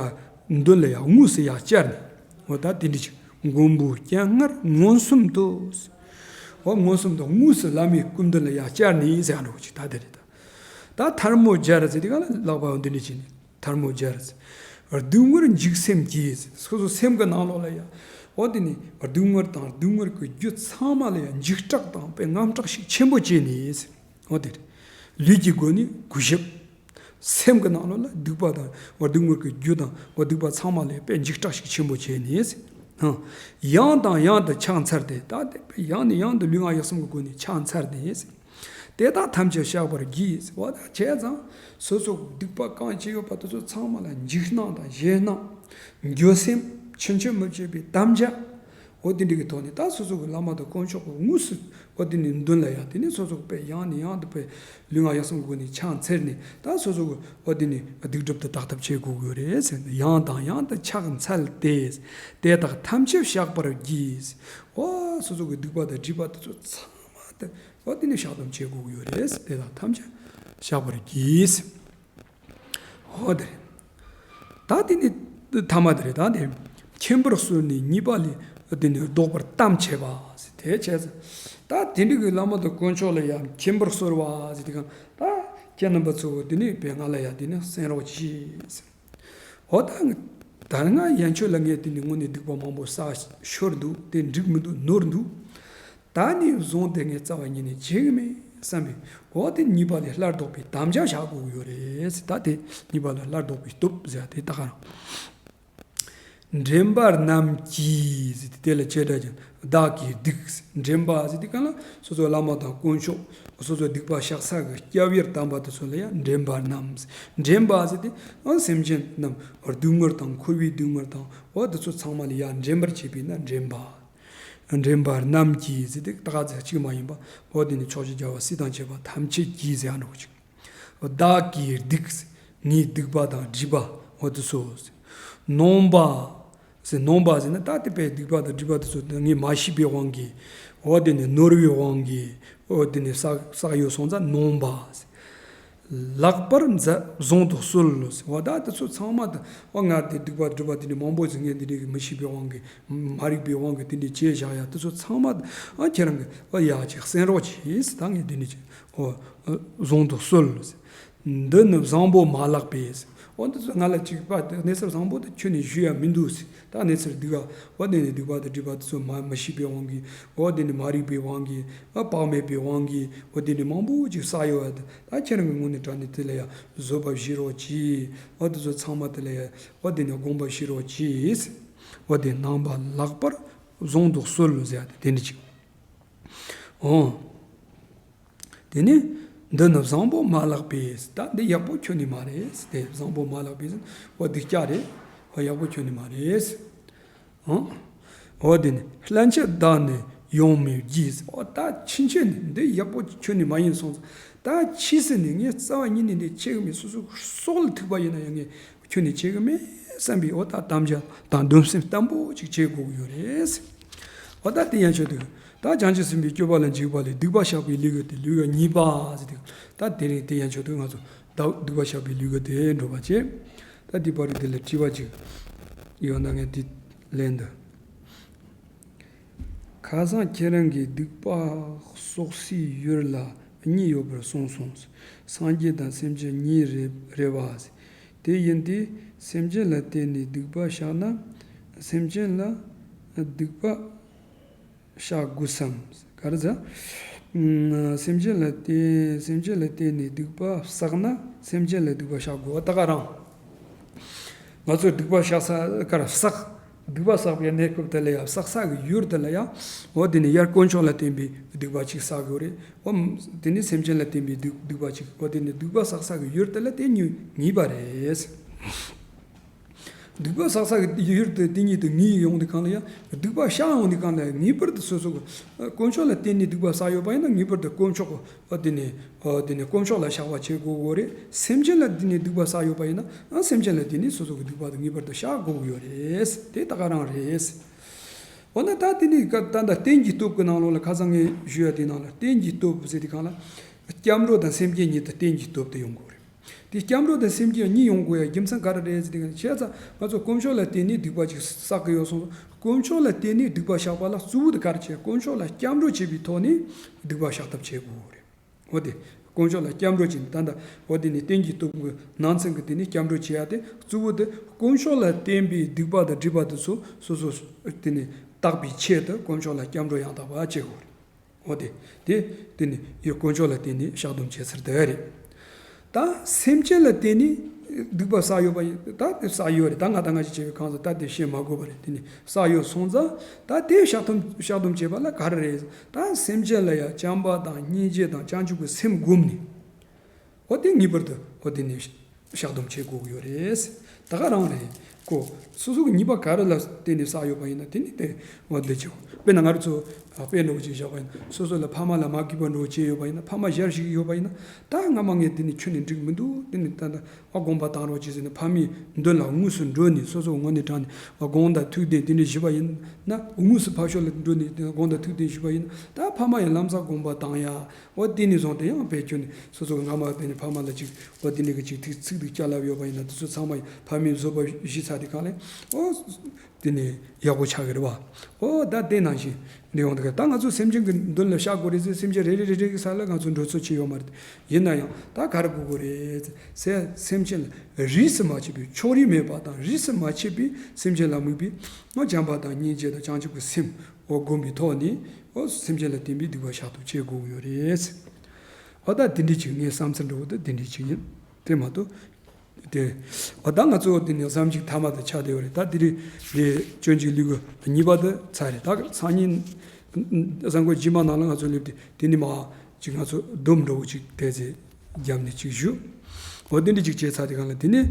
མདུན་ལ་ཡ་དངོས་སུ་ཡ་བཅར་ནས། འོ་ད་དེ་འདྲ་ཅིག་མགོན་པོ་སྤྱན་སྔར་མངོན་སུམ་དུ། འོ་མངོན་སུམ་དུ་དངོས་སུ་བླ་མའི་སྐུ་མདུན་ལ་ཡ་བཅར་ནས་ཟེར་འགྲོ་གི་ཅིག་ད་དེ་རེད་ད། ད་ཐལ་མོ་སྦྱར་ཟེར་དུས་གང་ལ་ལག་པ་འོ་འདི་འདྲ་བྱས་ནས་ཐལ་མོ་སྦྱར་ཟེར། སྡུག་བསྔལ་འཇིགས་སེམས་ཀྱིས། སོ་སོ་སེམས་ཀྱི་ནང་ལོགས་ལ་ཡང་འོ་དེ་ནི་སྡུག་བསྔལ་དང་སྡུག་བསྔལ་གྱི་རྒྱུ་ཚང་མ་ལ་ཡང་འཇིགས་སྐྲག་དང་དཔེ་དངངས་སྐྲག་ཞིག་ཆེན་པོ་སྐྱེས་ནས། འོ་དེ་རེད། ལུས་ཀྱི་སྒོ་ནས་གུས་ཞབས། སེམས་ཀྱི་ནང་ལོགས་ལ་སྡིག་པ་དང་འོ་སྡུག་བསྔལ་གྱི་རྒྱུ་དང་འོ་སྡིག་པ་ཚང་མ་ལ་དཔེ་འཇིགས་སྐྲག་ཞིག་ཆེན་པོ་བྱས་ནས། ཡང་དང་ཡང་དུ་ཕྱག་འཚལ་ཏེ། ད་དེ་ཡང་ནས་ཡང་དུ་ལུས་ངག་ཡིད་གསུམ་གྱི་སྒོ་ནས་ཕྱག་འཚལ་ཏེ། དེ་དག་ཐམས་ཅད་བཤགས་པར་བགྱི། འོ་ད་བྱས་ཙང་སོ་སོ་སྡིག་པ་གང་བྱས་ཡོད་པ་དེ་ཚོ་ཚང་མ་ལ་འཇིགས་སྣང་དང་ཞེད་སྣང་། འགྱོད་སེམས་ཆུང་ཆུང་མི་བྱེད་པའི་དམ་བཅའ། འོ་དེ་འདྲ་གི་ཐོག་ནས་ད་སོ་སོ་གི་བླ་མ་དང་དཀོན་མཆོག་གི་དངོས་སུ་འོ་དེ་ནས་མདུན་ལ་ཡ་དེ་ནས་སོ་སོ་གི་དཔེ་ཡང་ནས་ཡང་དུ་དཔེ་ལུས་ངག་ཡིད་གསུམ་གི་སྒོ་ནས་ཕྱག་འཚལ་ནས་ད་སོ་སོ་གི་འོ་དེ་ནས་སྡིག་སྒྲིབ་དེ་དག་ཐབས་བྱེད་དགོས་ཀྱི་ཡོད་རེད་ཟེར་ནས། ཡང་དང་ཡང་དུ་ཕྱག་འཚལ་ཏེ། དེ་དག་ཐམས་ཅད་བཤགས་པར་བགྱི། འོ་སོ་སོ་གི་སྡིག་པ་དང་སྒྲིབ་པ་དེ་ཚོ་ཚང་མ་དེ་འོ་དེ་ནས་བཤགས་སྡོམ་བྱེད་དགོས་ཀྱི་ཡོད་རེད། དེ་དག་ཐམས་ཅད་བཤགས་པར་བགྱི། འོ་དེ་རེད། ད་དེ་ནས་ཐ་མ་དེ་རེད། ད་དེ་མཁྱེན་པར་གསོལ་ནས་ཉེས་པ་ལས་དེ་ནས་ལྡོག་པར་དམ་བཅས་པ་ཟེར། དེ་བྱས་ཙང་ད་དེ་འདྲ་གི་བླ་མ་དང་དཀོན་མཆོག་ལ་ཡང་མཁྱེན་པར་གསོལ་བ་ཟེར་དུས་གང་ད་ཁྱེད་རྣམ་པ་ཚོ་དེ་ནས་དཔེ་ང་ལ་ཡང་དེ་ནས་གསན་རོགས་གྱིས་ཟེར། འོ་ད་ད་ང་ཡན་ཆོད་ལ་ངས་དེ་ནི་དངོས་གནས་སྡིག་པ་མང་པོ་བསགས་ཤོར་འདུག་དེ་འགྲིག་མི་འདུག་ནོར་འདུག་ད་ནས་བཟུང་དེ་ངས་རྩ་བ་ཉིད་ནས་བྱེད་གི་མེད་བསམ་པའི་འོ་དེ་ཉེས་པ་ལས་སླར་ལྡོག་པའི་དམ་བཅའ་བཞག་དགོས་ཀྱི་ཡོད་རེད་ཟེར། ད་དེ་ཉེས་པ་ལས་སླར་ལྡོག་པའི་སྟོབས་ཟེར་དེ་ད་ག་རང་། འདྲེན་པ་རྣམས་ཀྱིས་ཟེར་དེ་དེ་ལ་བྱེ་བྲག་ཀྱང་བདག་གིས་སྡིག་འདྲེན་པ་ཟེར་དེ་གང་ལ་སོ་སོའི་བླ་མ་དང་དཀོན་མཆོག་སོ་སོའི་སྡིག་པ་བཤགས་ས་གི་སྐྱབས་ཡུལ་དམ་པ་དེ་ཚོ་ལ་ཡང་འདྲེན་པ་རྣམས། འདྲེན་པ་ཟེར་དེ་ཨ་སེམས་ཅན་རྣམས་སྡུག་བསྔལ་དང་འཁོར་བའི་སྡུག་བསྔལ་དང་འོ་དེ་ཚོ་ཚང་མ་ལ་ཡང་འདྲེན་པར་བྱེད་པས་ན་འདྲེན་པ། འདྲེན་པ་རྣམས་ཀྱིས་ཟེར་དེ་ད་ག་ཚོད་གཅིག་མ་ཡིན་པ་འོ་དེ་ནི་ཕྱོགས་བཅུའི་རྒྱལ་བ་སྲས་དང་བཅས་པ་ཐམས་ཅད་ཀྱིས་ཟེར་ཡང་འགྲོ་གི་ཅིག་བདག་གིས་སྡིག་ངའི་སྡིག་པ་དང་སྒྲིབ་པ་འོ་དེ་ཚོ་ནོངས་པ་ཟེར། ནོངས་པ་ཟེར་ན་ད་དེ་དཔེ་སྡིག་པ་དང་སྒྲིབ་པ་དེ་ཚོ་ངས་མ་ཤེས་པའི་དབང་གིས་འོ་དེ་ནི་ནོར་བའི་དབང་གིས་འོ་དེ་ནི་བསགས་བསགས་ཡོད་སོང་ཙང་ནོངས་པ་ཟེར། ལེགས་པར་མཛད་བཟང་དུ་གསོལ་ལོ་ཟེར། འོ་ད་དེ་ཚོ་ཚང་མ་ད་འོ་ང་དེ་སྡིག་པ་སྒྲིབ་པ་དེ་འདྲ་མང་པོ་ཟིག་ངས་འདི་འདྲའི་གི་མི་ཤེས་པའི་དབང་གིས་མ་རིག་པའི་དབང་གིས་དེ་འདྲའི་བྱས་བཞག་ཡ་དེ་ཚོ་ཚང་མ་ད་འོ་ཁྱེད་རང་གིས་འོ་ཡ་ཅིག་གསན་རོགས་གྱིས་ཟེར། ད་ངས་འདི་འདྲ་ཅིག་འོ་བཟང་དུ་གསོལ་ལོ་ཟེར། འདི་ནི་བཟང་པོ་མ་ལགས་པས། འོ་འདི་ཚོ་ང་ལ་ཅིག་པ་གནས་ཚུལ་བཟང་པོ་དེ་ཁྱོན་ནས་ཞུ་ཡ་མི་འདུག་ཟེར། ད་གནས་ཚུལ་སྡིག་པ་འོ་དེ་ནས་སྡིག་པ་དང་སྒྲིབ་པ་དེ་ཚོ་མ་མི་ཤེས་པའི་དབང་གིས་འོ་དེ་ནས་མ་རིག་པའི་དབང་གིས་འོ་བག་མེད་པའི་དབང་གིས་འོ་དེ་ནས་མང་པོ་ཅིག་བསགས་ཡོད་པ་དེ་ད་ཁྱེད་རང་གི་ངོས་ནས་དྲང་ནས་དེ་ལ་ཡ་བཟོད་པ་བཞེས་རོགས་གྱིས། འོ་དེ་ཚོ་ཚང་མ་དེ་ལ་ཡ་འོ་དེ་ནས་དགོངས་པ་བཞེས་རོགས་གྱིས། འོ་དེ་རྣམ་པ་ལེགས་པར་བཟང་དུ་གསོལ་ལོ་ཟེར་ཡ་དེ་དེ་འདྲ་ཅིག་འོ། དེ་ནས་འདི་ནི་བཟང་པོ་མ་ལགས་པས། ད་འདི་ཡག་པོ་ཁྱོན་ནས་མ་རེད། དེ་བཟང་པོ་མ་ལགས་པས། འོ་སྡིག་ཅག་རེད། འོ་ཡག་པོ་ཁྱོན་ནས་མ་རེད། འོ། འོ་དེ་ནས་སླན་ཆད་བདག་ནི་ཡོང་མི་བགྱིད། འོ་ད་ཕྱིན་ཆད་ནས་འདི་ཡག་པོ་ཁྱོན་ནས་མ་ཡིན་སོང་ཙང་། ད་ཕྱིས་སུ་ནས་ངས་རྩ་བ་ཉིད་ནས་འདི་བྱེད་གི་མེད། སོ་སོ་སྲོག་ལ་ཐུག་པ་ཡིན་ན་ཡང་ངས་ཁྱོན་ནས་བྱེད་གི་མེད་བསམ་པའི་འོ་ད་དམ་བཅའ་དང་འདུན་སེམས་བརྟན་པོ་ཅིག་བྱེད་དགོས་ཀྱི་ཡོད་རེད། འོ་ད་དེ་ཡན་ཆོད་དུ་ད་བྱང་ཆུབ་སེམས་དཔའི་སྤྱོད་པ་ལ་འཇུག་པ་ལས་སྡིག་པ་བཤགས་པའི་ལུས་ཀྱི་དེ་ལུས་ཀྱི་གཉིས་པ་ཟེར་དུས། ད་དེ་རིང་དེ་ཡན་ཆོད་དུ་ང་ཚོ་ད་སྡིག་པ་བཤགས་པའི་ལུས་ཀྱི་དེ་འགྲོ་བ་བྱེད། ད་དེ་བར་དུ་དེ་ལ་དྲི་བ་ཅིག་ཡོད་ན་ངས་དེ་ལན་དུ། ཁ་སང་ཁྱེད་རང་གིས་སྡིག་པ་བཤགས་སའི་ཡུལ་ལ་གཉིས་ཡོད་པར་གསུངས་སོང་། སངས་རྒྱས་དང་སེམས་ཅན་གཉིས་རེད་རེད་བ། དེ་ཡིན་དུས་སེམས་ཅན་ལ་བརྟེན་ནས་སྡིག་པ་བཤགས་ན་སེམས་ཅན་ལ་སྡིག་པ་བཤགས་དགོས་སམ། ག་རེ་ཟེར། ཨ། སེམས་ཅན་ལ་བརྟེན་སེམས་ཅན་ལ་བརྟེན་ནས་སྡིག་པ་བསགས་ན་སེམས་ཅན་ལ་སྡིག་པ་བཤགས་དགོས་པ་ད་ག་རང་། ང་ཚོས་སྡིག་པ་བཤགས་ས་ག་རེ་བསགས། སྡིག་པ་བསགས་པའི་གནས་སྐབས་དེ་ལ་ཡང་བསགས་ས་གི་ཡུལ་དེ་ལ་ཡང་། འོ་དེ་ནི་ཡར་དཀོན་མཆོག་ལ་བརྟེན་པའི་སྡིག་པ་ཅིག་བསགས་དགོས་རེད། འོ་དེ་ནི་སེམས་ཅན་ལ་བརྟེན་པའི་སྡིག་སྡིག་པ་ཅིག་འོ་དེ་ནི་སྡིག་པ་བསགས་ས་གི་ཡུལ་དེ་ལ་དེ་གཉིས་ངེས་པ་རེད། སྡིག་པ་བསགས་ས་གི་ཡུལ་དེ་དེ་གཉིས་དེ་ངེས་ཡོང་དུས་གང་ལ་ཡང་། སྡིག་པ་བཤགས་ཡོང་དུས་གང་ལ་ཡང་ངེས་པར་དུ་སོ་སོ་གི་དཀོན་མཆོག་ལ་བརྟེན་ནས་སྡིག་པ་བསགས་ཡོད་པ་ཡིན་ན་ངེས་པར་དུ་དཀོན་མཆོག་གི་འོ་དེ་ནས་འོ་དེ་ནས་དཀོན་མཆོག་ལ་བཤགས་པ་བྱེད་དགོས་ཀྱི་རེད། སེམས་ཅན་ལ་བརྟེན་ནས་སྡིག་པ་བསགས་ཡོད་པ་ཡིན་ན་ཨ་སེམས་ཅན་ལ་བརྟེན་ནས་སོ་སོ་གི་སྡིག་པ་དེ་ངེས་པར་དུ་བཤགས་དགོས་ཀྱི་ཡོད་རེད། དེ་ད་ག་རང་རེད། འོ་ན་ད་དེ་ནས་ད་ལྟ་རྟེན་གྱི་སྟོབས་ཀྱི་ནང་ལོགས་ལ་ཁ་སང་ངས་ཞུས་ཡ་དེའི་ནང་ལ་རྟེན་གྱི་སྟོབས་ཟེར་དུས་གང་ལ། སྐྱབས་འགྲོ་དང་སེམས་བསྐྱེད་གཉིས་དེ་རྟེན་གྱི་སྟོབས་དེ་ཡོང་དགོས་རེད། དེ་སྐྱབས་འགྲོ་དང་སེམས་བསྐྱེད་གཉིས་ཡོང་དགོས་ཡ་རྒྱུ་མཚན་ག་རེ་རེད་ཟེར་དུས་གང་ལ། བྱས་ཙང་ང་ཚོ་དཀོན་མཆོག་ལ་བརྟེན་ནས་སྡིག་པ་ཅིག་བསགས་ཀྱི་ཡོད་སོང་། དཀོན་མཆོག་ལ་བརྟེན་ནས་སྡིག་པ་བཤགས་པ་ལ་གཙོ་བོ་དེ་ག་རེ་བྱས། དཀོན་མཆོག་ལ་སྐྱབས་འགྲོ་བྱེད་པའི་ཐོག་ནས་སྡིག་པ་བཤགས་ཐབས་བྱེད་དགོས་རེད། འོ་དེ་དཀོན་མཆོག་ལ་སྐྱབས་འགྲོ་བྱེད་ནས་ད་ལྟ་འོ་དེ་ནས་རྟེན་གྱི་སྟོབས་ཀྱི་ནང་ཚན་གྱི་དེ་ནས་སྐྱབས་འགྲོ་བྱེད་ཡ་དེ་གཙོ་བོ་དེ་དཀོན་མཆོག་ལ་བརྟེན་པའི་སྡིག་པ་དང་སྒྲིབ་པ་དེ་ཚོ་སོ་སོ་དེ་ནས་དག་པའི་ཆེད་དུ་དཀོན་མཆོག་ལ་སྐྱབས་འགྲོ་ཡང་དག་པ་བྱེད་དགོས་རེད། འོ་དེ། དེ། དེ་ནི་ཡུལ་དཀོན་མཆོག་ལ་བརྟེན་ནས་བཤགས་སྡོམ་བྱེད་ཚུལ་དེ་རེད། ད་སེམས་ཅན་ལ་བརྟེན་ནས་སྡིག་པ་བསགས་ཡོད་པ་ཡིན་ད་དེ་བསགས་ཡོད་རེད། ད་ང་དང་ང་ཞིག་བྱས་པའི་གང་ཟག་ད་དེ་བཤད་མ་དགོས་པ་རེད། དེ་ནི་བསགས་ཡོད་སོང་ཙང་ད་དེ་བཤགས་སྡོམ་བཤགས་སྡོམ་བྱེད་པ་ལ་ག་རེ་རེད། ད་སེམས་ཅན་ལ་ཡང་བྱམས་པ་དང་སྙིང་རྗེ་དང་བྱང་ཆུབ་ཀྱི་སེམས་བསྒོམས་ནས། འོ་དེ་ངེས་པར་དུ་འོ་དེ་ནས་བཤགས་སྡོམ་བྱེད་དགོས་ཀྱི་ཡོད་རེད། ད་ག་རང་རེད་ཀོ། སོ་སོ་གི་ཉེས་པ་ག་རེ་ལ་བརྟེན་ནས་བསགས་ཡོད་པ་ཡིན་ན་དེ་ནི་དེ་འོ་འདི་བྱེད་དགོས། དཔེར་ན་ང་རང་ཚོ་དཔེ་འདྲ་བོ་ཅིག་བཞག་པ་ཡིན་ན་སོ་སོ་ལ་ཕ་མ་ལ་མ་གུས་པ་འདྲ་བོ་བྱས་ཡོད་པ་ཡིན་ན་ཕ་མ་ཞལ་བཞེས་ཀྱི་ཡོད་པ་ཡིན་ན་ད་སྔ་མ་ངས་དེ་ནི་ཁྱོན་ནས་འགྲིག་མི་འདུག་དེ་ནི་ད་ལྟ་ཨ་དགོངས་པ་བཏང་རོགས་གྱིས་ཟེར་ནས་ཕ་མའི་མདུན་ལ་དངོས་སུ་འགྲོ་ནས་སོ་སོ་ངོ་ནས་དྲངས་ནས་དགོངས་དག་ཐུགས་བདེན་དེ་འདྲ་ཞུས་པ་ཡིན་ན་དངོས་སུ་ཕ་ཤོག་ལ་འགྲོ་ནས་དགོངས་དག་ཐུགས་བདེན་ཞུས་པ་ཡིན་ན་ད་ཕ་མ་ཡི་ལམ་སང་དགོངས་པ་བཏང་ཡ། འོ་དེ་ནས་བཟུང་སྟེ་ཡང་བེད་སྤྱོད་ནས་སོ་སོ་གི་སྔ་མ་དེ་ནས་ཕ་མ་ལ་ཅིག་འོ་དེ་ནས་གི་ཅིག་ཐུགས་ཚིག་འདི་བསྐྱར་ལབ་ཡོད་པ་ཡིན་ན་དེ་ཚོ་ཚང་མ་ཕ་མས་བཟོད་པ་བཞེས་ཚར་དུས་གང་ལས་འོ་དེ་ནས་ཡག་པོ་ཆགས་ཀྱི་རེད་བ། འོ་ད་དེ་ནང་བཞིན་འདི་ཡོང་དུས་ད་ང་ཚོ་སེམས་ཅན་གྱི་མདུན་ལ་བཤགས་དགོས་རེད་ཟེར་སེམས་ཅན་རེ་རེ་རེ་རེ་གི་ས་ལ་ང་ཚོ་འགྲོ་ཚོད་ཅི་ཡོད་མ་རེད། ཡིན་ན་ཡང་ད་ག་རེ་དགོས་དགོས་རེད་ཟེར་སེམས་ཅན་ལ་རིས་སུ་མ་ཆད་པའི་ཕྱོགས་རིས་མེད་པ་དང་རིས་སུ་མ་ཆད་པའི་སེམས་ཅན་ལ་དམིགས་པའི་ང་བྱམས་པ་དང་སྙིང་རྗེ་དང་བྱང་ཆུབ་ཀྱི་སེམས། འོ་བསྒོམ་པའི་ཐོག་ནས་འོ་སེམས་ཅན་ལ་བརྟེན་པའི་སྡིག་པ་བཤགས་ཐབས་བྱེད་དགོས་ཀྱི་ཡོད་རེད། འོ་ད་དེ་འདྲ་ཅིག་ངའི་བསམ་ཚུལ་འདྲ་བོ་དེ་དེ་འདྲ་ཅིག་ཡིན། དེ་མ་གཏོགས། དེ། འོ་ད་ང་ཚོ་དེ་ནས་བསམ་གཞིག་མཐའ་མ་དེ་ཆགས་བསྡད་ཡོད་རེད། ད་དེ་རིང་དེ་སྤྱོད་འཇུག་ལུས་ཀྱི་གཉིས་པ་དེ་ཚར་རེད། ད་སང་ཉིན་གཟའ་འཁོར་རྗེས་མ་ནང་ལ་ང་ཚོ་སླེབས་ཏེ་དེ་ནས་མ་ཅིག་ང་ཚོ་སྡོམ་འདྲ་བོ་ཅིག་དེ་ཚེ། རྒྱབ་ནས་ཅིག་ཞུ། འོ་དེ་འདྲ་ཅིག་བྱས་ཚར་དེ་གང་ལ་དེ་ནས་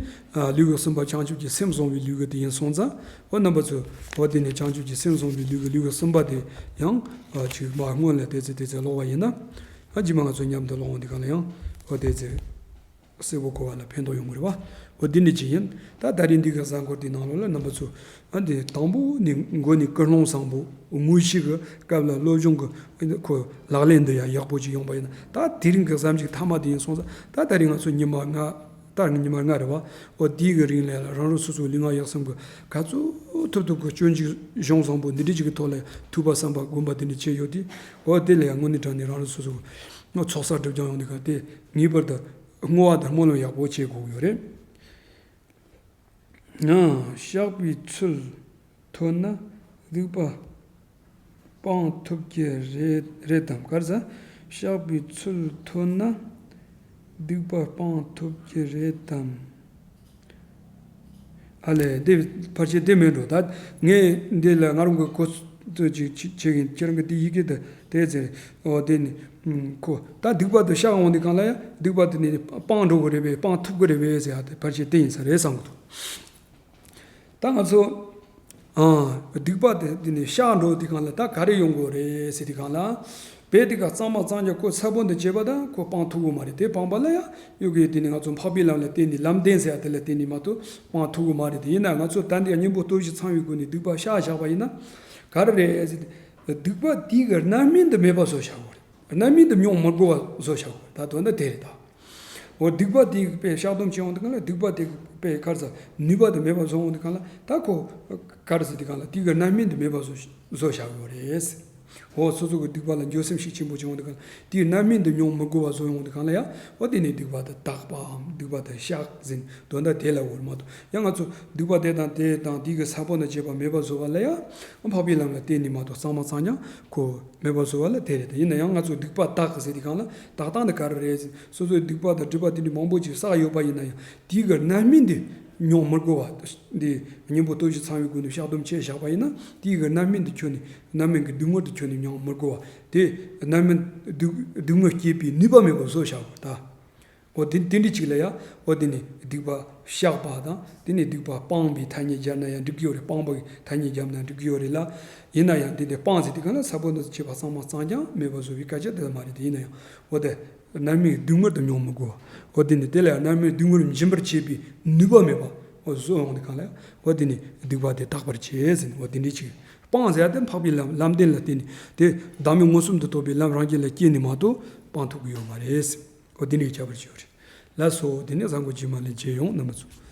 ལུས་ཀྱི་གསུམ་པ་བྱང་ཆུབ་ཀྱི་སེམས་བཟུང་བའི་ལུས་ཀྱི་དེ་ཡིན་སོང་ཙང་འོ་རྣམ་པ་ཚོ་འོ་དེ་ནས་བྱང་ཆུབ་ཀྱི་སེམས་བཟུང་བའི་ལུས་ཀྱི་ལུས་ཀྱི་གསུམ་པ་དེ་ཡང་ཅིག་མ་སྔོན་ལ་དེ་ཚེ་དེ་ཚེ་ཀློག་པ་ཡིན་ན་རྗེས་མ་ང་ཚོ་མཉམ་དུ་ཀློག་འོང་དེ་གང་ལ་ཡང་འོ་དེ་ཚེ་ གསལ་པོ་གོ་བ་ལ་ཕན་ཐོགས་ཡོང་གི་རེད་བ། འོ་འདི་འདྲ་ཅིག་ཡིན། ད་ད་རིང་འདི་གི་གཟའ་འཁོར་དེའི་ནང་ལོགས་ལ་རྣམ་པ་ཚོ། ཨ་འདི་དང་པོ་ནས་འགོ་ནས་ཀུན་སློང་བཟང་པོ་དངོས་གཞི་གི་སྐབས་ལ་སློབ་སྦྱོང་གི་ཁོ་ལག་ལེན་འདི་ཡང་ཡག་པོ་ཅིག་ཡོང་པ་ཡིན་ན། ད་དེ་རིང་གི་གཟའ་མཇུག་མཐའ་མ་དེ་ཡིན་སོང་ཙང་། ད་ད་རིང་ང་ཚོ་ཉི་མ་ལྔ། ད་ཉི་མ་ལྔ་རེད་བ། འོ་དེའི་གི་རིང་ལ་རང་རང་སོ་སོའི་ལུས་ངག་ཡིད་གསུམ་གི་ག་ཚོད་ཐུབ་ཐུབ་གི་སྤྱོད་འཇུག་གཞུང་བཟང་པོ་འདི་འདྲ་ཅིག་གི་ཐོག་ལ་ཐུགས་པ་བསམ་པ་སྒོམ་པ་དེ་འདྲ་བྱས་ཡོད་དེ། འོ་དེ་ལ་ཡང་དངོས་གནས་དྲང་གནས་རང་རང་སོ་སོ་གི་ཚོགས་བསགས་སྒྲིབ་སྦྱང་ཡོང་དུས་ག་དེ་ངེས་པར་དུ་བསྔོ་བ་དང་སྨོན་ལམ་ཡག་པོ་བྱེད་དགོས་ཀྱི་ཡོད་རེད། ཡང་བཤགས་པའི་ཚུལ་མཐོ་ན་སྡིག་པ་སྤང་ཐུབ་ཀྱི་རེད་རེད་དམ། ག་རེ་ཟེར། བཤགས་པའི་ཚུལ་མཐོ་ན་སྡིག་པ་སྤང་ཐུབ་ཀྱི་རེད་དམ། ཨ་ལས། འདི་ཕལ་ཆེར་དེ་མིན་འགྲོ། ད་ངས་འདི་ལ་ང་རང་གི་གོ་ཚོད་ཅིག་བྱེད་ཀྱིན། ཁྱེད་རང་གི་དེ་ཡི་གེ་དེ་དེ་ཟེར། འོ་དེ་ནི་ཁོ་ད་སྡིག་པ་དེ་བཤགས་འོང་དུས་གང་ལ་ཡང་སྡིག་པ་དེ་ནི་སྤང་འགྲོ་གི་རེད་པས། སྤང་ཐུབ་ཀྱི་རེད་པས་ཟེར་ཡ་དེ་ཕལ་ཆེར་དེ་ཡིན་ས་རེད་བསམ་གི་འདུག། ད་ང་ཚོ་ཨ་སྡིག་པ་དེ་དེ་ནི་བཤགས་འགྲོ་དུས་གང་ལ་ད་ག་རེ་ཡོང་དགོས་རེད་ཟེར་དུས་གང་ལ། དཔེ་དེ་ག་གཙང་མ་གཙང་རྐྱང་ཁོ་ས་བོན་དུ་བྱས་པ་དང་ཁོ་སྤང་ཐུབ་ཀྱི་མ་རེད། དེ་སྤངས་པ་ལ་ཡང་ཡོད་གི། དེ་ནི་ང་ཚོ་འཕགས་པའི་ལམ་ལ་བརྟེན་ནས་ལམ་བདེན་ཟེར་ཡ་དེ་ལ་བརྟེན་ནས་མ་གཏོགས་སྤང་ཐུབ་ཀྱི་མ་རེད། དེ་ཡིན་ན་ང་ཚོ་ད་འདི་སྙིང་པོ་སྟོབས་བཞི་ཚང་བའི་སྒོ་ནས་སྡིག་པ་བཤགས་བཞག་པ་ཡིན་ན། ག་རེ་རེད་ཟེར་ཏེ། སྡིག་པ་དེའི་གི་རྣམ་སྨིན་དུ་མེད་པ་བཟོ་བཞག་དགོས་རེད། རྣམ་སྨིན་དུ་མྱོང་མི་དགོས་པ་བཟོ་བཞག་དགོས་རེད། ད་དོན་དག་དེ་རེད་ད། འོ་སྡིག་པ་དེ་གི་དཔེ་བཤགས་སྡོམ་བྱེད་འོང་དུས་གང་ལ་སྡིག་པ་དེ་གི་དཔེ་ག་རེ་ཟེར་ནུས་པ་དེ་མེད་པ་བཟོ་འོང་དུས་གང་ལ། ད་ཁོ་ག་རེ་ཟེར་དུས་གང་ལ་དེ་གི་རྣམ་སྨིན་དེ་མེད་པ་བཟོ་བཟོ་བཞག་ཡོད་རེད། འོ་སོ་སོ་གི་སྡིག་པ་ལ་འགྱོད་སེམས་ཤུགས་ཆེན་པོ་བྱེད་འོང་དུས་གང་ལ་དེའི་རྣམ་སྨིན་དེ་མྱོང་མི་དགོས་པ་བཟོ་ཡོང་དུས་གང་ལ་ཡང་། འོ་དེ་ནི་སྡིག་པ་དེ་དག་པའམ་སྡིག་པ་དེ་བཤགས་ཟིན་དོན་དག་དེ་ལ་འོར་མ་གཏོགས། ཡང་ང་ཚོ་སྡིག་པ་དེ་དང་དེ་དང་དེ་གི་ས་བོན་དང་བཅས་པ་མེད་པ་བཟོ་བ་ལ་ཡང་འཕགས་པའི་ལམ་ལ་བརྟེན་ནས་མ་གཏོགས་གཙང་མ་གཙང་རྐྱང་ཁོ་མེད་པ་བཟོ་བ་ལ་དེ་རེད། ཡིན་ན་ཡང་ང་ཚོ་སྡིག་པ་དག་ཟེར་དུས་གང་ལ་དག་སྟངས་དེ་ག་རེ་རེད་ཟེར། སོ་སོའི་སྡིག་པ་དང་སྒྲིབ་པ་དེ་འདྲའི་མང་པོ་ཅིག་བསགས་ཡོད་པ་ཡིན་ན་ཡང་། དེའི་གི་རྣམ་སྨིན་དེ་མྱོང་མི་དགོས་པ། འདི་སྙིང་པོ་སྟོབས་བཞི་ཚང་བའི་སྒོ་ནས་བཤགས་སྡོམ་བྱས་བཞག་པ་ཡིན་ན། དེའི་གི་རྣམ་སྨིན་དེ་ཁྱོན་ནས་རྣམ་སྨིན་གྱི་སྡུག་བསྔལ་དེ་ཁྱོན་ནས་མྱོང་མི་དགོས་པ། དེ་རྣམ་སྨིན་སྡུག་སྡུག་བསྔལ་སྐྱེད་པའི་ནུས་པ་མེད་པ་བཟོ་བཞག་དགོས་ད། འོ་དེ་དེ་འདྲ་ཅིག་ལ་ཡང་། འོ་དེ་ནི་སྡིག་པ་བཤགས་པ་དང་། དེ་ནི་སྡིག་པ་སྤངས་པའི་ཐ་སྙད་སྦྱར་ན་ཡང་འགྲིག་གི་ཡོད་རེད། སྤངས་པའི་ཐ་སྙད་བརྒྱབ་ན་འགྲིག་གི་ཡོད་རེད་ལ། ཡིན་ན་ཡང་དེ་དེ་སྤངས་ཟེར་དུས་གང་ལ་ས་བོན་དང་བཅས་པ་གཙང་མ་གཙང་རྐྱང་མེད་པ་བཟོ་བའི་སྐད་ཆ་དེ་མ་རེད། དེ་ཡིན་ན་ཡང་། འོ་དེ་རྣམ་སྨིན་སྡུག་བསྔལ་དུ་མྱོང་མི་དགོས་པ། འོ་དེ་ནི་དེ་ལ་ཡང་རྣམ་སྨིན་སྡུག་བསྔལ་འབྱིན་པར་བྱེད་པའི་ནུས་པ་མེད་པ། འོ་བཟོ་འོང་དུས་གང་ལ་ཡང་། འོ་དེ་ནི་སྡིག་པ་དེ་དག་པར་བྱེད་ཟེར་ནས། འོ་དེ་འདྲ་ཅིག་སྤངས་ཟེར་ཡ་དེ་འཕགས་པའི་ལམ་ལམ་བདེན་ལ་བརྟེན་ནས་དེ་བདག་མེད་མངོན་སུམ་དུ་རྟོགས་པའི་ལམ་རང་རྒྱུད་ལ་སྐྱེས་ནས་མ་གཏོགས་སྤང་ཐུབ་ཀྱི་ཡོད་མ་རེད། འོ་དེ་འདྲའི་ཁྱད་པར་ཅིག་ཡོད་རེད། ལགས་སོ། དེ་ནས་གཟའ་འཁོར་རྗེས་མ་ལ་མཇལ་ཡོང་། རྣམ་པ་ཚོ།